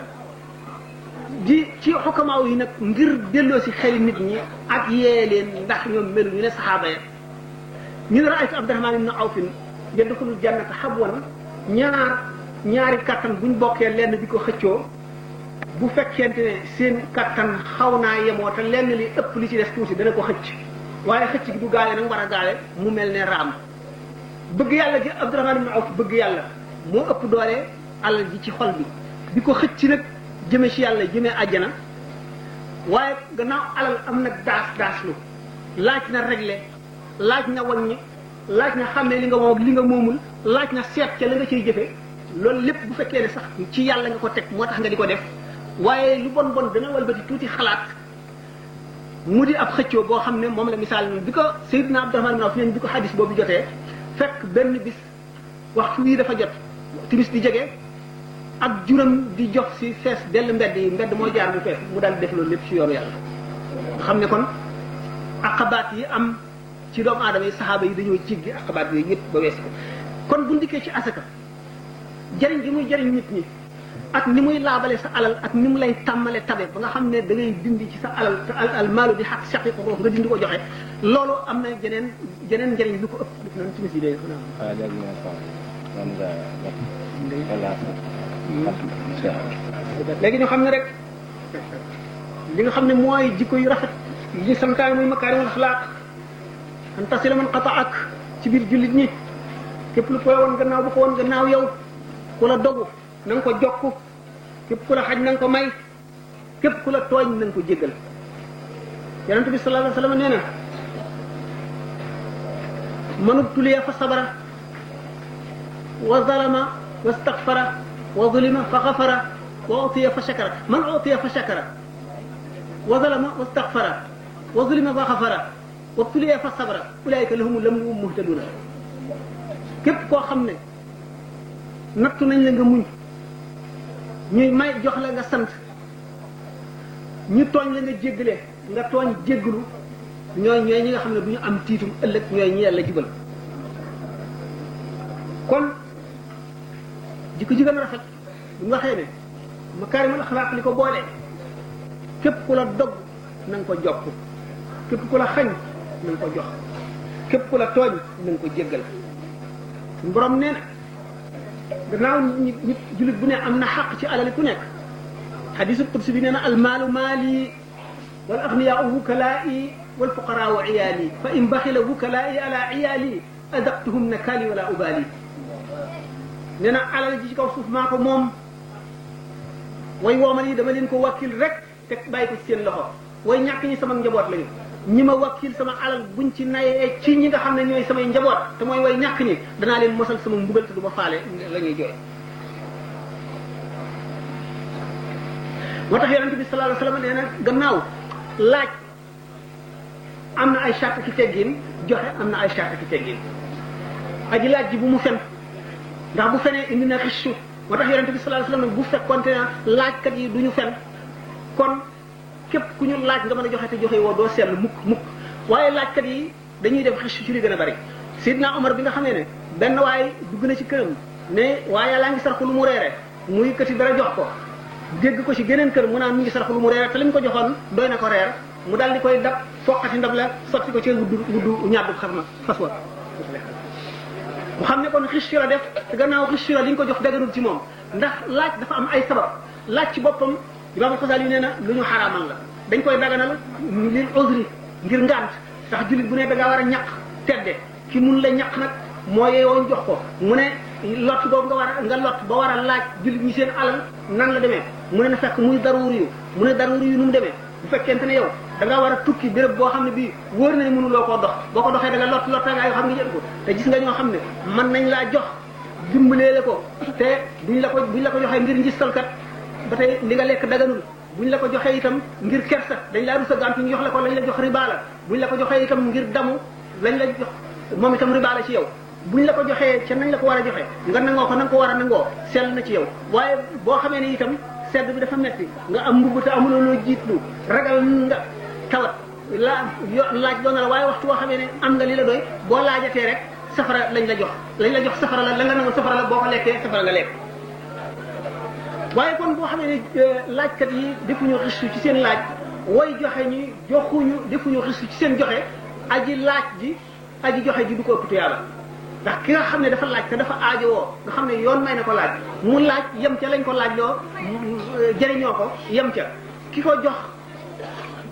S1: di ci xukamaaw yi nag ngir delloo si xeli nit ñi ak yee leen ndax ñoom melu ñu ne saxaaba ya ñu ne raaytu Abdurahmaan ibn Awf yadxulul jannata habwan ñaari kattan buñ bokkee lenn di ko xëccoo bu fekkente ne seen kattan xaw naa yemoo te lenn li ëpp li ci des tuuti dana ko xëcc waaye xëcc gi du gaale nag war a gaale mu mel ne raam bëgg yàlla gi Abdurahmaan ibn Awf bëgg yàlla moo ëpp doole alal ji ci xol bi di ko xëcc nag jëme ci yàlla jëme àjjana waaye gannaaw alal am nag daaslu laaj na réglé laaj na wàññi laaj na xam ne li nga moom li nga moomul laaj na seet ca la nga ciy jëfe loolu lépp bu fekkee ne sax ci yàlla nga ko teg moo tax nga di ko def waaye lu bon dana walbati tuuti xalaat mu di ab xëccoo boo xam ne moom la misaal bi ko Seydina Abdurahmaan ibn Awf bi ko xadis boobu jotee fekk benn bis waxtu wii dafa jot timis di jege ak juróom di jox si fees dell mbedd yi mbedd moo jaar bu fees mu daal di def loolu lépp ci yoonu yàlla nga xam ne kon aqabaat yi am ci doomu aadama yi saxaaba yi dañoo jéggi aqabaat yooyu yëpp ba weesu ko kon bu ndikkee ci asaka jëriñ gi muy jëriñ nit ñi ak ni muy laabale sa alal ak ni mu lay tàmmale tabe ba nga xam ne da ngay dindi ci sa alal te al maalu di xaq shaqiqu ruux nga dindi ko joxe loolu am na jeneen njëriñ lu ko ëpp noonu ci miside léegi ñu xam ne rek li nga xam ne mooy jikko yu rafet li santaane muy makaarimul axlaaq an tasila man qata'ak ci biir jullit ñi képp lu koy woon gannaaw bu ko woon gannaaw yow ku la dogu na nga ko jokk képp ku la xaj na nga ko may képp ku la tooñ na nga ko jéggal yonent bi sallallahu alayhi wa sallam nee na man ubtuliya fa sabara wa zalama wa staghfara wa zulima fa ghafara wa utiya fa shakara man utiya fa shakara wa zalama wa staghfara wa zulima fa ghafara wa ubtuliya fa sabara ulaika lahumul amnu muhtaduna képp koo xam ne nattu nañ la nga muñ ñuy may jox la nga sant ñu tooñ la nga jéggale nga tooñ jéggalu ñooy ñi nga xam ne du ñu am tiitum ëllëg ñooy ñi yàlla jubal kon jikko ji gën a rafet bu ñu waxee ne makaarimul axlaaq li ko boole képp ku la dogg na nga ko jokk képp ku la xañ na nga ko jox képp ku la tooñ na nga ko jéggal suñu borom nee na gannaaw nit jullit bu ne am na xaq ci alali ku nekk xadiisul qudsi bi nee na almaalu maali wal agniyaau wukalaa'i wal fuqaraau iyaali fa in baxila wukalaa'i ala iyaali adaqtuhum nakaali wala ubaali nee na alal ji ci kaw suuf maa ko moom way woomal yi dama leen ko wakkil rek te bàyyi ko ci seen loxo way ñàkk ñi sama njaboot lañu ñi ma wakkil sama alal buñ ci nayee ci ñi nga xam ne ñooy samay njaboot te mooy way ñàkk ñi danaa leen mosal sama mbugal te du ma faale la ñuy jooy moo tax yonente bi sallallahu alayhi wasallam nee na gannaaw laaj am na ay charte ki teggin joxe am na ay charte ki teggin aji laaj ji bu mu fen ndax bu fenee indi na xiccu moo tax yonente bi sallallahu alayhi wasallam bu fekkonte na laajkat yi du ñu fen kon képp ku ñu laaj nga mën a joxe te joxe woo doo seetlu mukk waaye laajkat yi dañuy def xiccu ci li gën a bari Seydina Omar bi nga xamee ne benn waaye dugg na ci këram ne waaye yàllaa ngi sarxu lu mu reere mu yëkkati dara jox ko dégg ko ci geneen kër mu naan mi ngi sarxu lu mu reere te li mu ko joxoon doy na ko reer mu daal di koy dab foqati ndab la sotti ko ci wuddu ñàddu xar na fas wa mu xam ne kon xiccu la def te gannaaw xiccu la li ñu ko jox daganul ci moom ndax laaj dafa am ay sabab laaj ci boppam Imaam Xasaali nee na lu ñu xaraamal la dañ koy daganal lil uzri ngir ngànt ndax jullit bu ne da ngaa war a ñaq tedde ki mun la ñaq nag moo yeewoo jox ko mu ne lott boobu nga lott ba war a laaj jullit ñi seen alal nan la demee mu ne na fekk muy daruuri yu mu ne daruuri yu nu mu demee bu fekkente ne yow da ngaa war a tukki béréb boo xam ne bii wóor na ne mënuloo koo dox boo ko doxee da nga lottaa yoo xam nga jël ko te gis nga ñoo xam ne mën nañ laa jox dimbalee la ko te buñ la ko joxee ngir ngistalkat ba tey li nga lekk daganul buñ la ko joxee itam ngir kersa dañ laa rusa gàntu ñu jox la ko lañ la jox riba la buñ la ko joxee itam ngir damu lañ la jox moom itam riba la ci yow buñ la ko joxee ca nañ la ko war a joxe nga nangoo ko na nga ko war a nangoo sell na ci yow waaye boo xamee ne itam sedd bi dafa metti nga am mbubb te amuloo loo jiitlu ragal nga tawat laaj doon na la waaye waxtu boo xamee ne am nga li la doy boo laajatee rek safara lañ la jox safara la nga nangu safara la boo ko lekkee safara nga lekk waaye kon boo xamee ne laajkat yi defuñu xistu ci seen laaj way joxe ñi joxuñu defuñu xistu ci seen joxe aji joxe ji du ko ëpp tuyaaba ndax ki nga xam ne dafa laaj te dafa aajowoo nga xam ne yoon may na ko laaj mu laaj yem ca lañ ko laaj loo jëriñoo ko yem ca ki ko jox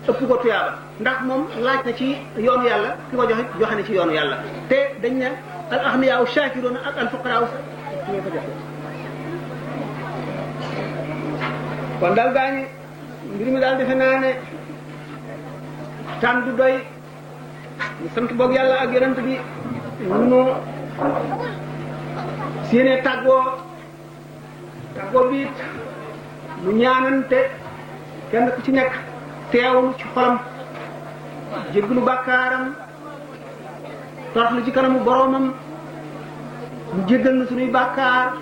S1: ëpp ko tuyaaba ndax moom laaj na ci yoonu yàlla ki ko joxe na ci yoonu yàlla te dañ ne al aghniyaa shaakiruuna ak al fuqaraa kon daal gaañi mbir mi daal defe naa ne tànn du doy ñu sant boog yàlla ak yonent bi ñu séenee tàggoo biit mu ñaanante kenn ku ci nekk teewlu ci xolam jéggalu bàkkaaram toroxlu ci kanamu boroomam mu jéggal na suñuy bàkkaar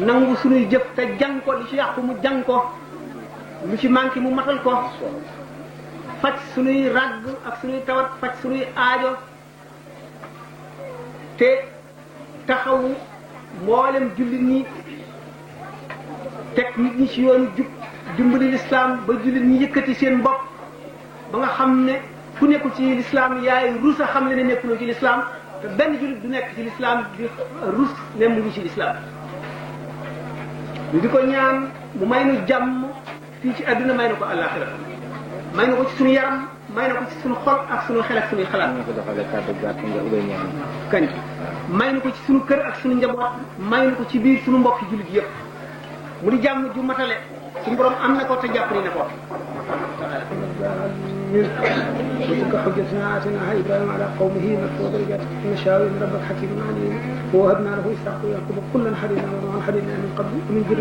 S1: nangu suñuy jëf te jàng ko li ci yàqu mu jàng ko lu ci manqué mu matal ko faj suñuy ràgg ak suñuy tawat faj suñuy aajo te taxawu mboolem jullit ñi teg nit ñi ci yoonu jub dimbali lislaam ba jullit ñi yëkkati seen bopp ba nga xam ne ku nekkul ci lislaam yaay rus a xam ne nekkuloo ci lislaam te benn jullit du nekk ci lislaam di rus ne mu ngi ci lislaam ñu di ko ñaan mu may nu jàmm fii ci àdduna may na ko àllaaxira may na ko ci suñu yaram may na ko ci sunu xol ak sunu xel ak sunuy xalaat.
S2: ñu ko doxalee kàddu gàtt nga ubbe ñaan.
S1: kañ may na ko ci sunu kër ak sunu njaboot may na ko ci biir sunu mbokki jullit yëpp mu di jàmm ju matale suñu borom am na ko te jàpp ni na ko. وتلك حجتنا آتيناها إبراهيم على قومه نرفع درجات من نشاء إن ربك حكيم عليم ووهبنا له إسحاق ويعقوب كلا هدينا ونوحا هدينا من قبل ومن ذريته